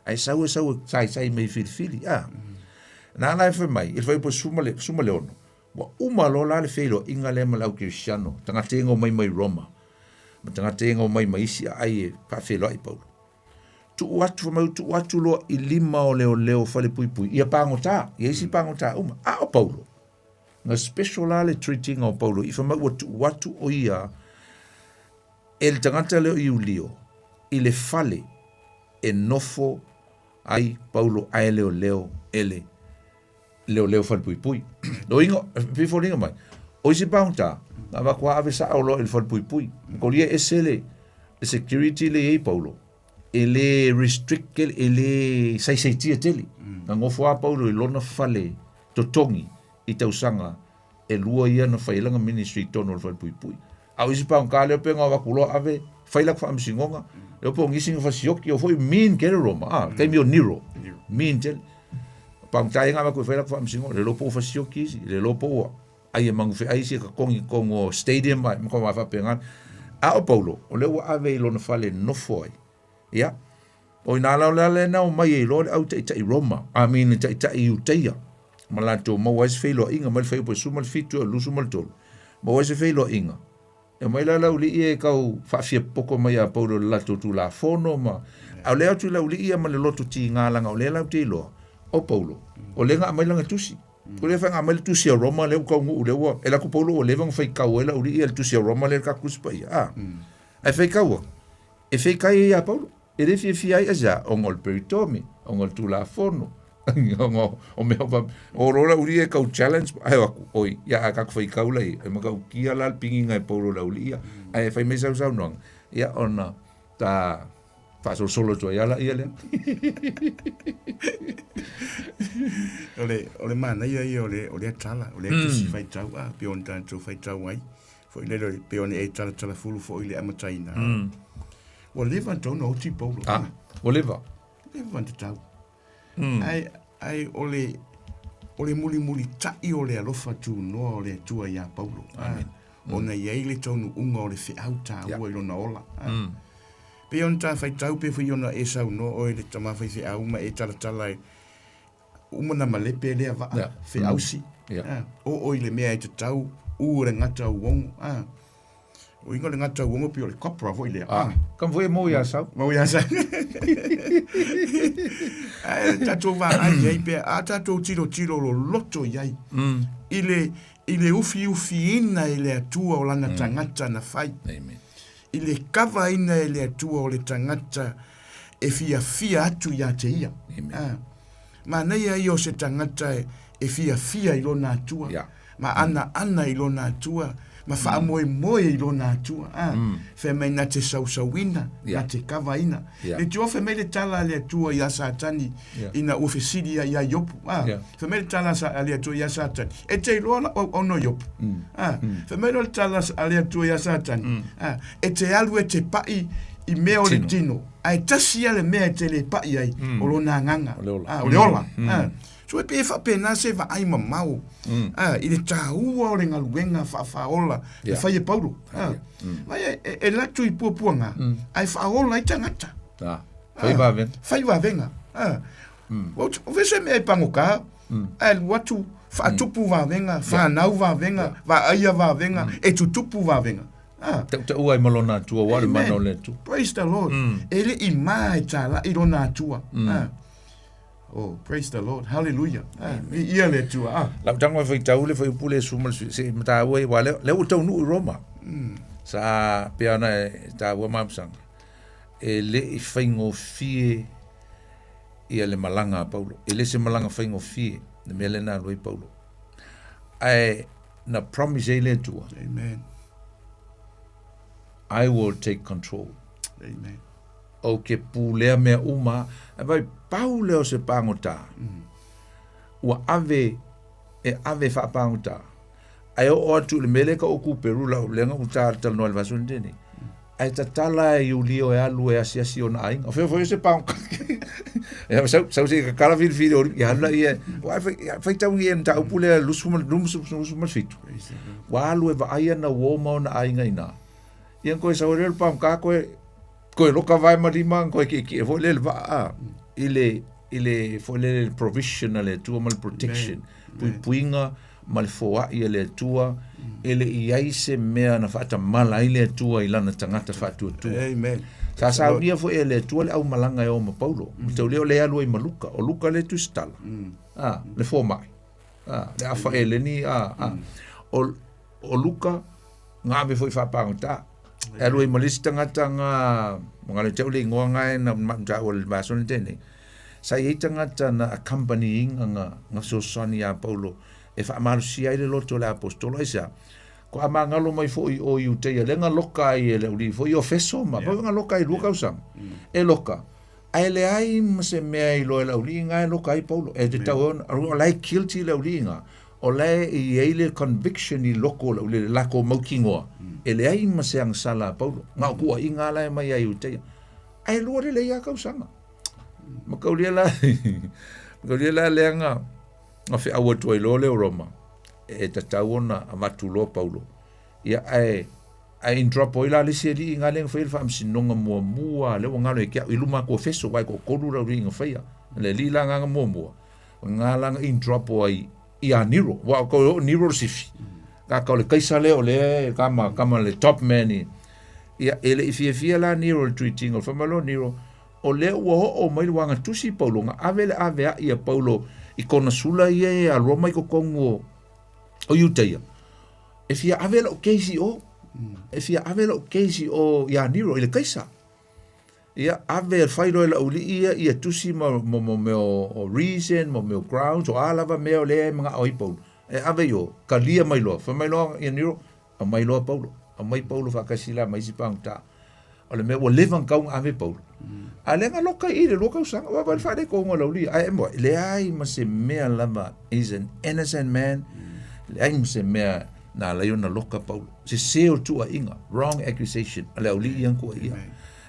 Ae sau e sau e saisai mai filifili, a. Na ala e fai mai, i le fuaiupu 16, ua uma loa la le feiloaiga lea ma le au kerisiano, tagata ia na omai mai Roma, ma tagata ia na omai ma isi aai e faafeiloai Paulo. Tuu atu, fai mai ua tuu atu loa i lima o leoleo falepuipui, ia pagota, ia isi pagota uma. A o Paulo, na special la le treat-ina o Paulo i fai mai ua tuu atu o ia e le tagata lea o Iulio i le fale e nofo ai Paulo ae leoleo e le leoleo falepuipui. Loiga, pei foliga mai, o isi pagota, na avatu lava ave sao loa i le falepuipui. Kolia ese le security le i ai Paulo, e le restrict tele, e le saisaitia tele. Na nofo lava Paulo i lona fale totogi i tausaga e lua ia na fai ai lana ministry i totonu o le falepuipui. A o isi pagota lea pe na o atu loa ave fai latou faamasinoga, lea po o nisi na fasioki, o foi mean tele Roma, a, taimi o Nero, mean tele. Pagota ia na avatu e fai latou faamasinoga, le iloa po ua fasioki isi, le iloa po ua ai e magufeai isi e totogi i totonu o stadium ma mea faapena. A o Paulo, o lea ua ave i lona fale e nofo ai. Ia, o ina la o le ala lea na omai ai loa le au taitai Roma, I mean le taitai Iutaia, ma latou maua ai se feiloaiga mai le fuaiupu 17 e oo i le 23, maua ai se feiloaiga. E omai la le aualii ia e tau faafiapopo mai ia Paulo i le latou Tulafono ma, a o lea atu i le aualii ia ma le loto tiga leaga o lea latou te iloa, o Paulo, o lea na aumai lana tusi. O lea na aumai le tusi a Roma lea ua taunuu lea ua, e alu atu Paulo ua leva ona faitau ai le aualii ia le tusi a Roma lea le tatou Tusi Paia, a. Ae faitau atu, e feitai ai ia Paulo, e le fiafia ai aisea? Ona o le peritome, ona o le Tulafono, ona o mea faapea. O loa le aualii ia e tau challenge, ae o atu, oi, ia a tatou faitau la i ai, e matautia la le piniga e Paulo i le aualii ia. Ae fai mai sau saunoaga, ia ona ta faasolosolo atu ai lava laia lea. O le, o le manaia ia o le, o lea tala, o lea tusi faitau, a, pei ona tatou faitau ai, foi lele e pei ona e talatalafulu foi i le amataina. Ua leva ona tatau ona oti Paulo. Ah, ua leva. Leva ona tatau. Ae, ae o le, o le mulimulitai o le alofa tunoa o le Atua iā Paulo. Amen. Ona i ai le taunuuga o le feau taua i lona ola. Pei ona ta faitau pe foi ona e saunoa oe le tama faifeau ma e talatala e uma na malepe lea vaa yeah. feausi yeah. ah, o o i le mea e tatau u le gata uongo ah. O inga le gata uongo pi o le copra foi lea. Ah, kam foi mo ia sau. Mo ia sau. Ai tatou vaai ai pe a tatou tiro tiro lo loto i ai. I le i le ufi ufi ina i le Atua o lana tagata na fai. Amen. I le kavaina e le Atua o le tagata e fiafia atu iā te ia. Amen. Manaia ia o se tagata e fiafia i lona Atua, yeah. ma anaana i lona Atua, ma faamoemoe i lona Atua. Ah, Fai mai na te sausauina, Yeah. na te kavaina. Yeah. Le tio fai mai le tala a le Atua iā Satani, Yeah. ina ua fesili ai iā Iopu. Ah, Yeah. Fai mai le tala a le Atua iā Satani, e te iloa la'u auauna o Iopu. Ah, Fai mai loa le tala a le Atua iā Satani, ah, e te alu e te pa'i i mea o le Tino. tino, ae tasi ia le mea e te le pa'i ai, o lona agaga. O le ola. Ah, o le ola. Ah, So e pei e faapena se vaai mamao i le taua o le galuega faafaaola na fai e Paulo. Vai e, e latu i puapuaga ae faaola ai tagata. Fai vavega. Fai vavega. O fese mea e pagokā, ae alu atu faatupu vavega, fanau vavega, vaaia vavega, e tutupu vavega. Tautaua ai ma lona Atua, ua le mana o le Atua. Praise the Lord. E le i ma e tāla'i lona Atua. Oh, praise the Lord. Hallelujah. Ah, viia le Atua. Ah. Lau tago e faitau le fuaiupu lea su ma le sui, se i mataua ai, aua lea, lea ua taunuu i Roma. Sa pei ona e taua mapusaga, e le i faigofie ia le malaga a Paulo. E le se malaga faigofie le mea lea na alu ai Paulo. Ae na promise ai le Atua. Amen. I will take control. Amen. Ou ke pulea mea uma, e vai pau lea o se pagota. Ua ave, e ave faapagota. Ae oo atu i le mea lea ka ou kuperu lau lea na ou talanoa i le vaiaso nei. Ae tatala e Iulio e alu e asiasi i ona aiga. O fea foi o se pagota. Ia sau sau se i kakala filifili o ia alu laia. Ua faitau ia mataupu lea 27. Ua alu e vaai ana uo ma ona aiga i ina. Ia koe sau ai lea o le pagota koe koe loka vae ma lima koe kiekie foi lea i le vaa a, i le i le foi lele le provision a le Atua ma le protection, puipuiga ma le foai a le Atua, e le i ai se mea na faatamala ai le Atua i lana tagata faatuatua. Amen. Sa saunia foi e le Atua le aumalaga e o ma Paulo. Mm. Tau lea o le alu ai ma Luka. O Luka le tusitala. Ah, le fomai. Ah, le afa eleni. Ah, ah. O, o Luka, nga ave foi faapagota. E alu ai ma le isi tagata nga, ma le tau le ingoa nga e na ma o le vaiaso na tea nei. Sa i ai tagata na accompany ina nga, nga fesoasoani ia Paulo e faamalosia ai le loto o le aposetolo. Aisea? Ko a magalo mai foi o Iuteia lea nga loka ai e le aualii foi o Efeso ma yeah. nga loka ai lua tausaga. E loka. Ae leai ma se mea i loa e le aualii nga e loka ai Paulo. E te tau ona, o la e guilty le aualii nga. O la e i ai le conviction i loko o le aualii, le lako mautinoa. E leai ma se agasala a Paulo. Nga o kuaiga la e mai ia Iuteia. Ae lua lelei lava tausaga. Ma kaulia la, ma kaulia la lea nga, nga feau atu ai loa lea o Roma, e tatau ona avatu loa Paulo. Ia, ae, ae indropo ai la le isi alii nga lea na faia le faamasinoga muamua, lea ua galo ia te au i luma atu o Efeso, aua e toatolu le aualii na faia. Le alii la nga na muamua, nga la na indropo ai ia Nero. Aua o o Nero le sifi. Kaka o le kaisa lea o lea e kama, kama le top man i. Ia, e le i fiafia la Nero i le treat-ina o le fai mai loa Nero, o lea ua oo mai le waga tusi i Paulo, na ave le avea'i a Paulo i kona sula ia e aloa mai totonu o, o Iutaia. E fia ave la'u case i o. E fia ave la'u case i o ia Nero i le kaisa. Ia, ave fai loa e le aualii ia ia tusi ma, ma, ma mea o, o reason, ma mea o grounds, o a lava mea o lea e mana'o ai Paulo. E ave i o, kalia mai loa. Fai mai loa ia Nero, aumai loa Paulo. Aumai Paulo faatasi la ma isi pagota. O le mea ua leva ona tatau ona ave Paulo. A lea na loka i i le lua tausaga, ua vaai le faaletonu o le aualii. Ae moe, leai ma se mea lava, he's an innocent man. Leai ma se mea na ala ai ona loka Paulo. Sese o le tuuaiga, wrong accusation, a le aualii ia na tuuaia.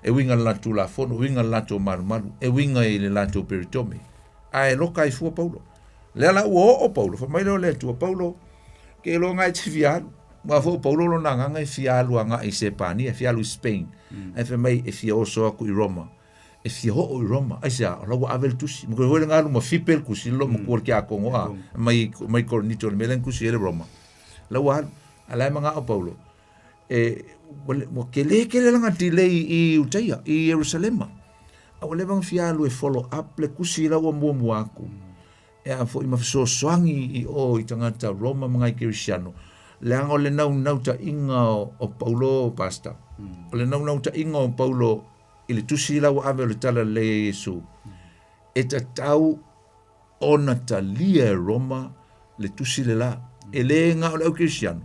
E uiga i le latou Tulafono, e uiga i le latou malumalu, e uiga i le latou peritome. Ae loka ai fua Paulo. Lea la ua oo Paulo, fai mai lea o le Atua, Paulo, ke iloa nga e te fia alu. Aua foi o Paulo lona agaga e fia alu agai i Sepania, e fia alu i Spain. Ae fai mai e fia oso atu i Roma. E fia oo i Roma. Aisea? O la ua ave le tusi. Ma koe foi le nga alu ma fipe le tusi, le loomatua le tiakono a, mai, mai Korinito, le mea lea na tusi ai le Roma. La ua alu. A la e manao Paulo, e, ua, ua kele tele lana delay i Iutaia, i Ierusalema. A ua leva ona fia alu e follow up le tusi la ua muamua atu. E a foi ma fesoasoani i o i tagata Roma ma ngai Kerisiano. Leaga o le naunautaiga o, o Paulo, Pastor. O le naunautaiga o Paulo i le tusi la ua ave o le Tala Lelei a Iesu, e tatau ona talia e Roma le tusi le la. E le na o le au Kerisiano,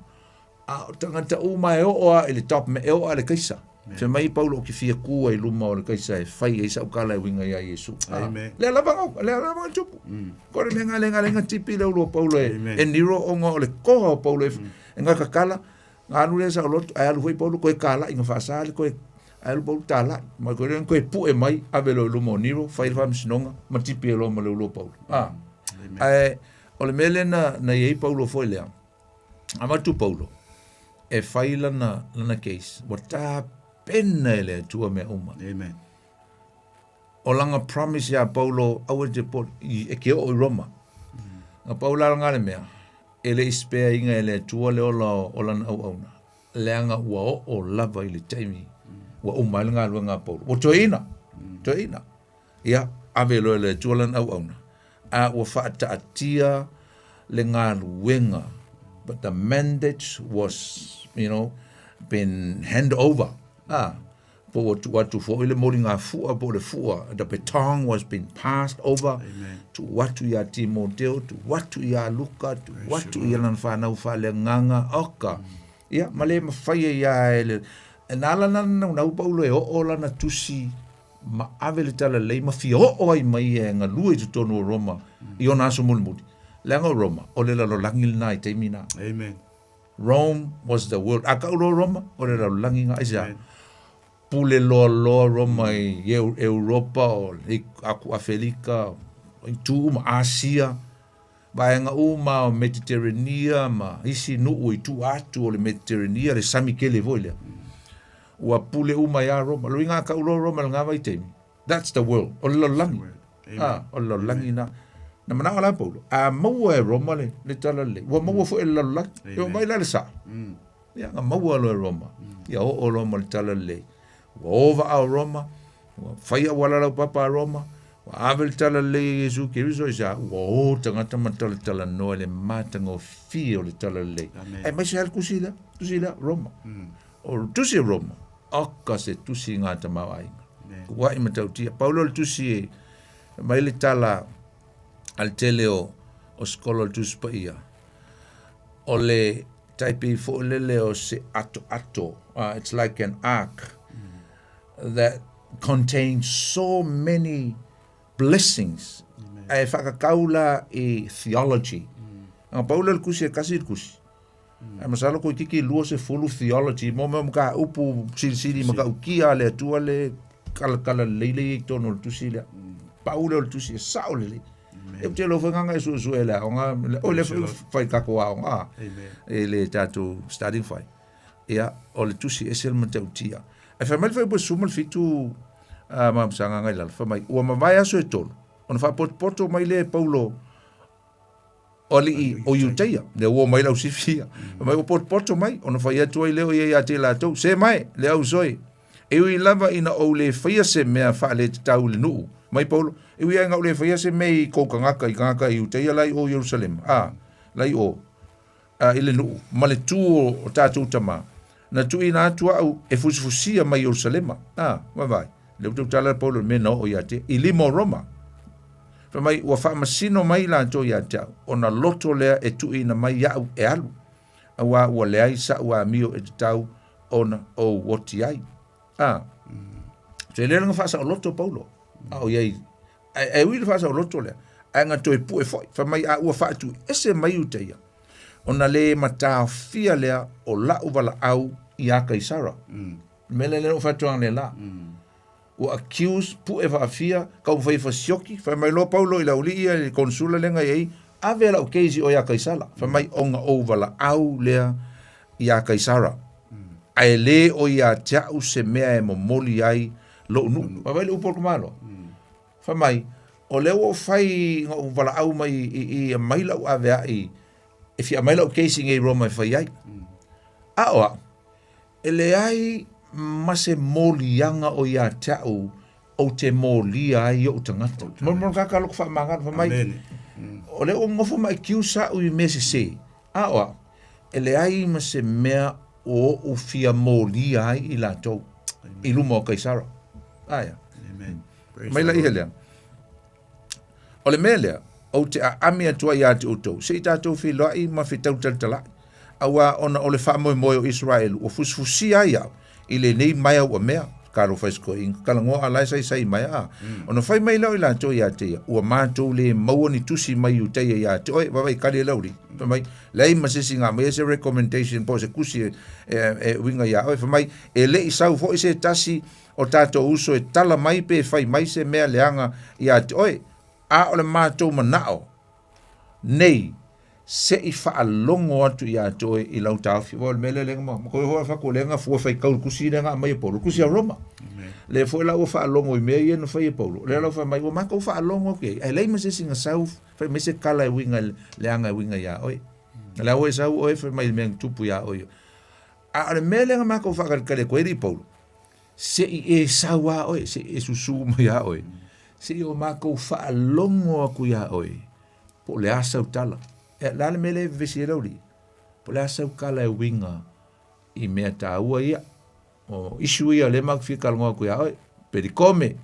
a o tagata uma e oo lava i le top man, e oo lava i le kaisa. Fai mai Paulo ou te fia ku ai i luma o le kaisa e fai ai sau tala e uiga ia Iesu. Amen. Lea lava na, lea lava na tupu. Ko le mea nga le nga le nga tipi le ulu o Paulo e, e Nero ona o le koha o Paulo e, e nga kakala, nga alu lea saoloto, ae alu foi Paulo koe kalai nga faasa le koe, ae alu Paulo talai, ma koe lea koe pu'e mai, ave loa i luma o Nero, fai le faamasinoga, ma tipi ai loa ma le ulu o Paulo. Ae o le mea lea na na i ai Paulo foi lea, avatu Paulo e fai lana lana case, ua tapena e le Atua mea uma. Amen. O lana promise iā Paulo, aua e te poli, e ke oo i Roma. Na pau la lana le mea, e le i spare ina e le Atua le ola o lana auauna, leaga ua oo lava i le taimi ua uma ai le galuega a Paulo. Ua toeaina, toeaina. Ia, ave loa e le Atua lana auauna, a ua faataatia le galuega, but the mandate was, you know, been hand over, a, po ua tuu atu foi le moligafua po o le fua, the baton was been passed over, tuu atu iā Timoteo, tuu atu iā Luka, tuu atu i lana fanau faaleagaga, oka, ia, ma le mafai ai lava e le, na ala la na naunau Paulo e oo lana tusi ma ave le talalelei ma fia oo ai mai ia e galue i totonu o Roma i ona aso mulimuli. Leaga o Roma, o le lalolagi lena i taimi na. Amen. Rome was the world. A kau loa Roma, o le lalolagi na. Aisea? Pule loa loa Roma i Europa, o i aku Afelika, i tu uma, Asia, vaega uma o Mediterranea ma isi nuu i tua atu o le Mediterranea, le sami tele foi lea. Ua pule uma iā Roma. Lona uiga a tau loa Roma i lena vaitaimi, that's the world, o le lalolagi. Ah, o le lalolagi lena. Na manao la Paulo, a maua e Roma le, le talalelei, ua maua foi e le lalolagi. E oo mai la le sao. Ia, na maua loa e Roma. Ia oo loa ma le talalelei. Ua o vaa o Roma, ua fai auala laupapa a Roma, ua ave le talalelei e Iesu Keriso i sa, ua o tagata ma talatalanoa i le matagofie o le talalelei. Aemaise lava le tusi lea, tusi lea, Roma. O le tusi o Roma, oka se tusi i ngā tamaoaiga. Kuaʻi matautia. Pau lea o le tusi e mai le tala a le tele o, o skola o le Tusi Paia, o le tai pei foi lele o se atoato, it's like an ark that contains so many blessings. Ae whakakau la i theology. Nga pau lea o le kusi e kasi le kusi. Ae masalo koe 20 theology mo mea o mataupu silisili matautia a le Atua le kalakala lelei lea i totonu o le tusi lea. Pau lea o le tusi e sao lelei. E ou te iloa foi gagae suesue e le aoga, o lea foi fai tatou aoga e le tatou starting fai. Ia, o le tusi ese le matautia. Ae fai mai le fuaiupu 17 ma Sagaga i lalo, fai mai, ua mavae aso e tolu, ona faapotopoto mai lea e Paulo o alii o Iutaia, lea ua omai le ausifi ia. Fai mai ua potopoto mai, ona fai atu ai lea o ia ia te latou, se mai, le au soe, e ui lava ina ou le faia se mea faaletatau i le nuu, mai Paulo, e ui lava ina ou le faia se mea i kou tagata, i tagata Iutaia la i o Ierusalema, a, la i o, a, i le nuu, ma le tu o tatou tama, na tuuina atu au e fusifusia mai Ierusalema, a, vaavaai, lea ua tautala le Paulo i le mea na oo ia te, i lima o Roma. Fai mai, ua faamasino mai latou ia te au, ona loto lea e tuuina mai iaʻu e alu, auā ua leai saʻu amio e tatau ona ou oti ai. A, so e le lana faasaoloto Paulo, a o iai, ae ui le faasaoloto lea, ae na toe pue foi, fai mai, a ua faatuiese mai Iutaia, ona le mataofia lea o la'u valaau iā Kaisara. Le mea lea lea na ou fai atu analeila. Ua accuse, pue faafia, taumafai e fasioki, fai mai loa Paulo i le aualii ia i le konsula lea na i ai, ave lau case i oe ia Kaisara. Fai mai, ona ou valaau lea iā Kaisara, ae le o ia te au se mea e momoli ai lou nuu. Vaai le upu a le tamaloa. Fai mai, o lea ua ou fai na ou valaau mai i i e aumai lau aveai, e fia aumai lau case i nei i Roma e fai ai. A o au, E leai ma se moliaga o ia te au ou te molia ai i ou tagata. Mo le kaka loko faamagalo, fai mai, o lea ua nofo ma accuse au i mea sese, a o au, e leai ma se mea o ou fia molia ai i latou i luma o Kaisara. Aia. Mai la ia lea. O le mea lea, ou te aami atu ai ia te outou, se i tatou feiloai ma fetautalatalai, auā ona o le faamoemoe o Iseraelu ua fusifusia ai au i lenei maea ua mea, talofa i sikoiga, talanoa a la e saisai mai a. Ona fai mai lea o i latou ia te ia, ua matou le maua ni tusi mai Iutaia ia te oe, vaavaai kali e le aualii, fai mai, leai ma se isi na aumaia se recommendation po o se tusi e uiga ia oe, fai mai, e le i sau foi se tasi o tatou uso e tala mai pe fai mai se mea leaga ia te oe, a o le matou manao Nei, seʻi faalogo atu iā te oe i lau taofi. Ua o le mea lea leaga ma, ma koe hoa fako lea nga fua faikau le kusi lea nga aumai e Paulo, le kusi a Roma. Lea foi la ua faalogo i mea ia na fai e Paulo. Lea la ua fai mai, ua matou faalogo atu i ai, ae leai ma se isi na sau fai mai se kala e uiga i leaga e uiga iā oe. Lea ua e sau oe fai mai i le mea na tupu iā oe. A o le mea lea na matou faakalikali atu ai alii Paulo, se i e sau a oe, se i e susu mai a oe, se i o matou faalogo atu iā oe, po o le a sau tala. E, le a le mea lea e vevesi ai le aualii? Po o le a sau tala e uiga i mea taua ia. O issue ia lea matou te fia talanoa atu iā oe. Pelikome,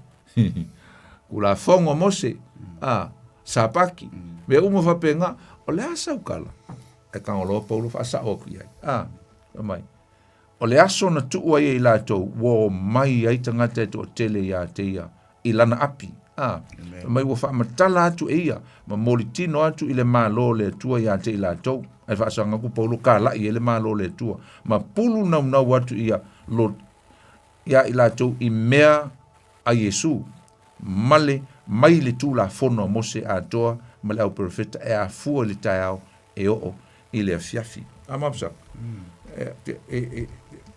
Tulafono a Mose, a, Sapaki, mea uma faapena. O le a sau tala? Ae tago loa Paulo faasao atu i ai. A, fai mai, o le aso na tuu ai e i latou, ua omai ai tagata e toatele iā te ia i lana api, a, fai mai ua faamatala atu e ia ma molitino atu i le Malo o le Atua iā te i latou. Ae faasaga atu Paulo kalaʻi ai le Malo o le Atua, ma pulu naunau atu ia lo, iā i latou i mea a Iesu, male mai le Tulafono a Mose atoa ma le Auperofeta e afua i le taeao e oo i le afiafi. A mapsa, e, e, e,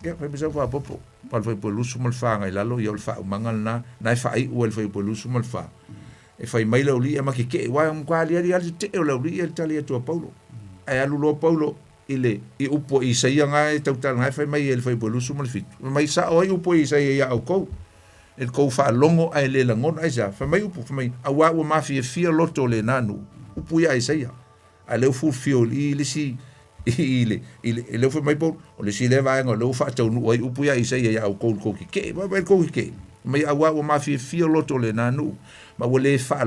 ia, fai mai sau faaopoopo, ma le fuaiupu e 24 agai lalo, ia o le faaumaga lena, na e faaiu ai le fuaiupu e 24. E fai mai le aualii ia ma kekeʻe, aua e matua aliali lava le tetee o le aualii ia i le tali atu a Paulo. Ae alu loa Paulo i le i upu a Isaia na e tautala na e fai mai ai i le fuaiupu e 27. Fai mai, Sao ai upu a Isaia iā ʻoukou, e le tou faalogo ae le lagona. Aisea? Fai mai upu, fai mai, Auā ua mafiafia loto o lena nuu. Upu ia a Isaia. A lea ua fulfill i le isi i le i le lea ua fai mai Paulo, o le isi lea vaega o lea ua faataunuu ai upu ia a Isaia iā ʻoukou i le tou kekeʻe. Vaai le tou kekeʻe. Fai mai, Auā ua mafiafia loto o lena nuu, ma ua le faa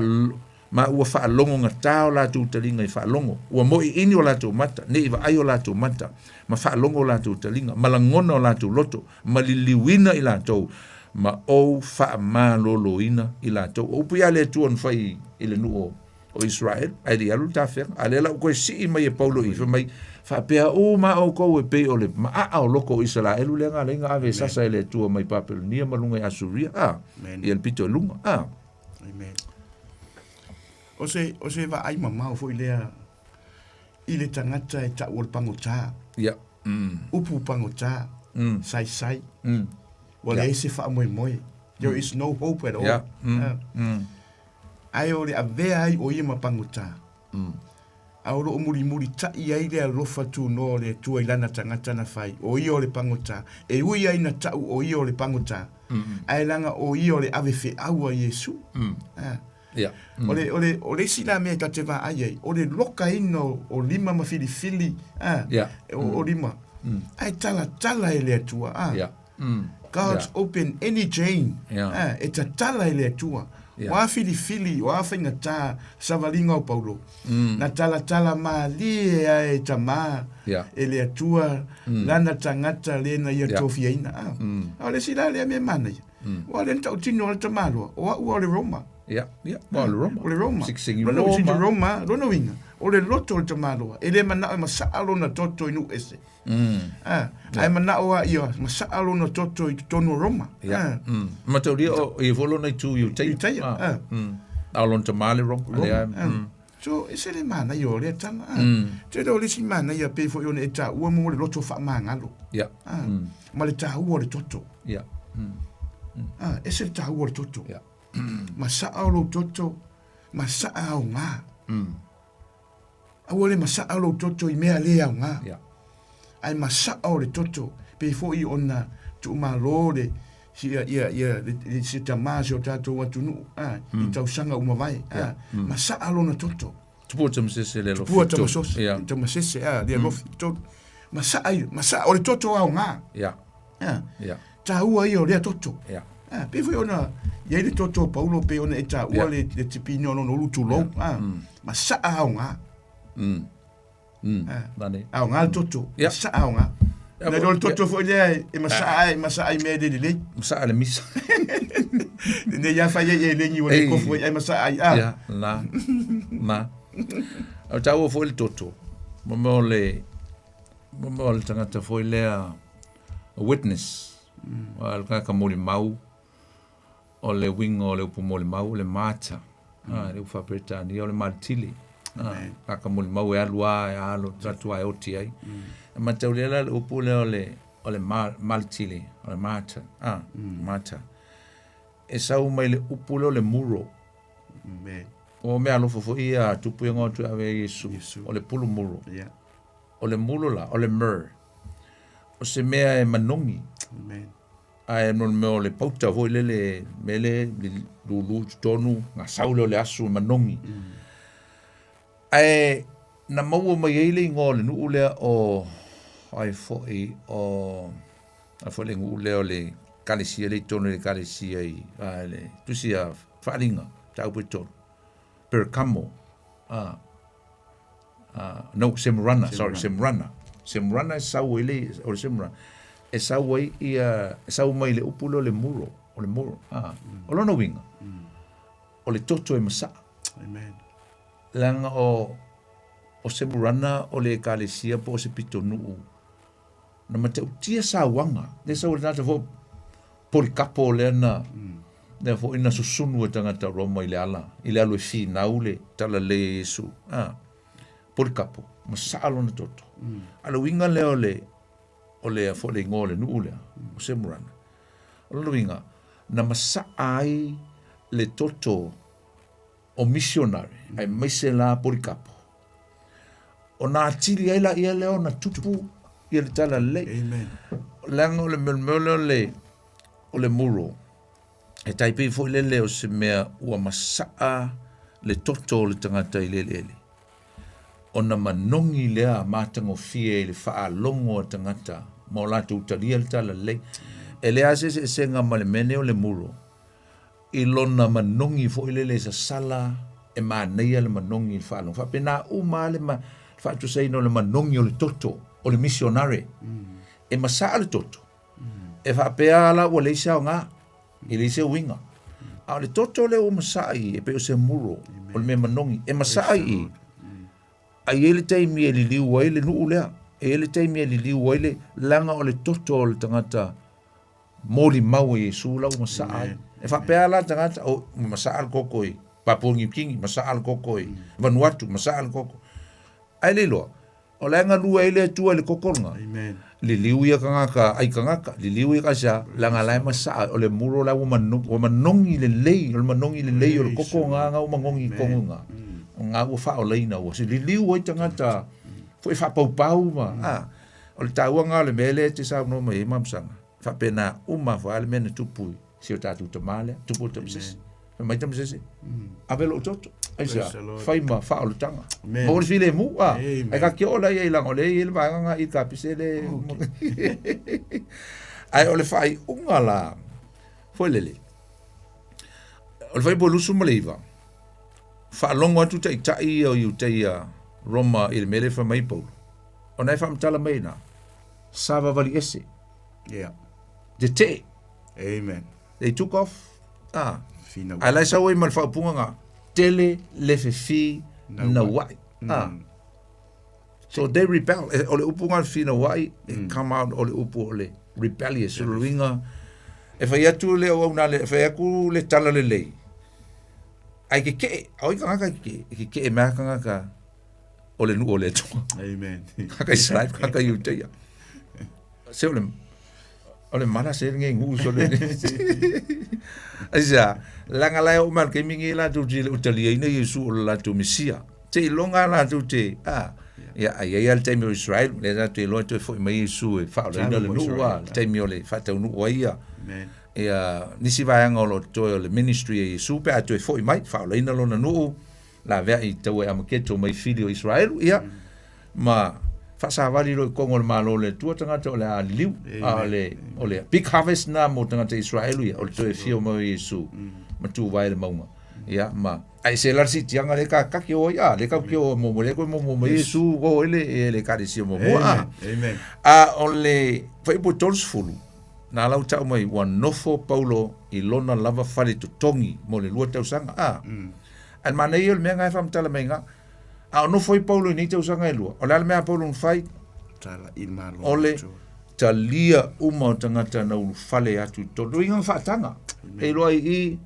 ma ua faalogogata o latou taliga i faalogo, ua moʻiʻini o latou mata, ne i vaai o latou mata, ma faalogo o latou taliga, ma lagona o latou loto, ma liliuina i latou, ma ou faamaloloina i latou. O upu ia a le Atua na fai i le nuu o Israel, ae le i alu le tafega. A lea la ua toe sii mai e Paulo i, fai mai, faapea uma outou e pei o le maaa o loko o Isaraelu lea na ala ai ona ave e sasa e le Atua mai Papelonia ma luga i Asuria, a, ia le pito i luga, a. Amen. O se, o se vaai mamao foi lea i le tagata e tau o le pagotā. Ia. Upu pagotā, saisai. Ua leai se faamoemoe. There is no hope at all. Ia. Ae o le avea ai o ia ma pagotā. A o lo o mulimulitaʻi ai le alofa tunoa o le Atua i lana tagata na fai, o ia o le pagota, e ui ai na taʻu o ia o le pagota, ae laga o ia o le ave feau a Iesu. A. O le, o le, o le isi la mea e ta te vaai ai, o le lokaina o lima ma filifili, a, o lima, ae talatala e le Atua, a. God's open any chain, a, e tatala e le Atua. O a filifili, o a faigata, savaliga o Paulo, na talatala mālie a e tamā e le Atua lana tagata le na ia tofiaina. A, a o le isi la lea mea manaia, aua o lea na tautino a le tamaloa, o au o le Roma. Ia, ia, o le Roma. O le Roma. Sigisigi Roma. Lona, Roma, lona uiga, o le loto o le tamaloa, e le manao e masaa lona toto i nuu ese. Ah, ae manao a ia masaa lona toto i totonu o Roma. Ia. Ah. Mataulia o ia foi lona itu i Utaia. Utaia. Ah. A o lona tamā le Roma. Roma. Lea, Ah. So, e se le manaia o lea tala. Ah. Tele o le isi manaia pei foi ona e taua mo le loto faamagalo. Ia. Ah. Ma le taua o le toto. Ia. Ah, e se le taua o le toto. Ia. Masaa o lou toto, masaa aoga. Aua le masaa lou toto i mea le aoga. Yeah. Ae masaa o le toto, pei foi ona tuumalo le ia ia ia le, le se tamā se o tātou atunuu a, i tausaga ua mavae a, masaa lona toto. Tupua tamasese le alofi Tupua tamasose, tamasese a, le alofi tolu. Masaa ia, masaa o le toto aoga. Yeah. A, Yeah. tāua ia o lea toto. Yeah. A, pei foi ona i ai le toto o Paulo pei ona e tāua Yeah. le, le tipini o lona ulu tulou. A, masaa aoga. Ah. Nani. Aoga le toto. Yeah. Masaa aoga. Yeah, Na bo- o le toto foi lea e masaa ai, masaa ai mea e le lelei. Masaa le misa. Ne ia fai ai e lengi o le Ei. kofu ai, ai masaa ai. Ah. Ia, na. Na. O tāua foi le toto. Mo mea o le, mo mea o le tagata foi lea, a witness. Mm. Le tagata molimau, o le uiga o le upu molimau, o le mata. Mm. Ah, le upu faa-Peretania, o le maritili. Kaka molimau e alu lava e alo atu lava e oti ai. E mataulia la le upu lea o le o le martiri, o le martyr, martyr. E sau mai le upu lea o le muro. O mea alofa foi ia a tupu ia atu e ave ai Iesu, o le pulu muro. O le muro la, o le myrrh. O se mea e manogi. Ae no le mea o le pauta foi lele, mea le lulu i totonu, gasau lea o le asu e manogi. Ae na maua mai ai le igoa o le nuu lea o ai foi o ai foi le nuu lea o le kalesia le i totonu o le kalesia i a, le tusi a Faaaliga mataupu e 3 Perkamo a no Semurana sorry Semurana Semurana e sau ai le o le Semurana e sau ai ia e sau mai le upu lea o le muro o le muro a o lona uiga o le toto e masaa. Amen. Leaga o o Semurana o le ekalesia po o se pitonuu na matautia sauaga lea sau ai le tagata foi Polikapo lea na lea foi na susunu e tagata Roma i le ala i le alu e finau le talalelei e Iesu a Polikapo masaa lona toto. A o le uiga lea o le o le foi le igoa o le nuu lea o Semurana o lona uiga na masaa ai le toto o misionare aemaise la Polikapo ona atili ai laia lea ona tupu ia le talalelei. Leaga o le mea lea o le o le muro e tai pei foi lele o se mea ua masaa le toto o le tagata i le eleele ona manogi lea matagofie i le faalogo a tagata ma o latou talia le talalelei. E leai se eseesega ma le mea nei o le muro i lona manogi foi lele e sasala e manaia le manogi i le faalogo. Faapena uma lava le faatusaina o le manogi o le toto o le misionare. E masaa le toto, e faapea la ua leai se aoga, e leai se uiga. A o le toto lea ua masaa i i, e pei o se muro, o le mea manogi, e masaa i i, a i ai le taimi e liliu ai le nuu lea, e i ai le taimi e liliu ai le, leaga o le toto o le tagata molimau e Iesu la ua masaa ai. E faapea la tagata, o ua masaa le koko i Papua New Guinea, masaa le koko i Vanuatu, masaa le koko. Ae le iloa, o la e galue ai le Atua i le koko lena. Liliu ia kagaka ai kagaka, liliu ia kasia, leaga la e masaa, o le muro la ua manogi, ua manogi lelei, o le manogi lelei o le koko nga nga ua manogi i kongu nga. Nga ua faaolaina ua se liliu ai tagata foi faapaupau ma, a. O le taua o le mea lea e te saunoa mai ai Mamusaga, e faapena uma foi lava le mea na tupu i si o tatou tama lea, tupu o Tamasese. Fai mai Tamasese, ave lou toto, aisea, fai ma faaolataga. Maua le filemu, a, ai ka ke ola ia i laga o lea e i ai le vaega nga i kapise le. Ae o le faaiuga la, foi lele, o le fuaiupu e 29, faalogo atu taitai ia o Iutaia Roma i le mea lea e fai mai ai Paulo. Ona e faamatala mai ina, savavali ese. Yeah. Tetee. Amen. They took off. Ah. Ae la e sau ai ma le faaupuga nga, tele le fefi nauai. Ah. So they rebel. E, o le upu nga fefinauai, e come out o le upu o le rebellious. O le uiga, e fai atu le auauna le, e fai atu le tala lelei. Ae keke'e, a oi kagaka e keke'e, e keke'e mai lava kagaka o le nuu o le Atua. Amen. Kagaka Israel, kagaka Iutaia. Se o le, o le mala se lenei nuu so le. Aisea, leaga la e oo mai i le taimi lenei latou te le o taliaina Iesu o le latou Mesia. Seiloga latou te, a, ia, a i ai lava le taimi o Israel, lea tatou te iloa e toe foi mai Iesu e faaolaina le nuu, a, le taimi o le faataunuu ai ia. Amen. Ia, nisi vaega o lo o totoe o le ministry a Iesu pe a toe foi mai, faaolaina lona nuu, laveai i taua e Amaketo mai fili o Israelu, ia, ma faasavali loa i kogo o le Malo o le Atua tagata o le a liliu, a o le, o le big harvest na mo tagata Israelu ia, o le toe afio mai o Iesu, ma tuvae le mauga. Ia, ma, ai se la le siitiaga lea ka kake o ai, a, lea kau ke o mo mo lea koe mo mo mai Iesu o ele, e le ekalesia muamua, a. Amen. A o le fuaiupu e 30, Na lau tau mai, ua nofo Paulo i lona lava fale totogi mo le 2 tausaga. A, ae le manaia ia o le mea nga e faamatala mai nga, a o nofo ai Paulo i nei tausaga e lua, o le a le mea a Paulo na fai? Tala i le Malo O le talia uma o tagata na ulufale atu i totonu. Uiga na faataga. E iloa ai i i,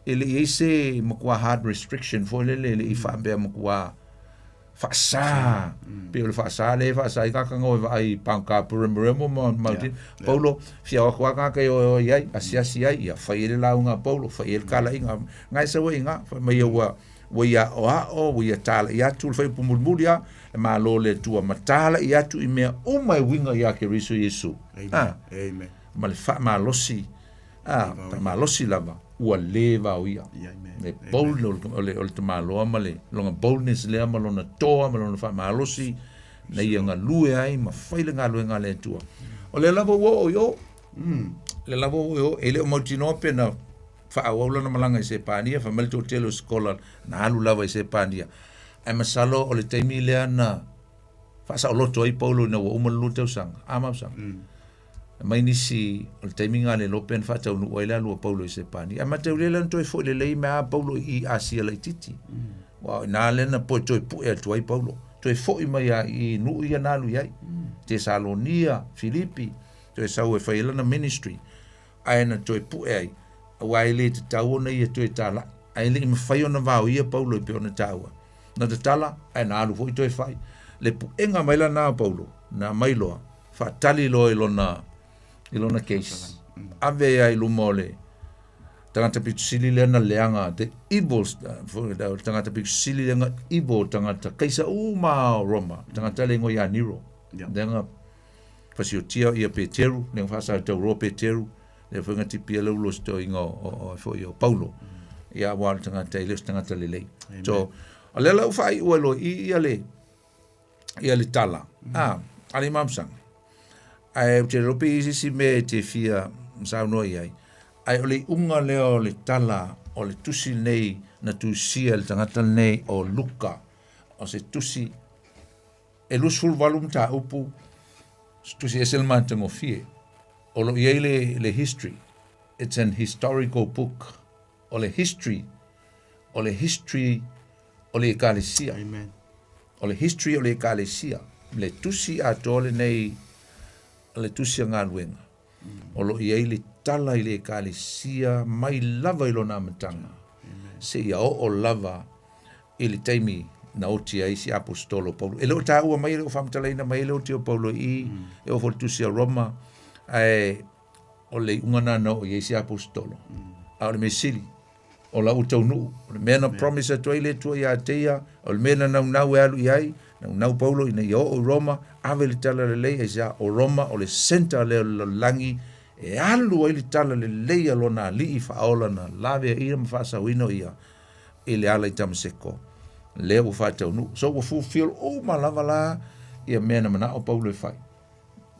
e le i ai se matua hard restriction foi lele, e le i faapea matua. Faasā, pei o le faasā lea e faasā ai tagata na o e vaai i pagota puremuremo ma mautini. Paulo, fia o atu lava tagata e o e o i ai, asiasi ai, ia fai ai le lauga a Paulo, fai ai le talaiga. Na e sau ai i ina, fai mai ua, ua ia aoao, ua ia talai atu le faaiupu mulimuli lava, le Malo o le Atua, ma talai atu i mea uma e uiga ia Keriso Iesu. Amen. Amen. Ma le faamalosi, a, faamalosi lava, ua le vaoia. Le bold o le, o le tamaloa ma le lona boldness lea ma lona toa ma lona faamalosi, na ia galue ai ma fai le galuega a le Atua. O lea lava ua oo i o. Lea lava ua oo i o. E le o mautinoa pe na faaauau lana malaga i Sepania, fai mai le toatele o scholar na alu lava i Sepania. Ae masalo o le taimi lea na faasaoloto ai Paulo ina ua uma le 2 tausaga, a Mausanga? Aumai nisi o le taimi lena le iloa pe na faataunuu ai le alu a Paulo i Sepania. Ae mataulia lea na toe foi lelei mai lava Paulo i i Asia laitiiti. Aua o i ina lea na toe pue atu ai Paulo. Toe foi mai lava i nuu ia na alu i ai. Tesalonia, Filipi, toe sau e fai ai lana ministry. Ae na toe pue ai, aua e le tatau ona ia toe talai. Ae le i mafai ona vaoia Paulo e pei ona taua. Na tatala, ae na alu foi toe fai. Le puega mai la na o Paulo, na aumai loa, faatali loa i lona, i lona case. Ave ai i luma o le tagata pito sili lea na leaga, the evil, le tagata pito sili lea na evil tagata, kaisa uma o Roma, tagata le igoa ia Nero. Leaga fasiotia ia Peteru, lea na faasatauroa Peteru, lea foi na tipi ai le ulo sitoiga o, o, foi o Paulo. Ia, aua o le tagata e le o se tagata lelei. So, o lea la ua faaiu ai loa i i ia le, ia le tala, a, a le Mamusaga. Ae ou te le iloa pe i ai se isi mea e te fia saunoa i ai, ae o le iuga lea o le tala o le tusi lenei na tusia e le tagata lenei o Luka, o se tusi e 28 mataupu, se tusi ese le matagofie. O lo o i ai le, le history. It's an historical book. O le history, o le history o le Ekalesia. Amen. O le history o le Ekalesia. Le tusi atoa lenei, le tusi a galuega. O lo o i ai le tala i le Ekalesia mai lava i lona amataga, seia oo lava i le taimi na oti ai si aposetolo o Paulo. E le o taua mai, e le o faamatalaina mai le oti o Paulo i i, e oo foi i le tusi a Roma, ae o le iuga lena na oo i ai si aposetolo. A o le mea sili, o la ua taunuu. O le mea na promise atu ai le Atua ia te ia, o le mea na naunau e alu i ai, naunau Paulo ina ia oo i Roma, ave le tala lelei, aisea, o Roma o le centre lea o le lalolagi e alu ai le tala lelei a lona alii faaola na laveaina ma faasaoina o ia i le ala i Tamaseko. Lea ua faataunuu. So ua fulfill uma lava la ia mea na manao Paulo e fai.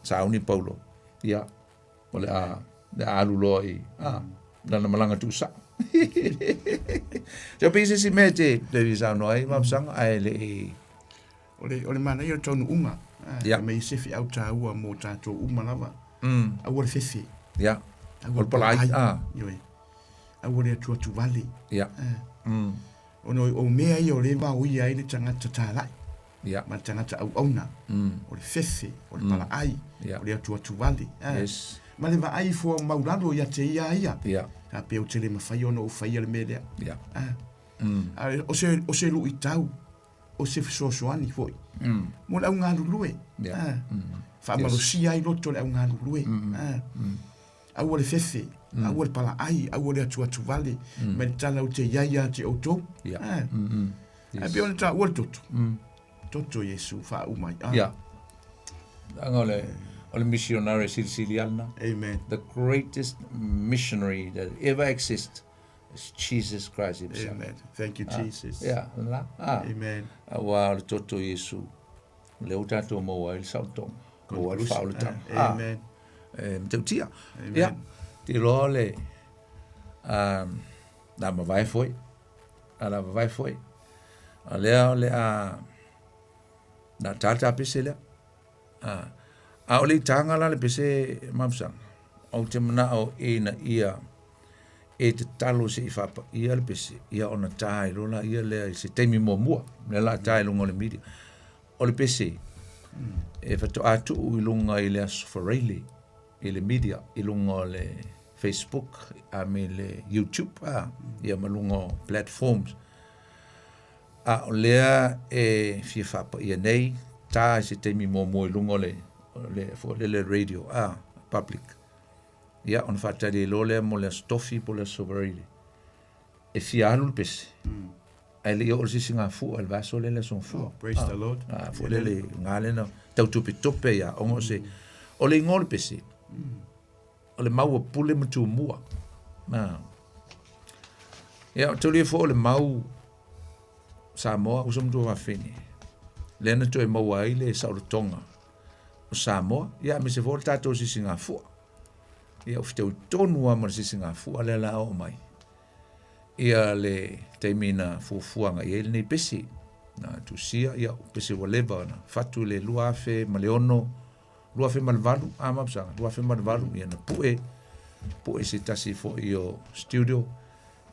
Sauni Paulo. Ia, o le a, le a alu loa i, a, lana malaga tuusao. So pei se isi mea te, te fia saunoa ai, Mapusaga, ae le i... O le, o le manaia o le taunuuga, Ia. me i se feau tāua mō tātou uma lava. Aua le fefe. Ia. Aua O le palai, a. Ioe. Aua le atuatu vale. Ia. Ona o mea ia o lea e vaoia ai le tagata tālai. Ia. Ma le tagata auauna. O le fefe, o le palaai, Ia. o le atuatu vale. Yes. Ma le vaai fua maulalo ia te ia ia. Ia. A pe ou te le mafai ona ou faia le mea lea. Ia. A o se luitau, o se fesoasoani foi. Mo le augalulue. Ia. Faamalosia ai loto le augalulue. Aua le fefe, aua le palaai, aua le atuatu vale, ma le tala ou te iai ia te outou. Ia. Ae pei ona taua le toto. Toto Iesu faauma mai. Ia. Leaga o le, o le missionary silisili lava lena. Amen. The greatest missionary that ever exist is Jesus Christ himself. Amen. Thank you, Jesus. Ia, lena. Amen. Aua o le toto Iesu, lea ua tatou maua ai le saolotoga, maua ai le faaolataga. Amen. E matautia. Amen. Ia, te iloa le, la mavae foi, a la mavae foi. A lea o le a, na tā le tā pese lea. A o le itaga la le pese Mapusaga, ou te manao ina ia e tatalo se i faapaia le pese, ia ona tā ai loa laia lea i se taimi muamua, lea o le a tā i luga o le media. O le pese, e faatoa tuu i luga i le Aso Faraile i le media, i luga o le Facebook a me le YouTube, ia ma luga o platforms. A o lea e fia faapaia nei, ta i se taimi muamua i luga o le, o le foi lele radio, a, public. Ia, ona faatali ai loa lea mo le Aso Tofi po o le Aso Faraile. E fia alu le pese. Ae le i oo le sisigafua i le vaiaso lea le Aso Gafua. Oh, praise the Lord. A, foi lele, gā lea na tau topetope ai a, ona o se, o le igoa o le pese, o le mau a Pule ma Tumua. A. Ia, o taulia foi o le mau Samoa, uso ma tuafafine, lea na toe maua ai le saolotoga o Samoa, ia aemaise foi o le tatou sisigafua. Ia, o fetaui tonu lava ma le sisigafua lea la oo mai. Ia le taimi na fuafua agai ai lenei pese, na tusia, ia, o pese ua leva ona fatu i le 2006, 2008, a mapusaga, 2008, ia na pue, pue se tasi foi o studio,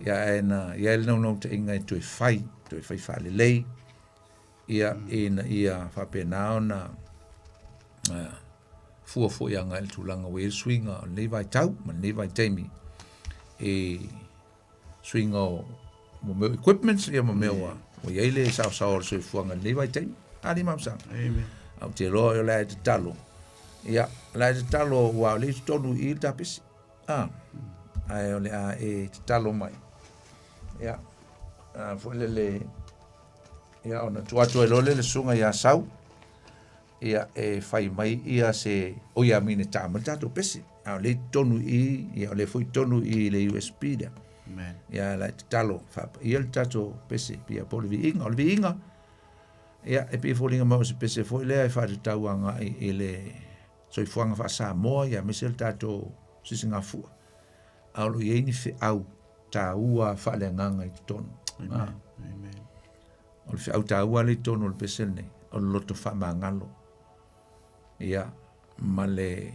ia ae na i ai le naunautaiga e toe fai, toe fai faalelei, ia ina ia faapena ona fua foi agai i le tulaga ua i ai le suiga o lenei vaitau ma lenei vaitaimi i suiga o mo mea o equipments ia ma mea ua ua i ai le saosaoa o le soifuaga i lenei vaitaimi. A alii ma mapusaga. Amen. Ae ou te iloa o le a e tatalo. Ia, o le a e tatalo ua o lea i totonu i i le tapesi. A, ae o le a e tatalo mai. Ia, a foi lele, ia ona tuu atu ai loa lea le susuga ia Sau, ia e fai mai ia se, oi a mine tā mai le tatou pese. A o lea i totonu i i, ia o lea foi i totonu i le USB lea. Amen. Ia la e tatalo, faapaia le tatou pese, ia po o le viiga, o le viiga, ia e pei e foliga mai o se pese foi lea e faatatau agai i le soifuaga faa-Samoa, ia aemaise le tatou sisigafua. A o lo o i ai ni feau taua faaleagaga i totonu. Amen. Ah. Amen. O le feau taua lea i totonu o le pese lenei, o le loto faamagalo. Ia, ma le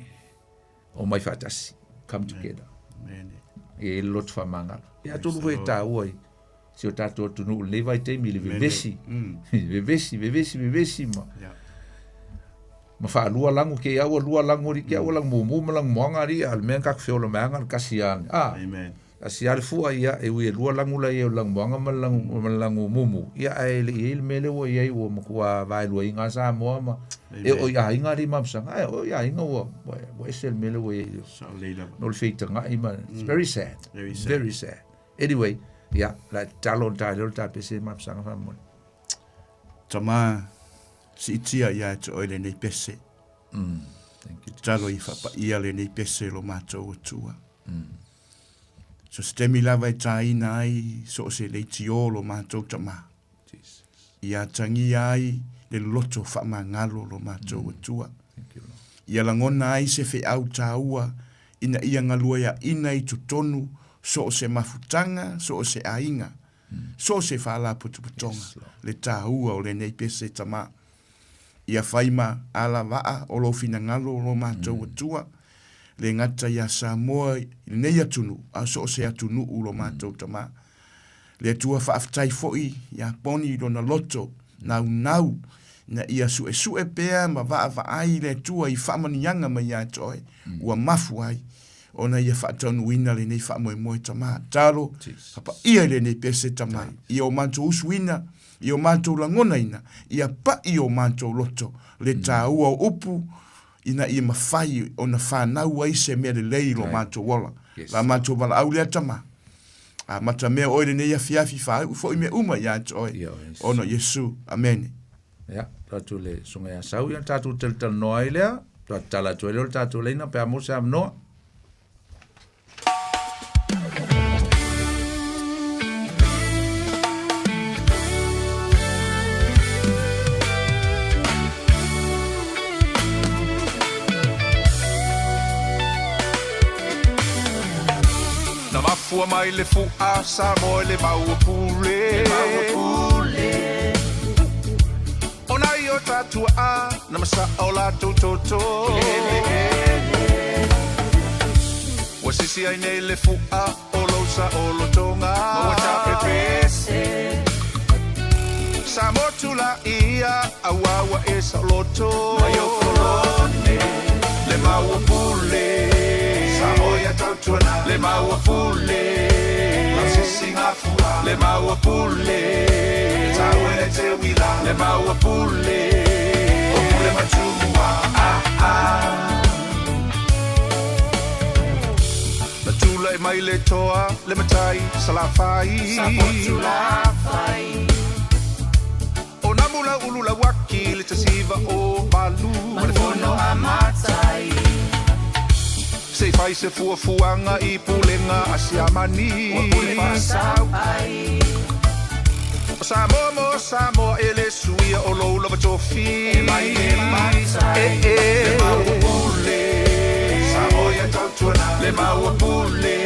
omai faatasi, come together. Amen. E i ai le loto faamagalo. Ia, atonu foi e taua i si o tatou atunuu i lenei vaitaimi i le vevesi. Vevesi, vevesi, vevesi ma. Ma faalua lago ke au lua lago ri ke au lago mumu ma lago moaga alii a o le mea na tatou feola mai aga o le kasi a a Amen. Kasi a le fua ia e ui e lua lago la ia o le lago moaga ma le lago ma le lago mumu ia ae le i ai le mea lea ua i ai ua matua vaeluaina a Samoa ma e oo i aiga alii ma mapusaga ae oo i aiga ua ua ese le mea lea ua i ai Sao lelei lava. no le feitaga'i ma it's very sad. Very sad. Very sad. Anyway, ia la e tatalo ona ta leo le tapese mapusaga faamolemole. Tama siitia ia te oe lenei pese. Thank you. Tatalo i faapaia lenei pese lo matou Atua. So se taimi lava e tāina ai so o se leitio lo matou tama. Jesus. Ia atagia ai le loto faamagalo lo matou Atua. Thank you, Lord. Ia lagona ai se feau tāua ina ia galueaʻina i totonu so o se mafutaga, so o se aiga, so o se faalapotopotoga, le tāua o lenei pese tama. Ia fai ma alavaa o lou finagalo o lo matou Atua, le gata iā Samoa i lenei atunuu, a o so o se atunuu lo matou tama. Le Atua faafetai foi iā Poni i lona loto naunau ina ia suesue pea ma vaavaai le Atua i faamanuiaga mai ia te oe ua mafu ai ona ia faataunuuina lenei faamoemoe tama. Talo, fapaia i lenei pese tama, ia o matou usuina, ia o matou lagonaina, ia paʻi o matou loto le tāua o upu ina ia mafai ona fanau ai se mea lelei i lo matou ola. La matou valaau lea tama. Amata mea oe lenei afiafi faaiu foi mea uma ia te oe. Ona o Iesu. Amene. Ia, tatou le susuga ia Sau, ia tatou talatalanoa ai lea, faatoa tatala atu ai lea o le tatou laina pe a maua se avanoa. Na mafua mai le fu'a Samoa i le maua pule. O nai o ta tua'a na masa'a o latou toto. Ua sisi ai nei le fu'a o lou sa'olotoga. Ma ua tapepese. Samoa tulaia auā ua e sa'oloto. Mai o kolone le maua pule. Samoa ia tautuana le maua pule. Lau sisigafu'a le maua pule. Tau e le te wila Le maua pule O pule matumua ah ah Na tula e mai le toa Le matai salafai Sapotulafai. O namula ulu lauaki Le tasiva o malu Ma le fono a matai. Se fai se fuafuaga i pulega a siamani Ua pule faasau ai. O Samoa mo Samoa e le suia o lou lava tofi E mai le matai. E e Le maua pule Samoa ia tautuana Le maua pule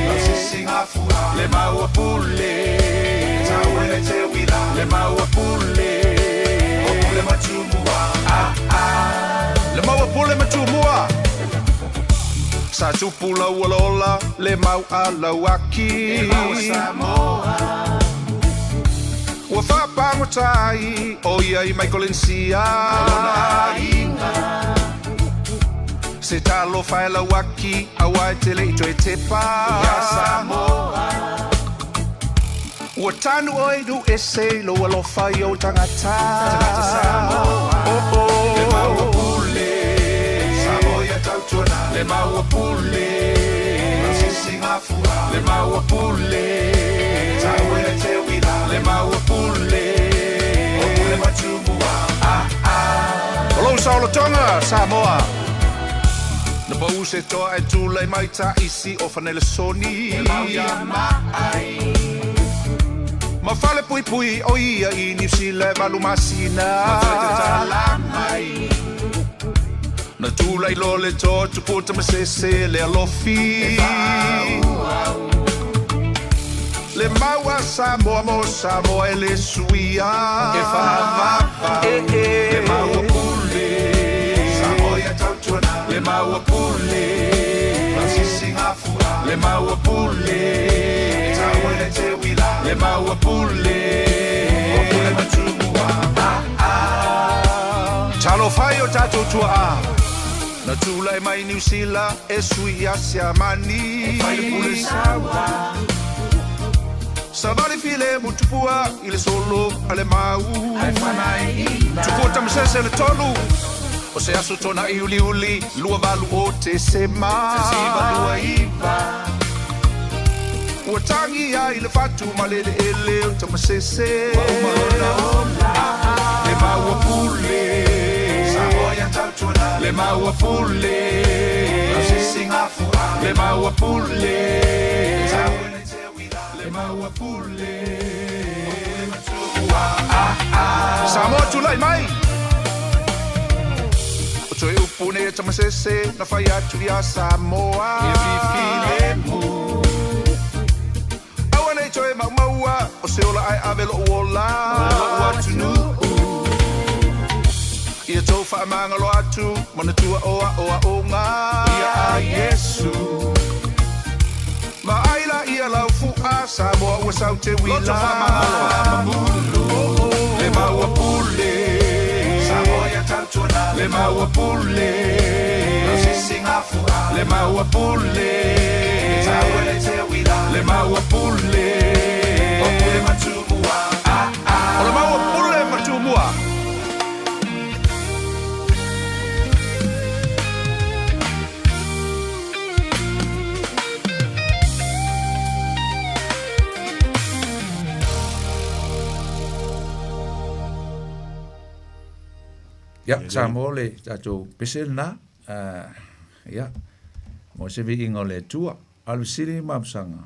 Lau sisiga fua Le maua pule Tau e le te uila Le maua pule O pule ma Tumua ah ah Le maua pule ma Tumua Sa tupu lau ola le mau a lau aki E maua Samoa. Ua faapagotai o ia i Michaelensia Lona aiga. Se talofa e lauaki auā e te leʻi toe tepa Ia Samoa. Ua tanu oe nu ese i lou alofa i ou tagata Tagata Samoa. Oh, oh. Le maua pule Samoa ia tautuana Le maua pule Lau sisiga fua Le maua pule Tau e le te uila Le maua pule O pule ma Tumua ah ah O lou saolotoga Samoa Na pau se toa e tulai mai taisi o Fanelesoni E mau ia maai. Ma fale puipui o ia i Niu Sila e valu masina Ma toe tatala mai. Na tulai loa le toa tupu tamasese le alofi E faaauau. Le mau a Samoa mo Samoa e le suia E faavavau. E e Le maua pule Samoa ia tautuana. Le maua pule Lau sisiga fua. Le maua pule Tau e le te uila. Le maua pule O pule ma Tumua ah ah. Talofa e o tatou tuaa Na tulai mai Niu Sila e sui ia Siamani E fai le pule saua. Savali file mutupua i le solo a le mau Ae fanaiina. Tupua tamasese le tolu O se aso tona i uliuli 28 o Tesema 1929. Ua tagi ai le fatu ma le eleele o tamasese Ua uma lona ola. Le maua pule Samoa ia tautuana. Le maua pule Lau sisiga fua. Le maua pule Tau e le te uila. Le maua pule O pule ma Tumua ah ah. Samoa tulai mai O toe upu nei e tamasese na fai atu iā Samoa Ia fifilemu. Aua nei toe maumaua o se ola ae ave lou ola Lou atunuu. Ia tou faamagalo atu manatua o aoaoga Ia a Iesu. Ma ai laia lau fu'a Samoa ua sau te uila Loto faamagalo. Mamulu. Le maua pule Samoa ia tautuana. Le maua pule Lau sisiga fua. Le maua pule Tau e le te uila. Le maua pule O pule ma Tumua ah ah. O le maua pule ma Tumua Ia, Samoa le tatou pese lena, ia, mo se viiga o le Atua. A o le fesili ma Amusaga,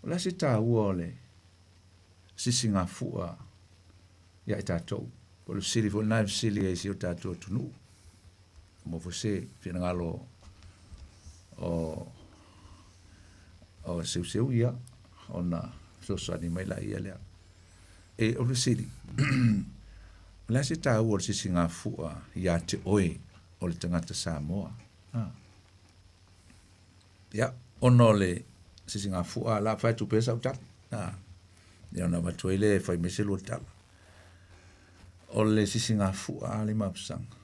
o le a se taua o le sisigafua ia i tatou? Po o le fesili foi lena e fesili ai i si o tatou atunuu. Mo foi se finagalo o o Seuseu, ia, ona fesoasoani mai laia lea. E, o le fesili, o le a se taua o le sisigafua ia te oe o le tagata Samoa? Ha. Ia, ona o le sisigafua la fai atu pea sau tala. Ha. Ia ona avatu ai lea e fai mai se lua tala. O le sisigafua a le mapusaga.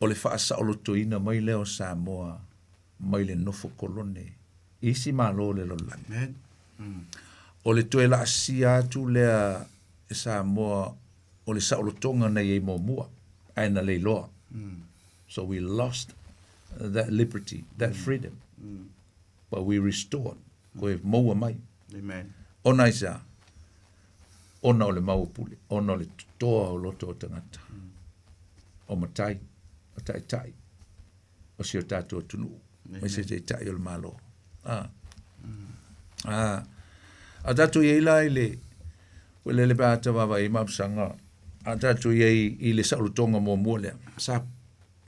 O le faasaolotoina mai lea o Samoa mai le nofo kolone i isi Malo o le lalolagi. O le toe laasia atu lea e Samoa o le saolotoga na i ai muamua, ae na leiloa. So we lost that liberty, that freedom. But we restored, koe maua mai. Amen. Ona aisea? Ona o le mau o pule, ona o le totoa o loto o tagata, o matai, o taitai, o si o tatou atunuu, aemaise taitai o le Malo. A, a, a tatou i ai la i le, ua lele pe a ta vaavaai ai mapusaga, a tatou i ai i le saolotoga muamua lea, sa,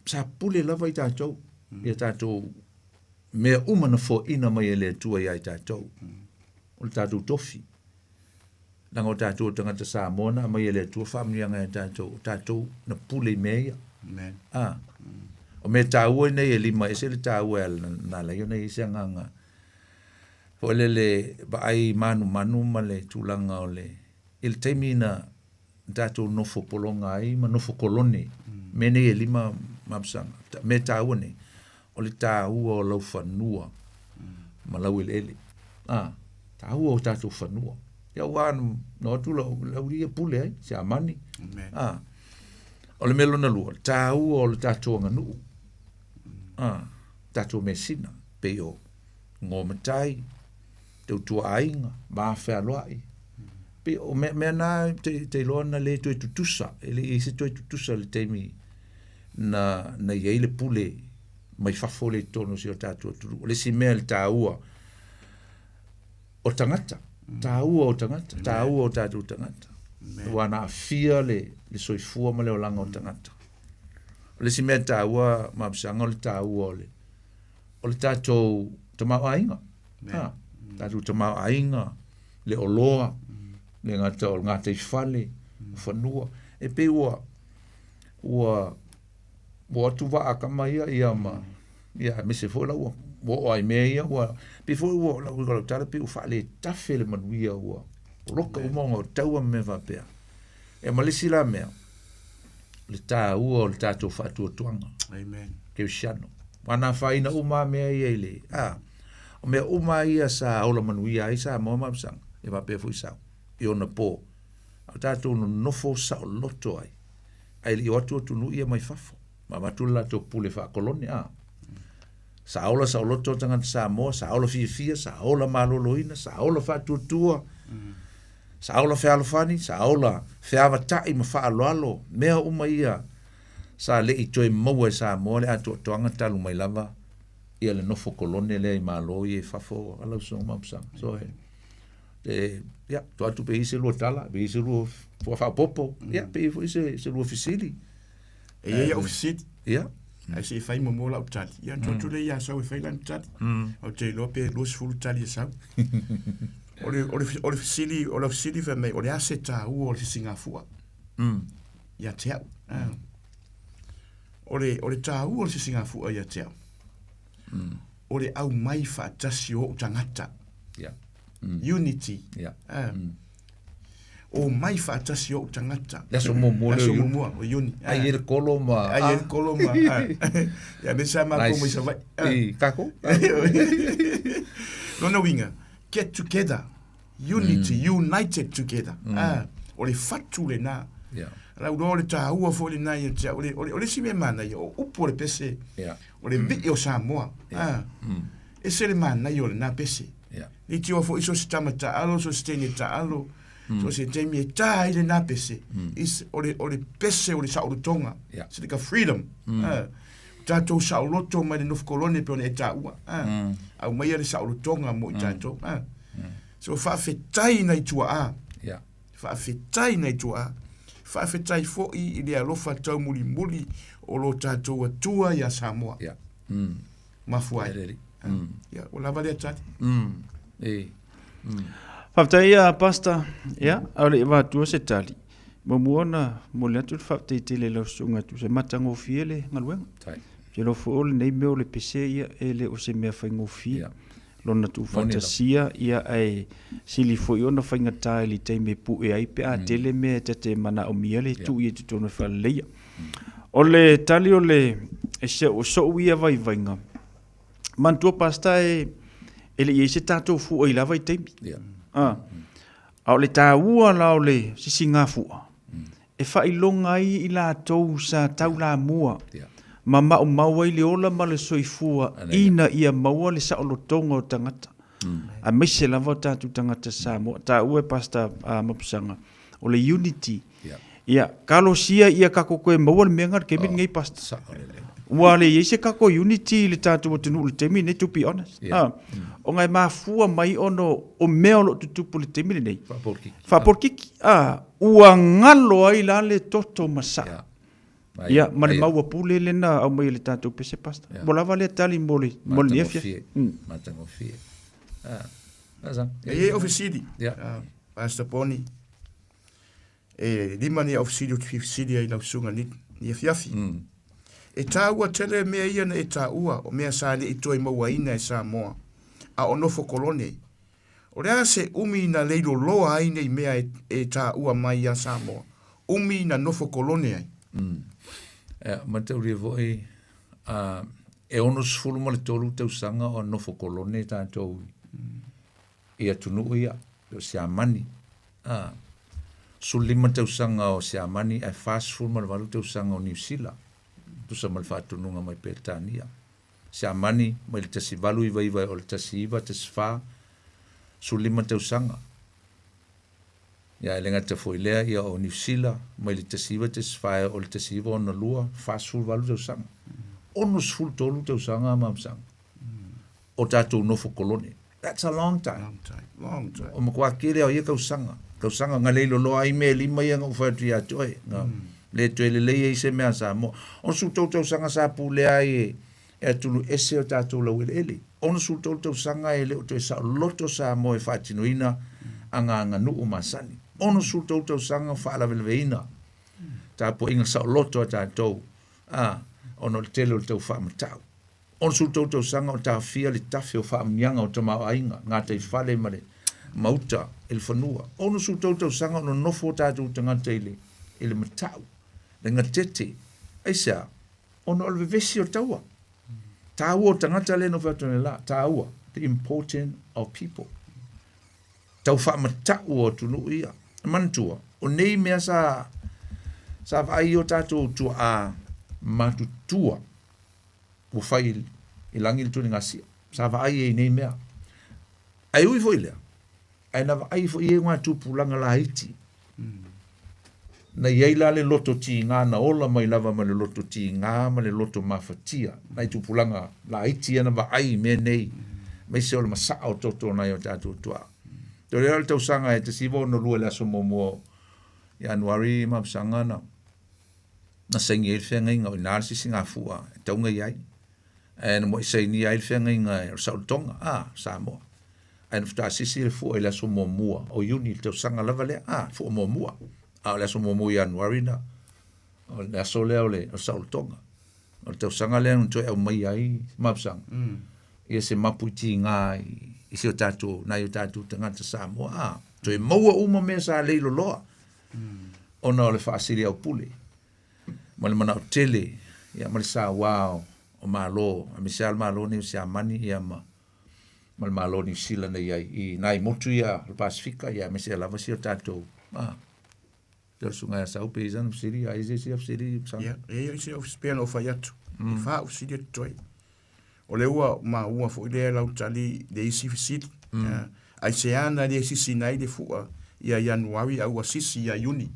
sa pule lava i tatou, i a tatou mea uma na foaina mai e le Atua ia i tatou, o le tatou tofi. Leaga o tatou o tagata Samoa na aumai e le Atua faamanuiaga ia tatou, o tatou na pule i mea ia. Amen. Ah. O mea taua nei e lima ese le taua e na ala ai ona i ai se agaga foi lele vaai manumanu ma le tulaga o le i le taimi na tatou nofo pologa ai ma nofo kolone mea nei e lima mapusaga mea taua nei o le taua o lau fanua ma lau eleele. A, taua o tatou fanua. Ia ua na o atu lau, lau ia pule ai, Siamani. A, o le mea lona lua, taua o le tatou aganuu. A, tatou measina, pei o igoa matai, tautua aiga, va fealoai. Pei o mea, mea na te, te iloa na le toe tutusa, e le i ai se toe tutusa i le taimi na, na i ai le pule mai fafo lea i totonu o si o tatou atunuu. O le isi mea le taua o tagata, taua o tagata, taua o tatou tagata. Ua na aafia le, le soifua ma le olaga o tagata. O le isi mea taua, Mapusaga, o le taua o le, o le tatou tamaoaiga. Ha, tatou tamaoaiga, le oloa, le gata o le gataifale, o fanua. E pei ua, ua ua atu vaa kama ia ia ma ia aemaise foi la ua ua oo ai mea ia ua pei foi ua lau lau tala pei ua faaletafe le manuia ua poloka uma ona o taua ma mea faapea. Ia ma le isi la mea, le taua o le tatou faatuatuaga. Amen. Kerisiano. Ua na afaina uma lava mea ia i le, a, o mea uma ia sa ola manuia ai Samoa ma Apisaga, e faapea foi Sau, i ona po. A o tatou nonofo saoloto ai, ae le i o atu atunuu ia mai fafo, ma avatu le latou pule faakolone, a. Sa ola saoloto tagata Samoa, sa ola fiafia, sa ola maloloina, sa ola faatuatua, sa ola fealofani, sa ola feavatai ma faaaloalo, mea uma ia sa le i toe maua e Samoa le atoatoaga talu mai lava ia le nofo kolone lea i Malo ia i fafo a lau Susuga Mapusaga. So e, e ia, tuu atu pe i ai se lua tala, pe i ai se lua faaopoopo, ia, pe i ai foi se, se lua fesili. E i ai au fesili. Ia. Ae se i fai muamua lau tali. Ia, ona tuu atu lea ia Sau e fai lana tali. Ou te iloa pe 20 tali e Sau. O le, o le, o le fesili, o lau fesili fai mai, o le a se taua o le sisigafua ia te au? O le, o le taua o le sisigafua ia te au, o le aumai faatasi o ou tagata. Yeah. Unity. Yeah. Omai faatasi ou tagata. Le aso muamua lea o Iuni. Aso muamua o Iuni. Ai e le kolo ma... Ai e le kolo ma... Ia me sa mākou mai Savaii. I kako? Lona uiga, get together. Unity, united together. O le fatu lena. Yeah. Lau loa o le taua foi lena ia te au. O le isi mea manaia, o upu o le pese, o le vii o Samoa. Ese le manaia o lena pese. Yeah. Leitioa foi so se tama taalo, so se teine taalo, so se taimi e tā ai lenā pese. Is, o le, o le pese o le saolotoga. Yeah. It's like a freedom. Ah, o tātou saoloto mai le nofo kolone pe ona e tāua. Ah, Aumaia le saolotoga mo i tātou. Ah. So faafetai nai tuaa. Yeah. Faafetai nai tuaa. Faafetai foi i le alofa taumulimuli o lo tātou Atua iā Samoa. Yeah. Mafua ai. Ia, ua lava lea tali. E. Faafetai ia Pastor. Ia, a o le i avatua se tali, muamua ona momoli atu le faafetai tele i lau susuga e tusa ai matagofie le galuega. Tai. Ou te iloa foi o lenei mea o le pese ia e le o se mea faigofie. Ia. Lona tuufaatasia ia ae sili foi ona faigata i le taimi e pue ai pe a tele mea e ta te manaomia le tuu i totonu e faaleleia. O le tali o le e se o sou ia vaivaiga, manatua Pastor e, e le i ai se tatou fua i la vaitaimi. Yeah. A. A o le taua la o le sisigafua, e faailoga ai i latou sa taulamua ma maumau ai le ola ma le soifua ina ia maua le saolotoga o tagata, aemaise lava o tatou tagata Samoa. Taua e Pastor Mapusaga, o le unity. Ia, talosia ia tatou toe maua le mea lena i le taimi lenei, Pastor. Ua le i ai se tatou unity i le tatou atunuu i le taimi lenei, to be honest. Ona e mafua mai ona o mea o lo o tutupu i le taimi lenei. Faapolokiki. Faapolokiki. Ua galo ai la le toto masaa. Ia, ma le maua pule lea na aumai e le tatou pese, Pastor. Ua lava lea tali mo le lenei afiafi. Matagofie. E i ai ofisili, Pastor Poni. E lima ni au fesili ou te fia fesili ai i lau susuga i lenei afiafi. E tāua tele mea ia na e tāua, o mea sa le i toe mauaina e Samoa, a o nofo kolone. O le a se umi na leiloloa ai nei mea e tāua mai iā Samoa, umi na nofo kolone ai? Ia, mataulia foi, e 63 tausaga o nofo kolone tatou i atunuu ia, o Siamani. A, 15 tausaga o Siamani ae 48 tausaga o Niu Sila, tusa ma le faatonuga mai Peretania. Siamani mai le 1899 e oo i le 1914, 15 tausaga. Ia, e le gata foi i lea, ia o Niu Sila mai le 1914 e oo i le 1962, 48 tausaga. 63 tausaga Mamusaga o tatou nofo kolone. That's a long time. Long time. Long time. O matua tele o ia tausaga. Tausaga nga lei loloa ai mea e lima ia na ou fai atu ia te oe. Nga le toe lelei ai se mea Samoa. 63 tausaga sa pulea ai e, e atunuu ese o tatou laueleele. 63 tausaga e le o toe saoloto Samoa e faatinoina agaganuu masani. 63 tausaga o faalavelaveina tapuaiga saoloto a tatou, a, ona o le tele o le tau faamatau. 63 tausaga o taofia le tafe o faamanuiaga o tamaoaiga, gataifale ma le mauta i le fanua. 63 tausaga o nonofo o tatou tagata i le, i le matau, le gatete. Aisea? Ona o le vevesi o taua. Taua o tagata lea na ou fai atu nei la, taua, the important of people. Tau faamatau o atunuu ia. Manatua, o nei mea sa, sa vaai o tatou tuaa matutua ua fai i lagi le tuligasia. Sa vaai ai i nei mea. Ae ui foi lea, ae na vaai foi i ai ngā tupulaga laiti. Na i ai la le loto tīgā na ola mai lava ma le loto tīgā ma le loto mafatia. Nai tupulaga laiti ia na vaai i mea nei, aemaise o le masaa o toto o nai o tatou tuaa. Te o le tausaga e 1962 i le aso muamua o Ianuari Mapusaga na na saini ai le feagaiga o i ina le sisigafua e tauga i ai. Ae na muai sainia ai le feagaiga e o le saolotoga, a, Samoa. Ae na faatoa sisi le fua i le aso muamua o Iuni i le tausaga lava lea, a, fua muamua. A o le aso muamua o Ianuari na, o le aso lea o le, o le saolotoga. O le tausaga lea na toe aumaia ai mapusaga, ia se mapu i tiga i, i si o tatou, nai o tatou tagata Samoa, a, toe maua uma mea sa leiloloa. Ona o le faasiliaupule ma le manao tele ia ma le sauā o Malo, aemaise lava le Malo nei o Siamani ia ma ma le Malo o Niu Sila na i ai i nai motu ia o le Pasefika ia aemaise lava si o tatou a te o susuga ia Sau pe i ai sana fesili a i ai se isi fesili Sau? Ia, e i ai se pei ona ou fai atu, e fa au fesili e totoe. O lea ua maua foi lea lau tali le isi fesili. Aisea na le sisiina ai le fua ia Ianuari a ua sisi ia Iuni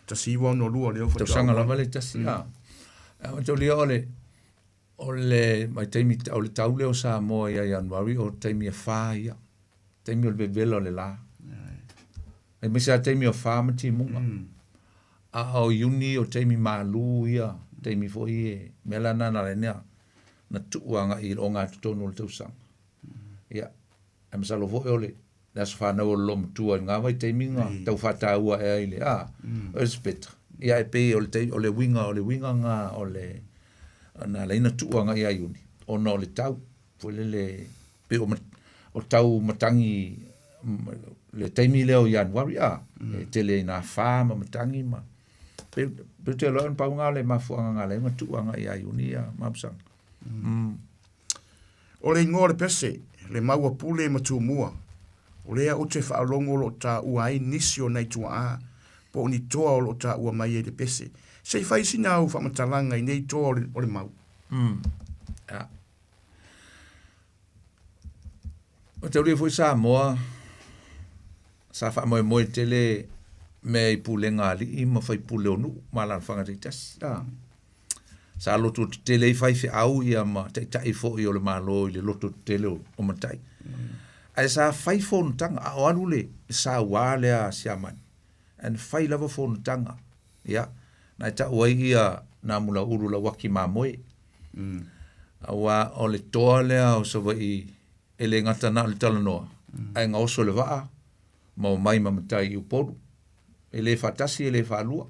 1962 lea ua faatoa Tausaga lava le tasi a. A o taulia o le o le vaitaimi o le tau lea o Samoa ia Ianuari o taimi e fa ia. Taimi o le vevela o le la. Aemaise lava taimi o fa ma timuga. A o Iuni o taimi malu ia, taimi foi e mea la na na lena na tuu agai i le ogatotonu o le tausaga. Ia, ae masalo foi o le le aso fanau o le loomatua i lena vaitaimi na tau faataua ea i le a Elizabeth. Ia e pei o le taimi o le uiga o le uiga na o le na ala ai ona tuu agai ia Iuni ona o le tau foi lele pei o o tau matagi le taimi lea o Ianuari a e tele ai nā fa ma matagi ma pei pei ou te iloa na pau lena o le mafuaaga na ala ai ona tuu agai ia Iuni ia Mapusaga. O le igoa o le pese, le maua pule ma Tumua. O lea ou te faalogo o lo o taua ai nisi o nai tuaa po o ni toa o lo o taua mai ai le pese. Se i fai sina au faamatalaga i nei toa o le, o le mau. Mm. Yeah. O taulia foi Samoa, sa faamoemoe tele mea i pulega a alii ma faipule o nuu ma alaalafaga taitasi. Ah. Sa loto tetele ai faifeau ia ma taitai foi o le Malo i le loto tetele o matai. Ae sa fai fonotaga, a o alu le sauā lea a Siamani, ae na fai lava fonotaga, ia, na e tau ai ia Namulauulu Lauaki Mamoe. Aua o le toa lea o Savaii e le gata na o le talanoa, ae gaoso le vaa ma omai ma matai i Upolu. E le faatasi e le faalua.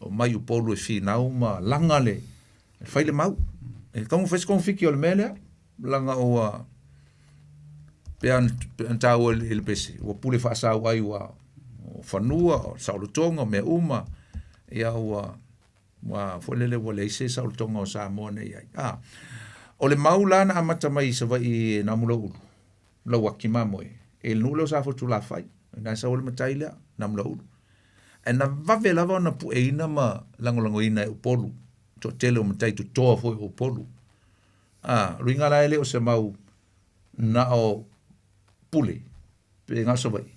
Omai i Upolu e finau ma laga le, e fai le mau. E tatau ona fai se togafiti o le mea lea, leaga ua, pe a na taua i le pese, ua pule faasau ai ua o fanua, o saolotoga, o mea uma, ia ua, ua foi lele ua leai se saolotoga o Samoa nei ai. A, o le mau la na amata mai i Savaii e Namulauulu, Lauaki Mamoe, e le nuu lea o Safotulafai, na e sau ai le matai lea, Namulauulu. Ae na vave lava ona pueina ma lagolagoina e Upolu, toatele o matai totoa foi o Upolu. A, luiga la e le o se mau na o pule pe na o Savaii,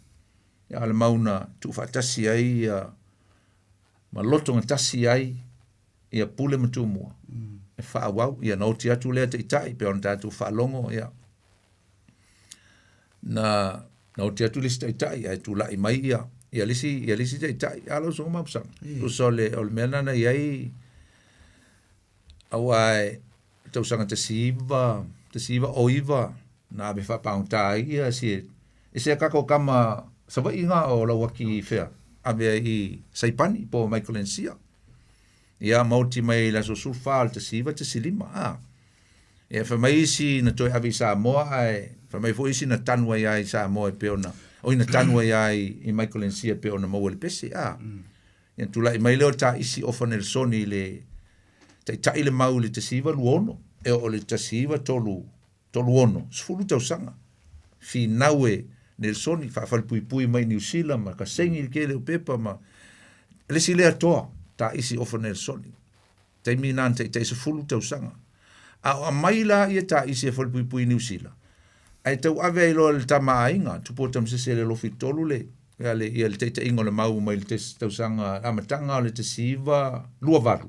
a o le mau na tuufaatasi ai ia ma lotogatasi ai ia pule ma tumua e faaauau ia na oti atu lea taitai pe ona tatou faalogo ia na na oti atu le isi taitai ae tulai mai ia ia le isi ia le isi taitai a lau usoga Mapusaga tusa o le o le mea lena na i ai aua e tausaga 1919 na ave faapagota ai ia si e se tatou tama Savaii na o Lauaki fea ave ai i Saipani po o Micronesia. Ia ma oti mai i le aso 14 o le 1915 a. Ia fai mai isi na toe ave i Samoa ae fai mai foi isi na tanu ai lava i Samoa e pei ona oi na tanu ai lava i Micronesia e pei ona maua i le pese a. Ia tulai mai lea o Taisi Ofa Nelisoni i le taitai le mau i le 1926 e oo i le 1936, 10 tausaga. Finau e Nelisoni faafalepuipui mai Niu Sila ma kasegi le tele o pepa ma le isi lea toa Taisi Ofa Nelisoni. Taimi na na taitai 10 tausaga. A o aumai la ia Taisi e falepuipui i Niu Sila, ae tauave ai loa e le tama a aiga, Tupua Tamasese le alofi tolu le, ia le, ia le taitaiga o le mau mai le tausaga, amataga o le 1928.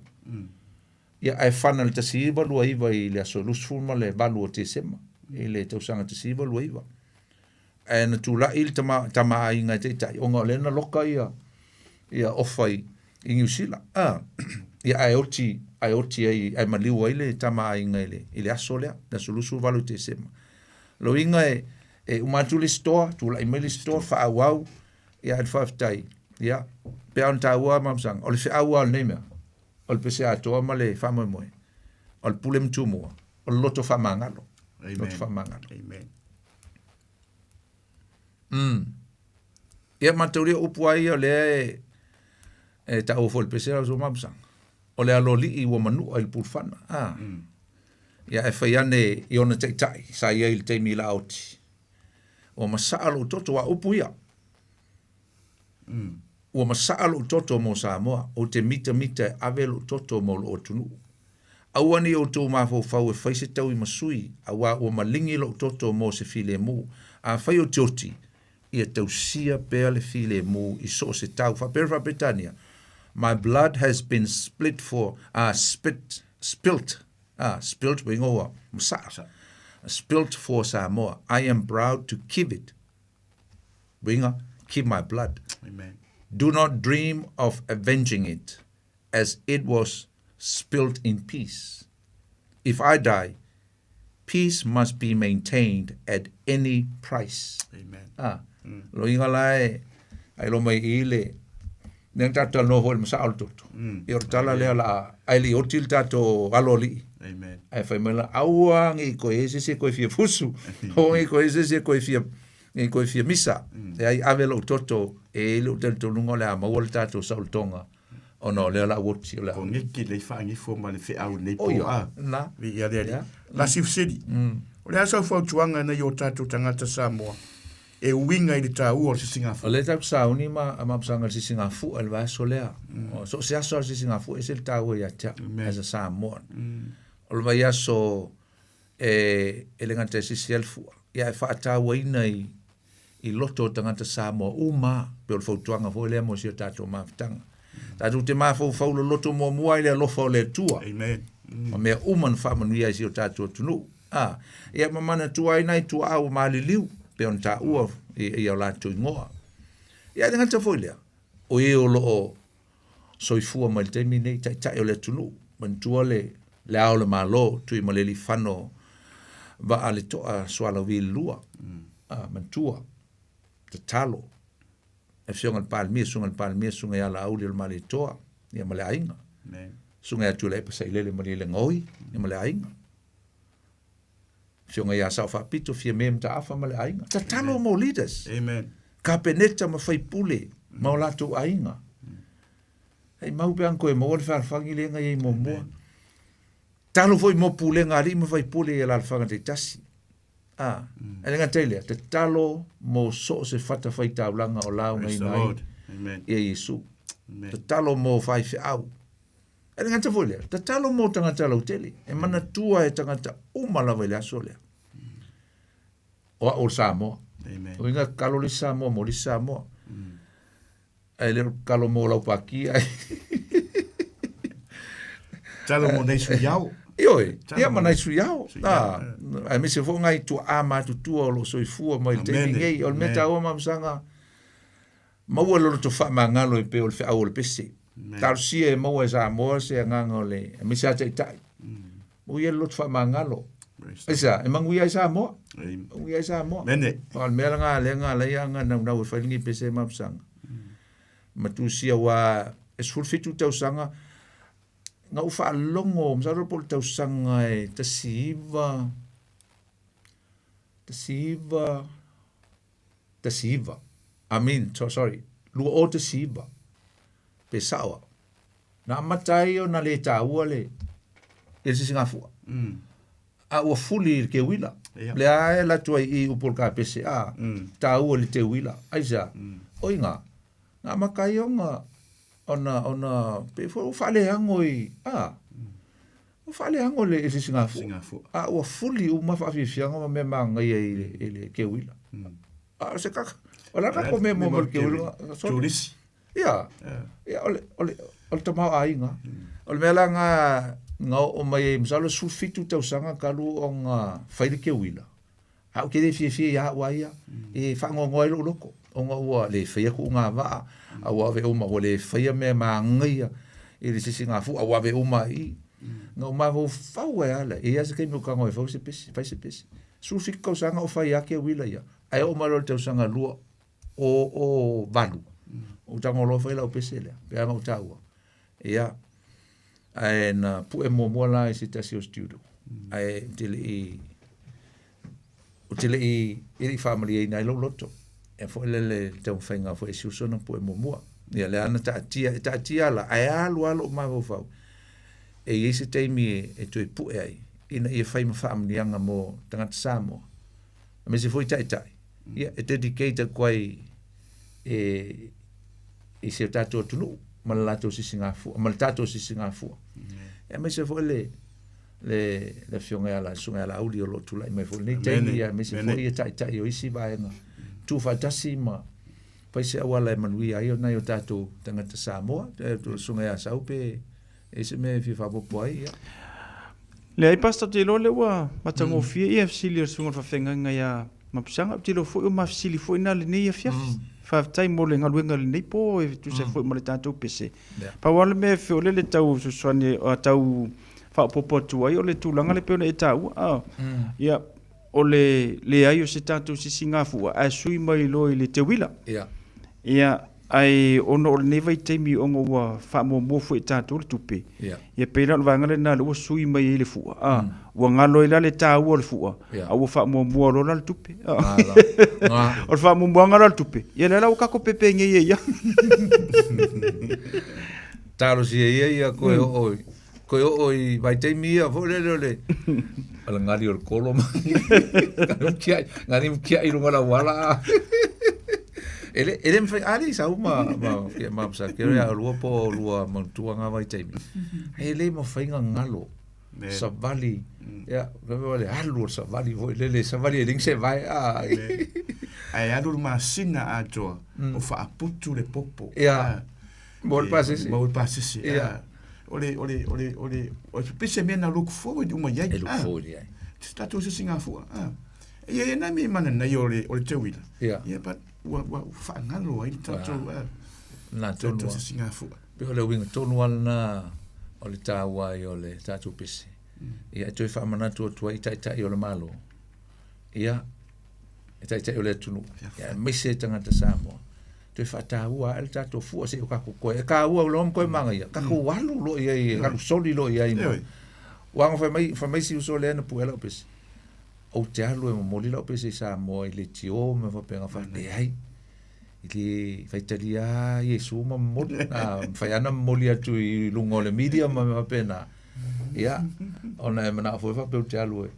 Ia, ae fana le 1929 i le aso 28 o Tesema, i le tausaga 1929. Ae na tulai le tama, tama aiga e taitai, ona o lea na loka ia, ia ofa i, i Niu Sila. Ah, ia ae oti, ae oti ai, ae maliu ai le tama aiga i le, i le aso lea, le aso 28 o Tesema. Lona uiga e, e uma atu le isi toa, tulai mai le isi toa, faaauau, ia ae le faafetai, ia, pe a ona taua Mapusaga, o le feau lava o lenei mea, o le pese atoa ma le faamoemoe, o le pule ma tumua, o le loto faamagalo. Amen. Loto faamagalo. Amen. Ia mataulia upu ai o lea e, e taua foi le pese lau Mapusaga. O le aloalii ua manua i le pulufana. Ah. Ia e fai ane i ona taitai sa i ai i le taimi i la oti. Ua masaa lou toto a upu ia. Ua masaa lou toto mo Samoa, ou te mitamita e ave lou toto mo lou atunuu. Aua ne i outou mafaufau e fai se taui ma sui, auā ua maligi lou toto mo se filemu. Afai ou te oti, ia tausia pea le filemu i so o se tau. Faapea le Faa-Peretania, My blood has been split for, spit, spilt, spilt ua igoa ua masaa, spilt for Samoa. I am proud to give it. Uiga, keep my blood. Amen. Do not dream of avenging it, as it was spilt in peace. If I die, peace must be maintained at any price. Amen. Ah, loiga la e ai lo mai i le neng tatou talanoa foi i le masaa o le toto. Ia o le tala lea la ai le oti le tatou aloalii. Amen. Ae fai mai la aua nge i koe e se isi e koe fia fusu. Aua nge i koe e se isi e koe fia nge i koe fia misa. E ai ave lou toto e i ai lou talitonuga o le a maua le tatou saolotoga ona o lea la ua oti o le a. Ko ngeki lei faagifo ma le feau i lenei Oh, po ia. a. Na. Viia le Alii. Ia. La siufsili. O le a sau fautuaga nai o tatou tagata Samoa? e uiga i le taua o le sisigafua. O lea tatou te sauni ma mapusaga i le sisigafua i le vaiaso lea. So o se aso lava o le sisigafua e ese le taua ia te au as a Samoan. O le vaiaso e e le gata e sisi ai le fua, ia ae faatauaina i i loto o tagata Samoa uma lava, pei o le fautuaga foi lea mo si o tatou mafutaga. Tatou te mafaufau loloto muamua i le alofa o le Atua. Amen. Ma mea uma na faamanuia ai si o tatou atunuu. A, ia ma manatua ai nai tuaa ua maliliu, pei ona taua i, i o latou igoa. Ia e le gata foi lea, o e o lo o soifua mai le taimi nei, taitai o le atunuu, manatua le, le Ao o le Malo, Tuimalealiifano Vaaleto'a Sualauvi II, a, manatua, tatalo, le Afioga i le Palemia, Susuga i le Palemia, Susuga ia Laauli o le Malietoa, ia ma le aiga. Susuga ia Tuilaepa Sailele Malielegaoi, ia ma le aiga. Afioga ia Sao Faapito, Fiame Mataafa ma le aiga. Tatalo mo leaders. Amen. Kapeneta ma faipule ma o latou aiga. Hei mau pe ana koe maua le fealofani lea na i ai muamua. Talo foi mo pulega a alii ma faipule i alaalafaga taitasi. A, e le gata i lea, tatalo mo so o se fatafaitaulaga o laugaina ai ia Iesu. Tatalo mo faifeau. E le gata foi lea, tatalo mo tagata lautele. E manatua e tagata uma lava i le aso lea. O au o le Samoa. O inga kalo le Samoa mo le Samoa. Ae le o kalo mo lau pāki ai. Talo mo nei sui ao. Ioe, ia ma nai sui ao. Ah, aemaise foi ngai tuaa matutua o lo o soifua mai le taimi nei. O le mea taua mapusaga, maua le loto faamagalo e pei o le feau o le pese. Talosia e maua e Samoa se agaga o le, aemaise lava taitai. Maua ia le loto faamagalo. Aisea, e manuia ai Samoa. Manuia ai Samoa. O le mea lena lea na ala ai ona naunau e fai lenei pese mapusaga. Ma tusia aua e 17 tausaga na ou faalogo, masalo po o le tausaga e 19, 19, 19, I mean, so, sorry, 2019, pe sao au. Na amata ai ona le taua le, le sisigafua. A ua fuli i le keuila. Ia. Lea e alu atu ai i upu o le kapese, a, taua i le teuila. Aisea? O iga, na amata ai ona, ona, ona, pei foi ua faaleago i, a, ua faaleago i le sisigafua. A ua fuli uma faafiafiaga ma mea manaia i le, i le keuila. A o se kaka, o le a tatou mea mo le keuila? Turisi. Ia, ia o le, o le, o le tamaoaiga. O le mea la na, na oo mai ai, masalo 17 tausaga talu ona fai le keuila, a ou te le fiafia ia au a ia, e faanoanoa ai lou loto, ona ua le faia kuuga vaa, a ua ave uma, ua le faia mea manaia i le sisigafua, a ua ave uma i i. Na ou mafaufau ai lava lea, e i ai lava se taimi ou tago ai e fau se pese, fai se pese. 17 tausaga o fai lava keuila ia, ae oo mai loa i le tausaga 2008, ou tago loa fai lau pese lea, pei ona ou taua. Ia, ae na pue muamua la i se tasi o studio, ae ou te le i, ou te le i, e le i faamalieina ai lou loto. E foi lele le taumafaiga foi e si uso na pue muamua. Ia, lea na taatia, e taatia la, ae alu lava lou mafaufau, e i ai se taimi e toe pue ai, ina ia fai ma faamanuiaga mo tagata Samoa, aemaise foi taitai, ia, e dedicate atu ai e, i si o tatou atunuu ma le latou sisigafua, ma le tatou sisigafua. Aemaise foi le, le, le afioga ia la, susuga ia Laauli o lo o tulai mai foi i lenei taimi, ia, aemaise foi ia taitai o isi vaega tuufaatasi ma fai se auala e manuia ai nai o tatou tagata Samoa. Susuga ia Sau pe e se mea e fia faaopoopo ai, ia. Leai Pastor, ou te iloa lea ua matagofie ia fesili a le susuga o le faafeagaiga ia Mapusaga, ou te iloa foi o ma fesili foi na lenei afiafi. Faafetai mo le galuega i lenei po e tusa foi ma le tatou pese. Pau lava le mea e feel le tau fesoasoani tau faaopoopo atu ai o le tulaga lea pei ona e taua a. Ia o le leai o se tatou sisigafua ae sui mai loa i le teuila. Ia ae ona o lenei vaitaimi ona ua faamuamua foi e tatou le tupe, ia pei la o le vaega lena lea ua sui mai ai le fua, a, ua galo ai la le taua o le fua, a ua faamuamua loa la le tupe. O le faamuamuaga la o le tupe, ia lea la ua tatou pepegei ai lava. Talosia ia ia koe oo i. Koe oo i vaitaimi ia foi lele o le o le gali o le kolo ma gali ma kia'i i luga o le auala a. E le e le mafai a le sau ma ma ma sa ke ia lua po lua manutua ngā vaitaimi. E le mafai gagalo savali ia le le alu o le savali foi lele savali e leai se vae a. Ae alu le masina atoa o faaputu le popo. Ia. Mo le pasese. Mo le pasese. Ia. O le o le o le o le o le pese mea na look forward uma i ai. E look forward i ai. Tatou se singafua. Ia ia nai me mana nei o le teuila. Ia. Ia, but ua faagalo ai le tatou Na tonu tatou se singafua. Pe o le uiga tonu lava lena o le taua ai o le tatou pese. Ia e toe faamanatu atu ai i ta'ita'i o le Malo. Ia e ta'ita'i o le atunuu. Ia aemaise tagata Samoa. Toe faataua ae le tatou fua se'i o kakou koe. E kāua loa ma koe magaia. Kakou alu loa i ai, alu soli loa i ai. Ua aga fai mai si uso lea na puea lau pese. Ou te alu e momoli lau pese i Samoa i le tio ma faapena faaleai. I le faitalia Iesu ma momoli. A mafai lava ona momoli atu i luga o le media ma mea faapena. Ia, ona e manao foi faapea ou te alu e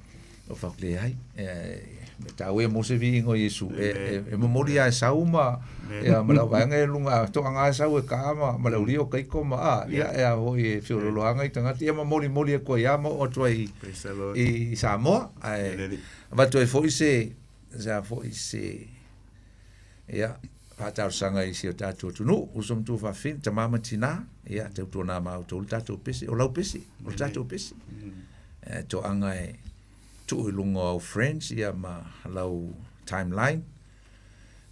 o faaleai. E taua ia mo se viiga o Iesu. E momoli lava e sau ma ia ma le auvaega e luga toaga e sau e ka ma le aulia o kaiko ma a ia e a foi e feolooloaga i tagata ia ma molimoli atu ai lava ma oo atu ai i Samoa. Ae avatu ai foi se a foi se ia faatalosaga i si o tatou atunuu uso ma tuafafine tamā ma tinā ia tautuanā ma outou le tatou pese o lau pese o le tatou pese e toaga e tuu i luga o au friends ia ma lau timeline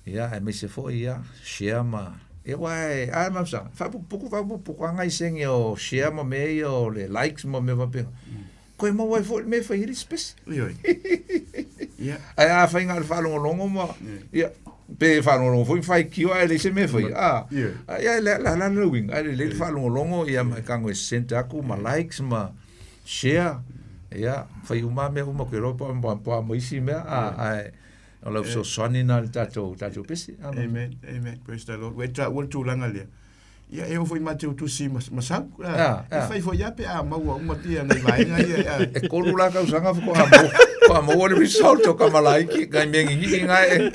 ia aemaise foi ia share ma ia ua e a mausaga faapupuku faapupuku aga i sege o share ma mea ia o le likes ma mea faapena koe maua ai foi le mea e fai ai le isi pese. Ioe. Ia. Ae a fai na o le faalogologo ma ia pe faalogologo foi ma faitio ae leai se mea e faia a. Ia le la la le uiga ae lelei le faalogologo ia ma e tago e send atu ma likes ma share ia fai uma mea uma ou te iloa po o a ma isi mea a ae o lau fesoasoani lena i le tatou pese. Amen. Amen. Praise the Lord. Ua e taua le tulaga lea. Ia e oo foi matou tusi ma sau. E fai foi lava pe a maua uma tia nai vaega ia. E 3 la tausaga faatoa maua le result o kamalaiki nai mea gigii gae.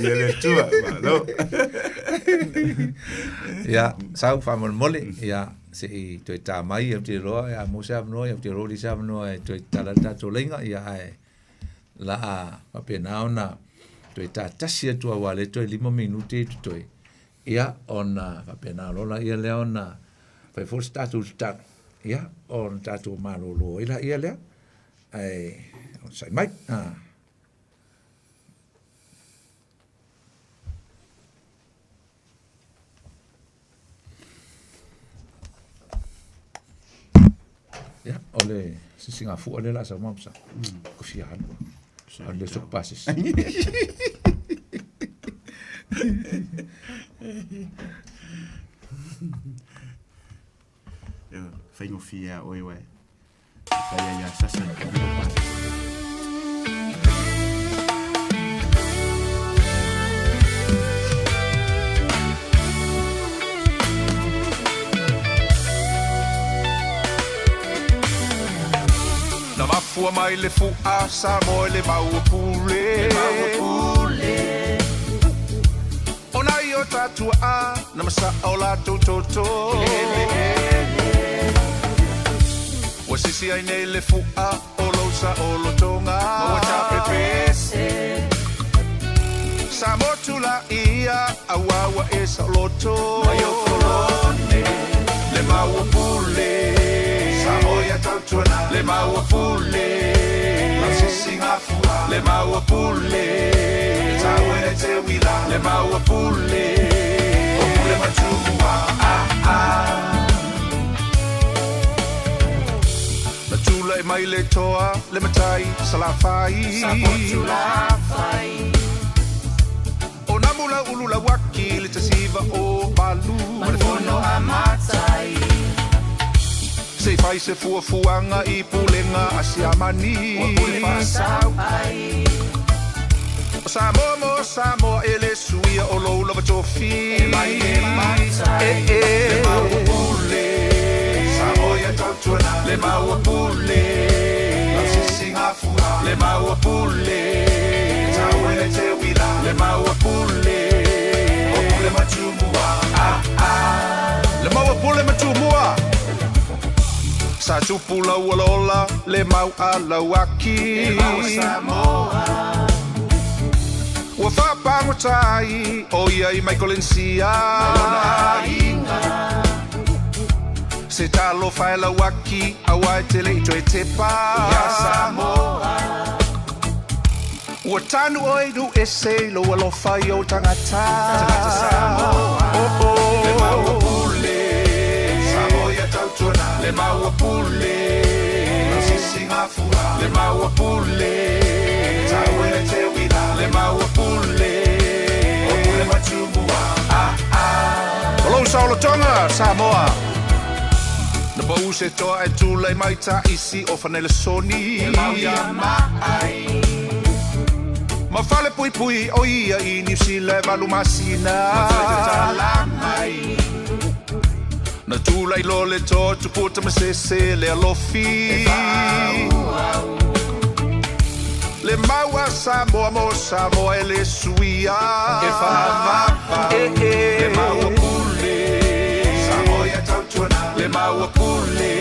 Ia le Atua, malo. Ia, sau faamolemole, ia se'i toe tā mai ou te iloa ia maua se avanoa, ia ou te iloa ua leai se avanoa e toe tatala ai le tatou laina, ia ae la a faapena ona toe tatasi atu aua o lea toe 5 minute i totoe. Ia ona faapena loa laia lea ona fai foi se tatou tatalo, ia ona tatou malolo ai laia lea, ae onosai mai. Ia, o le sisigafua lea o le a sau ma sa. Ko fia alu. O le soku pasese. Ia, faigofie a oe uae. Fai ai ia sasa i ka lilo pasese. Na mafua mai le fu'a Samoa i le maua pule. O nai o tatua'a na masa'a o latou toto. Ua sisi ai nei le fu'a o lou sa'olotoga. Ma ua tapepese. Samoa tula'i ia auā ua e sa'oloto. Mai o kolone le maua pule. Samoa ia tautuana le maua pule. Lau sisigafua le maua pule. E taua e le teuila le maua pule. O pule ma tumua ah ah. Na tula'i mai le toa le matai Salafai. O namu lau ulu lauaki le 1908. Ma le fono a matai. Se fai se fuafuaga i pulega a siamani. Ua pule faasau ai. O Samoa mo Samoa e le suia o lou lava tofi. E mai e matai. E e. Le maua pule. Samoa ia tautuana. Le maua pule Lau sisigafua Le maua pule Tau e le teuila Le maua pule O pule ma tumua ah, ah. Le maua pule ma tumua Sa tupu lau alola Le mau a lau aki E maua Samoa Ua faapagotai o ia i Maikolenisia Se talofa e lau aki auā e te leʻi toe tepa Ia Samoa Ua tanu oe i nuu ese i lou alofa i ou tagata Tagata Samoa oh, oh. Le maua pule Samoa ia tautuana Le maua pule Lau sisigafua Le maua pule Tau e le teuila Le maua pule O pule ma tumua ah, ah. O lou saolotoga Samoa Na pau se toa e tulai mai taisi o Fanelesoni E mau ia maai Ma fale puipui o ia i Niu Sila e valu masina Ma mai Na tulai lo le toa tupua tamasese le alofi E Le mau a Samoa mo Samoa e le suia E faavava e e Le maua pule Samoa ia tautuana Le maua pule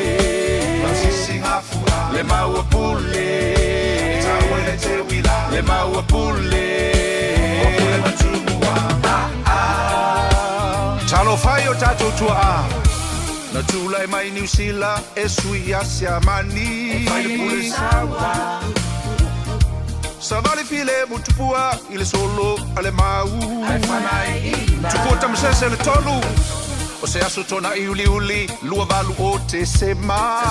Lau sisigafua Le maua pule Tau e le teuila Le maua pule O pule ma tumua ah, ah. Talofa e o tatou tuaa Na tulai mai Niu Sila e sui ia Siamani E fai le pule saua Savali file mutupua i le solo a le mau Tupua tamasese le tolu O se aso tona i uliuli 28 o Tesema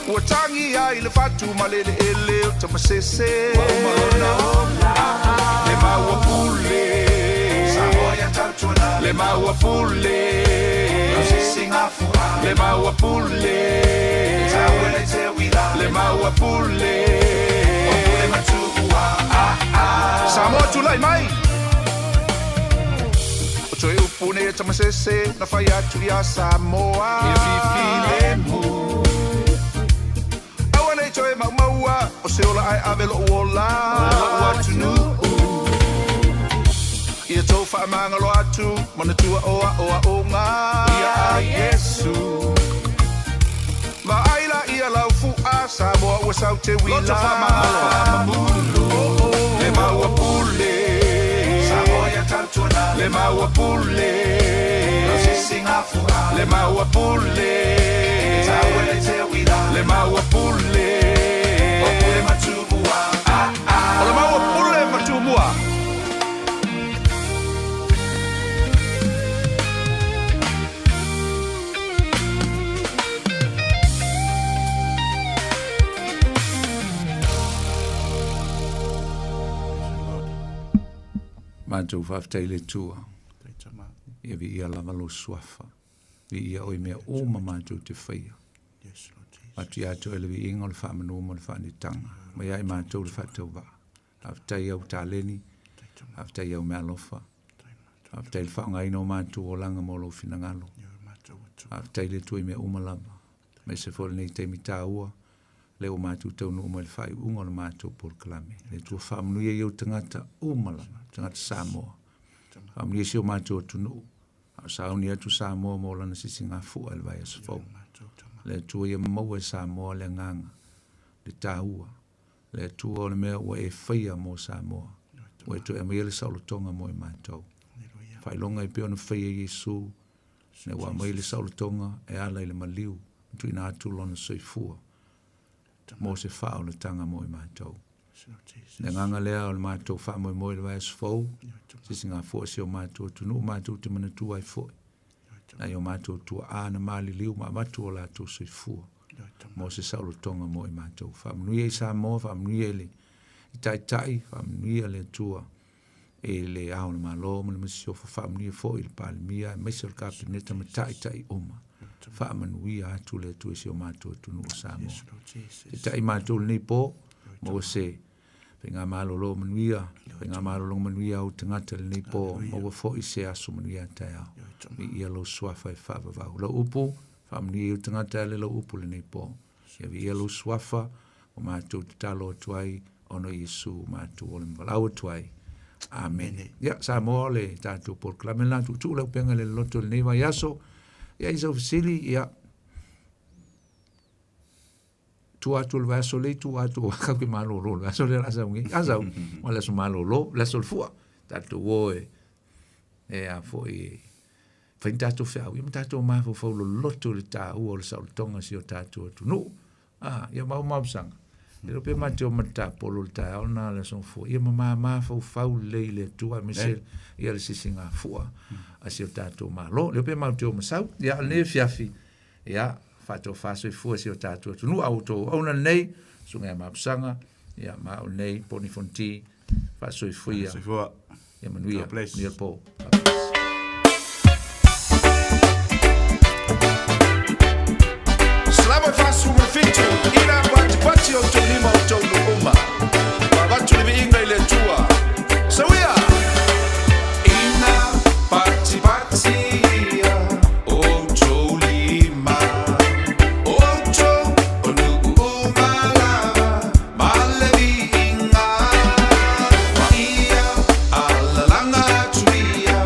Ua tagi ai le fatu ma le eleele o Tamasese Ua uma lona ola Le maua pule Samoa ia tautuana Le maua pule Lau sisigafua Le maua pule Tau e le teuila Le maua pule O pule ma tuua ah, ah. Samoa tulai mai O toe upu nei e Tamasese na fai atu iā Samoa Ia fifilemu Aua nei toe maumaua O se ola ae ave lo'u ola Lo'u atunuu Ia tou faamagalo atu Manatua o aoaoga Ia a Iesu Vaai la ia lau fu'a Samoa ua sau te uila Loto faamagalo Faamamulu Le maua pule Samoa ia tautuana Le maua pule Lau sisigafua Le maua pule Tau e le teuila Le maua pule O pule ma tumua ah, ah. O le maua pule ma tumua. Matou faafetai i le Atua. Ia viia lava lou suafa. Viia oe i mea uma matou te faia. Atu ia te oe le viiga o le faamanu ma le faanitaga. Mai ia i matou le faatauvaa. Faafetai i au taleni, faafetai i au meaalofa, faafetai i le faaaogaina o matou olaga mo lou finagalo. Faafetai i le Atua i mea uma lava, aemaise foi o lenei taimi taua, lea ua matou taunuu mai i le faaiuga o le matou polokalame. Le Atua faamanuia i ou tagata uma lava, tagata Samoa. Faamanuia si o matou atunuu, a o sauni atu Samoa mo lana sisigafua i le vaiaso fou. Le Atua ia maua e Samoa le agaga, le taua, Le Atua o le mea ua e faia mo Samoa, ua e toe aumaia le saolotoga mo i matou. Faailoga e pei ona faia e Iesu, ina ua aumai le saolotoga e ala i le maliu, ma tuuina atu lona soifua mo se faaolataga mo i matou. Le agaga lea o le matou faamoemoe i le vaiaso fou, sisigafua si o matou atunuu matou te manatua ai foi. Nai o matou tuaa na maliliu ma avatu o latou soifua mo se saolotoga mo i matou. Faamanuia i Samoa, faamanuia i le i Taitai, faamanuia le Atua i le Ao o le Malo ma le Masiofo, faamanuia foi i le Palemia aemaise o le Kapeneta ma Taitai uma. Faamanuia atu le Atua i si o matou atunuu o Samoa. Taitai matou lenei po, maua se Faigamalolo manuia, faigamalologa manuia ou tagata i lenei po, maua foi se aso manuia a taeao. Viia lou suafa e faavavau. Lau upu, Faamanuia i ou tagata e ala i lau upu lenei po. Ia viia lou suafa, ua matou tatalo atu ai, ona o Iesu ua matou ola ma valaau atu ai. Amene. Ia, Samoa o le tatou polokalame lena, tuutuu le upega i le loloto i lenei vaiaso. Ia, i sau fesili, ia, tua atu o le vaiaso lea i tua atu o kau ke malolo le vaiaso lea la sau nei. A sau, o le aso malolo, le aso o le fua. Tatou o e, e a foi e, fai ni tatou feau, ia ma tatou mafaufau loloto i le taua o le saolotoga o si o tatou atunuu. A, ia mau mapusaga. E le pe ma te o ma tapolo le taeao na le aso fua. Ia ma mafaufau lelei i le Atua aemaise ia le sisigafua a si o tatou Malo. Le pe ma te o masau. Ia o lenei afiafi, ia faatofa soifua si o tatou atunuu a outou auauna lenei, susuga ia Mapusaga, ia ma au lenei Poni Fonti, faasoifua. Soifua. Ia manuia. God bless. Manuia le po. Salama fasu ma fitu, ina patipati o tou lima o tou nu'uma. Avatu le viiga i le Atua. Sauia! Ina patipati ia o tou lima, o outou o nu'uma lava ma le viiga. Wa ia alalaga atu ia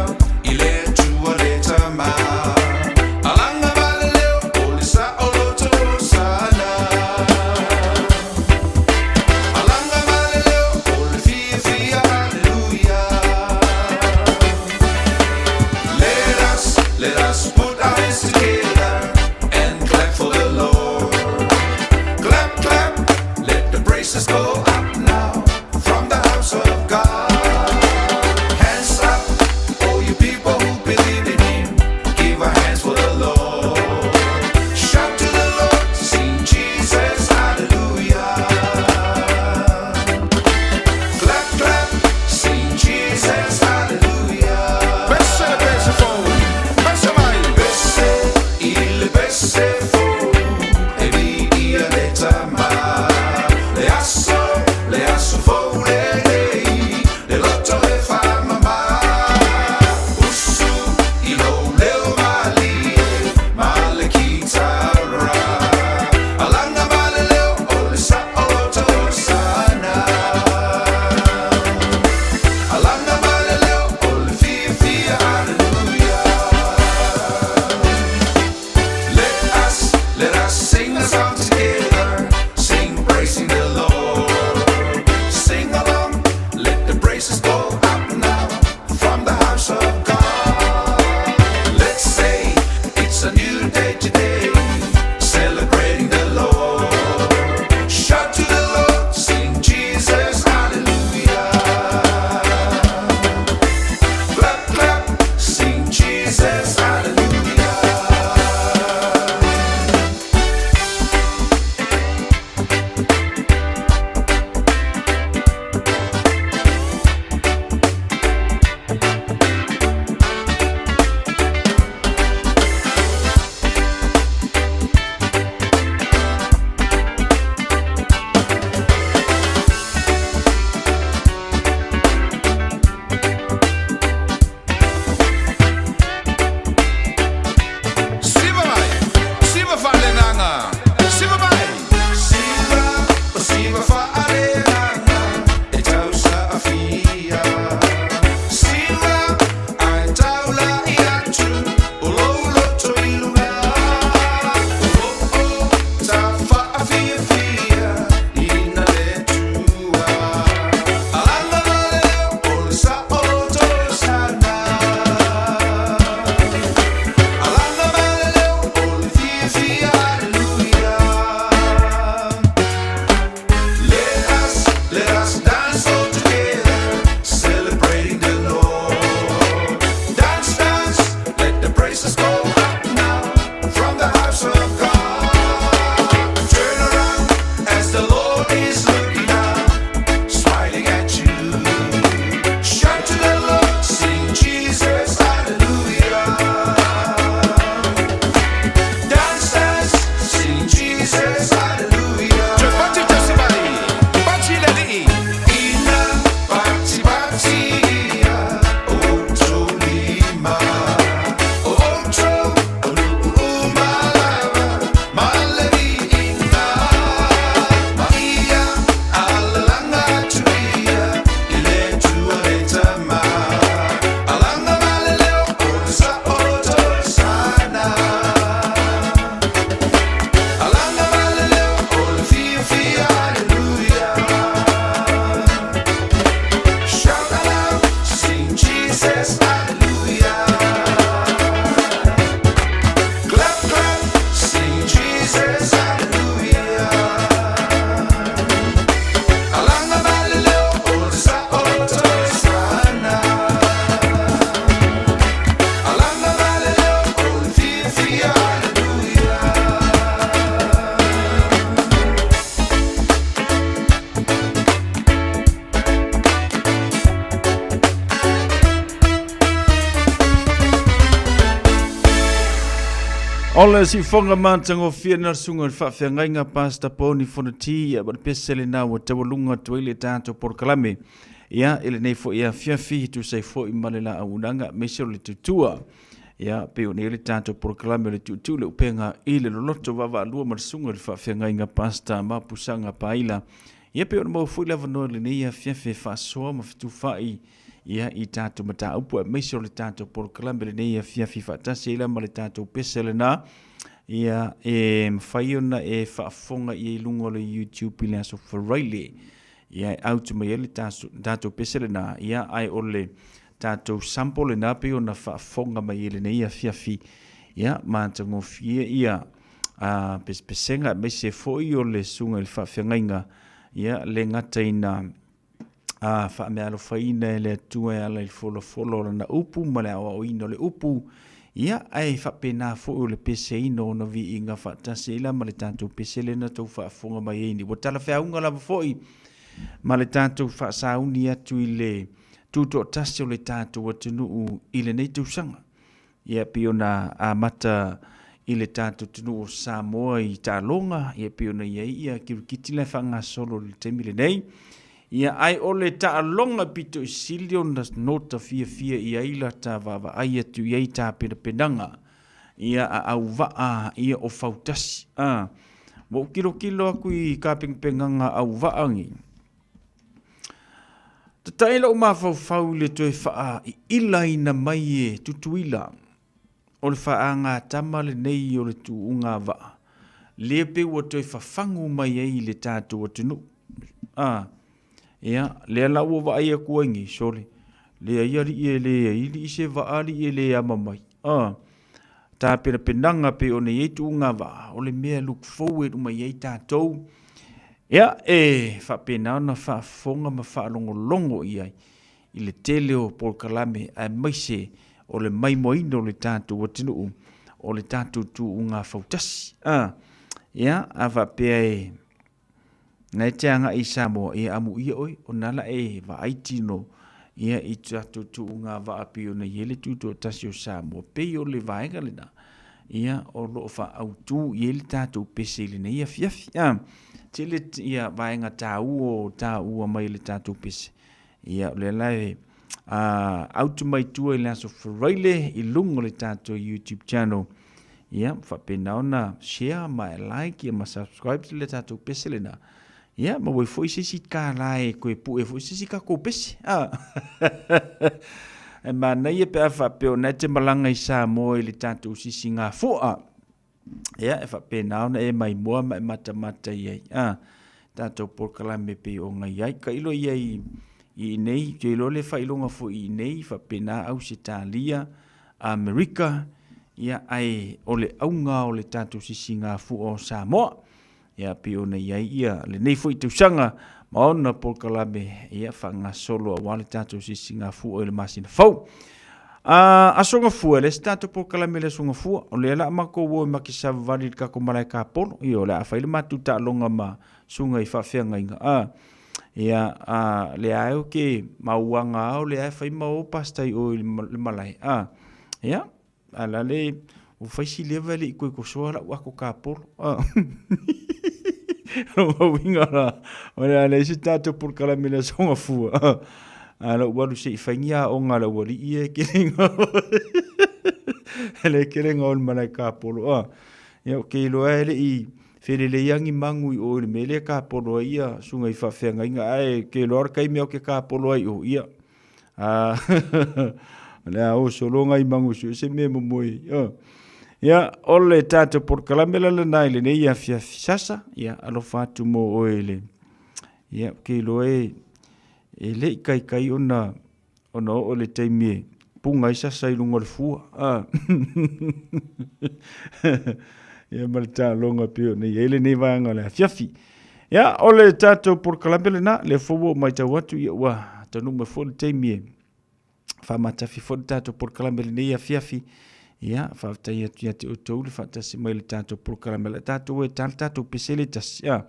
O le siufoga matagofie na le susuga i le faafeagaiga Pastor Poni Fonoti ia ma le pese lena ua taualuga atu ai le tatou polokalame ia i lenei foi afiafi e tusa ai foi ma le laaunaga aemaise o le tutua. Ia pei ona i ai le tatou polokalame o le tuutuu le upega i le loloto vaavaalua ma le susuga i le faafeagaiga Pastor Mapusaga Paila. Ia pei ona maua foi le avanoa i lenei afiafi e faasoa ma fetufaai ia i tatou mataupu aemaise o le tatou polokalame lenei afiafi faatasi ai la ma le tatou pese lena ia e mafai ona e faafofoga i ai i luga o le YouTube i le aso Faraile ia e out mai ai le tatou pese lena ia ae o le tatou sample lena pei ona faafofoga mai i lenei afiafi ia matagofie ia a pesepesega aemaise foi o le susuga i le faafeagaiga ia le gata ina a faameaalofaina e le Atua e ala i le folafolo o lana upu ma le aoaoina o le upu, ia, ae faapena foi o le peseina o ona viiga faatasi ai la ma le tatou pese lea na tou faafofoga mai ai nei. Ua talafeauga lava foi ma le tatou faasauni atu i le tutoatasi o le tatou atunuu i lenei tausaga. Ia, pei ona amata i le tatou atunuu o Samoa i taaloga, ia pei ona i ai ia kirikiti la e faagasolo i le taimi lenei. Ia, ae o le taaloga pito i sili ona nota fiafia i ai lata vaavaai atu i ai tapenapenaga, ia a auvaa ia o fautasi. A, ua ou tilotilo atu i tapenapenaga a auvaa nei, Tatai lou mafaufau i le toe faaiilaina mai e Tutuila o le faagatama lenei o le tuuga vaa, lea pei ua toe fafagu mai ai i le tatou atunuu. A, ia, lea la ua vaai atu ai nei, sole, leai alii e leai alii se vaa alii e le ama mai. A, tapenapenaga pei ona i ai tuuga vaa, o le mea look forward uma i ai tatou. Ia, e faapena ona faafofoga ma faalogologo i ai i le tele o polokalame aemaise o le maimoaina o le tatou atunuu, o le tatou tuuga fautasi. A, ia, a faapea e na e te agai i Samoa, ia amuia oe, ona la e vaai tino ia i tatou tuuga vaa pei ona i ai le tutoatasi o Samoa, pei o le vaega lena, ia o lo o faaautu i ai le tatou pese i lenei afiafi. A, tele ia vaega taua o taua mai le tatou pese. Ia o lea la e out mai tua i le aso Faraile i luga o le tatou YouTube channel. Ia, faapena ona share ma e like ia ma subscribe le tatou pese lena. Ia, ma ua foi se isi kālā e koe pue foi se isi tatou pese. Ah. E manaia pe a faapea o na e te malaga i Samoa i le tatou sisigafua. Ia, e faapena ona e maimoa ma e matamata i ai. Ah, tatou polokalame pei ona i ai. Tailo i ai i inei, te iloa le faailoga foi i inei, faapena Ausetalia, Amerika, ia, ae o le auga o le tatou sisigafua o Samoa. Ia, pei ona i ai ia lenei foi tausaga ma ona polokalame ia faagasolo aua le tatou sisigafua i le masina fou. A, Aso Gafua, le isi tatou polokalame i le Aso Gafua, o lea la a matou o e makesavavali i le tatou malae tapolo. Ia, o le a fai le matou taaloga ma susuga i faafeagaiga. A, ia, a, lea lava ou te mauaga lava o lea e fai ma o pastor i o i le malae. A, ia, a la le, ua fai si leva e le i toe tosoa lau ato tapolo. A, o lona uiga la, o le a leai se tatou polokalame i le Aso Gafua. A, a lou alu se i fai ni aoga a le aualii ia e kele le kelega o le malae tapolo. A, ia, ou te iloa e le i felelei lava ni magu i o i le mea lea e tapolo ai ia susuga i faafeagaiga, ae ou te iloa o le taimi lava ou te tapolo ai i o, ia, a, o le a oso loa nai magu e sue se mea e momoe ai. A. Ia, o le tatou polokalame la lena i lenei afiafi sasa, ia, alofa atu mo oe i le, ia, ou te iloa e, e le i taitai ona ona oo le taimi e puga ai sasa i luga o le fua. A. Ia ma le taaloga pei ona i ai lenei vaega o le afiafi. Ia, o le tatou polokalame lena, lea foi ua ou matau atu, ia ua taunuu mai foi le taimi e faamatafi foi le tatou polokalame i lenei afiafi. Ia, faafetai atu ia te outou le faatasi mai i le tatou polokalame. O le a tatou e ta le tatou pese le tasi. A.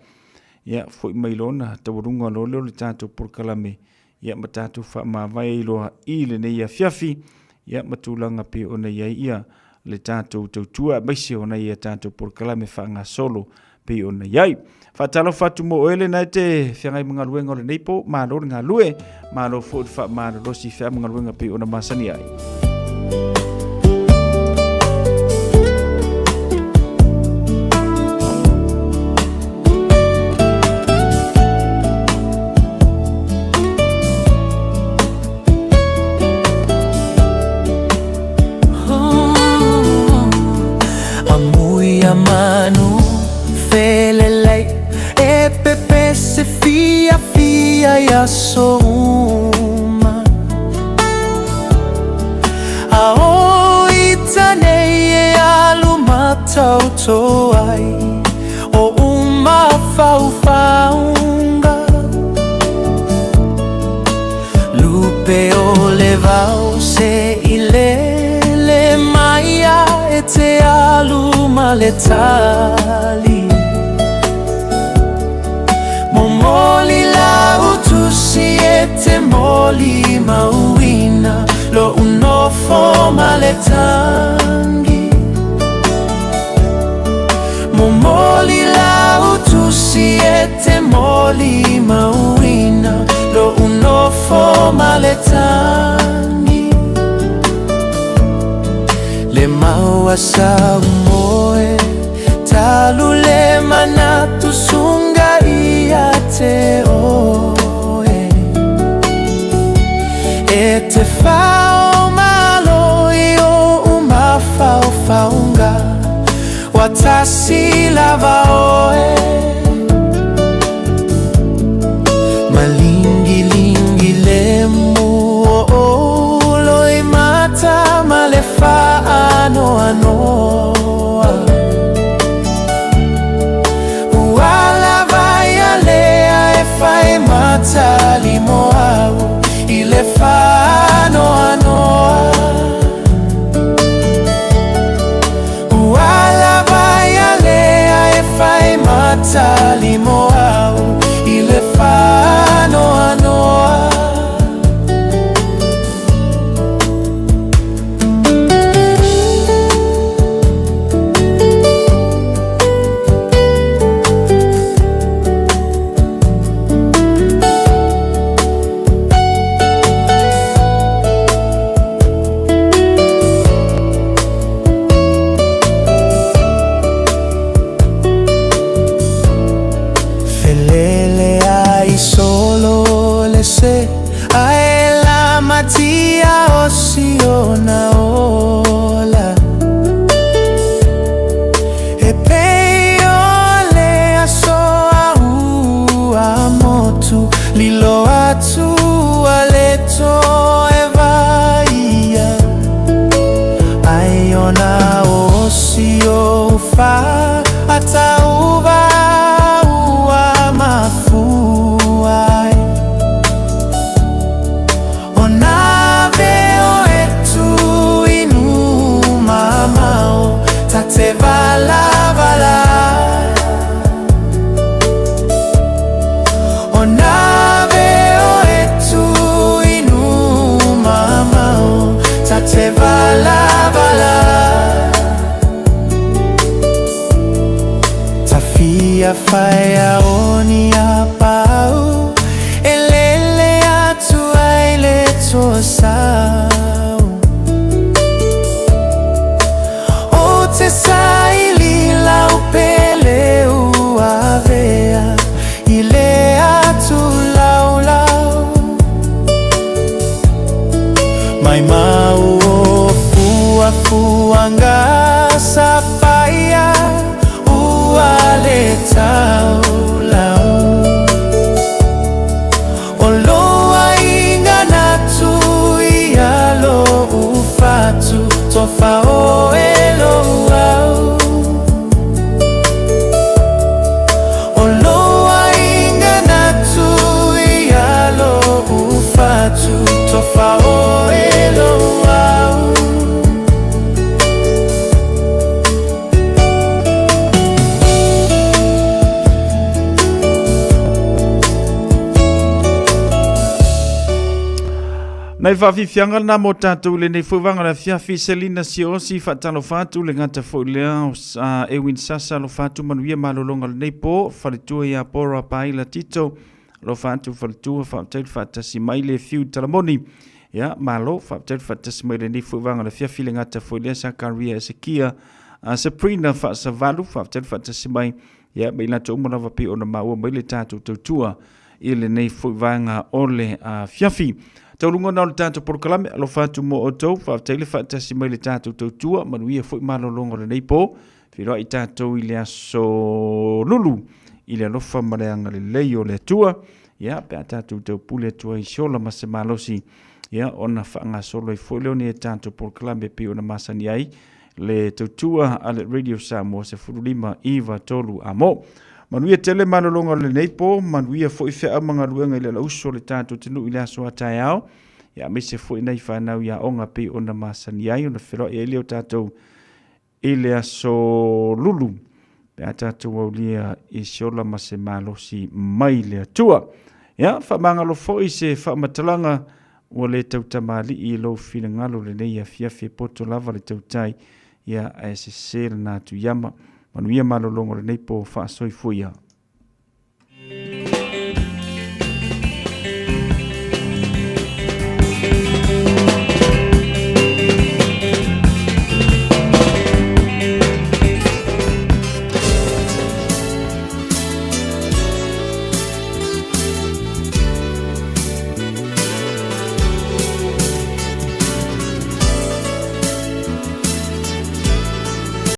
Ia, foi mai loa ona taualuga loa lea o le tatou polokalame. Ia ma tatou faamavae ai loa i lenei afiafi, ia ma tulaga pei ona i ai ia le tatou tautua aemaise o nai a tatou polokalame faagasolo pei ona i ai. Faatalofa atu mo oe lena e te feagai ma galuega o lenei po, malo le galue, malo foi le faamalolosi i feau ma galuega pei ona masani ai. Amuia manu felelei E pepese fia fia i aso uma A o i tanei e alu matauto ai O uma faufaunga Lupe o le vao se i lele mai a e te alu ma le tali. Momoli lau tusi e te moli mauina Lo'u nofo ma le tangi. Momoli lau tusi e te moli mauina Lo'u nofo ma le tangi. Le mau a sa moe Talu le manatu sunga ia te oe E te whao malo i o umawhaufaunga Watasi lava oe Malingilingi le mu o olo i mata ma le whaanoanoa Ua lava ia lea e whai matali mo au I le whaanoanoa Ua lava ia lea e whai matali mo au I le whaanoanoa Felele ai solo le se Ae la matia o siona ola E pei o le aso a ua motu Lilo atu a le toe vaia Ai ona o si o fa Atauva ua mafua ai Ona veo e tu inu mamao Ta te vala vala Ona veo e tu inu mamao Ta te vala vala Ta fia whaia o ni a pau E lele atu ai le toa sau O te saili lau pele ua vea I le atu lau lau Mai mau o fua fuanga sa paia Ua le tau lau O loa inga natu ia Nai faafiafiaga lena mo tatou i lenei foi vaega o le afiafi. Selina Siaosi, faatalofa atu, le gata foi lea o Ewin Sasa, alofa atu, manuia malologa o lenei po. Faletua ia Bora Paila Tito, alofa atu faletua, faafetai le faatasi mai le fiu talamoni. Ia, malo, faafetai le faatasi mai lenei foi vaega o le afiafi, le gata foi lea Sakaria Esekia, Sabrina Faasavalu, faafetai le faatasi mai. Ia, ma i latou uma lava pei ona maua mai le tatou tautua i lenei foi vaega o le afiafi. Tauluga na o le tatou polokalame, alofa atu mo outou, faafetai le faatasi mai le tatou tautua, manuia foi malologa o lenei po, feiloai tatou i le aso Lulu, i le alofa ma le agalelei o le Atua, ia, pe a tatou taupule atu ai i se ola ma se malosi, ia, ona faagasolo ai foi lea o ni tatou polokalame pei ona masani ai, le tautua a le Radio Samoa 15 9 3 amo. Manuia tele malologa o lenei po, manuia foi feau ma galuega i le alauso o le tatou atunuu i le aso a taeao, ia aemaise foi nai fanau i aoga pei ona masani ai ona feloai ai lea o tatou i le aso Lulu pe a tatou aulia i se ola ma se malosi mai le Atua. Ia, faamagalo foi se faamatalaga Ua le tautamalii i lou finagalo lenei afiafi e poto lava le tautai, ia ae sese lena atu iama. Manuia malologa o lenei po faasoifua ia.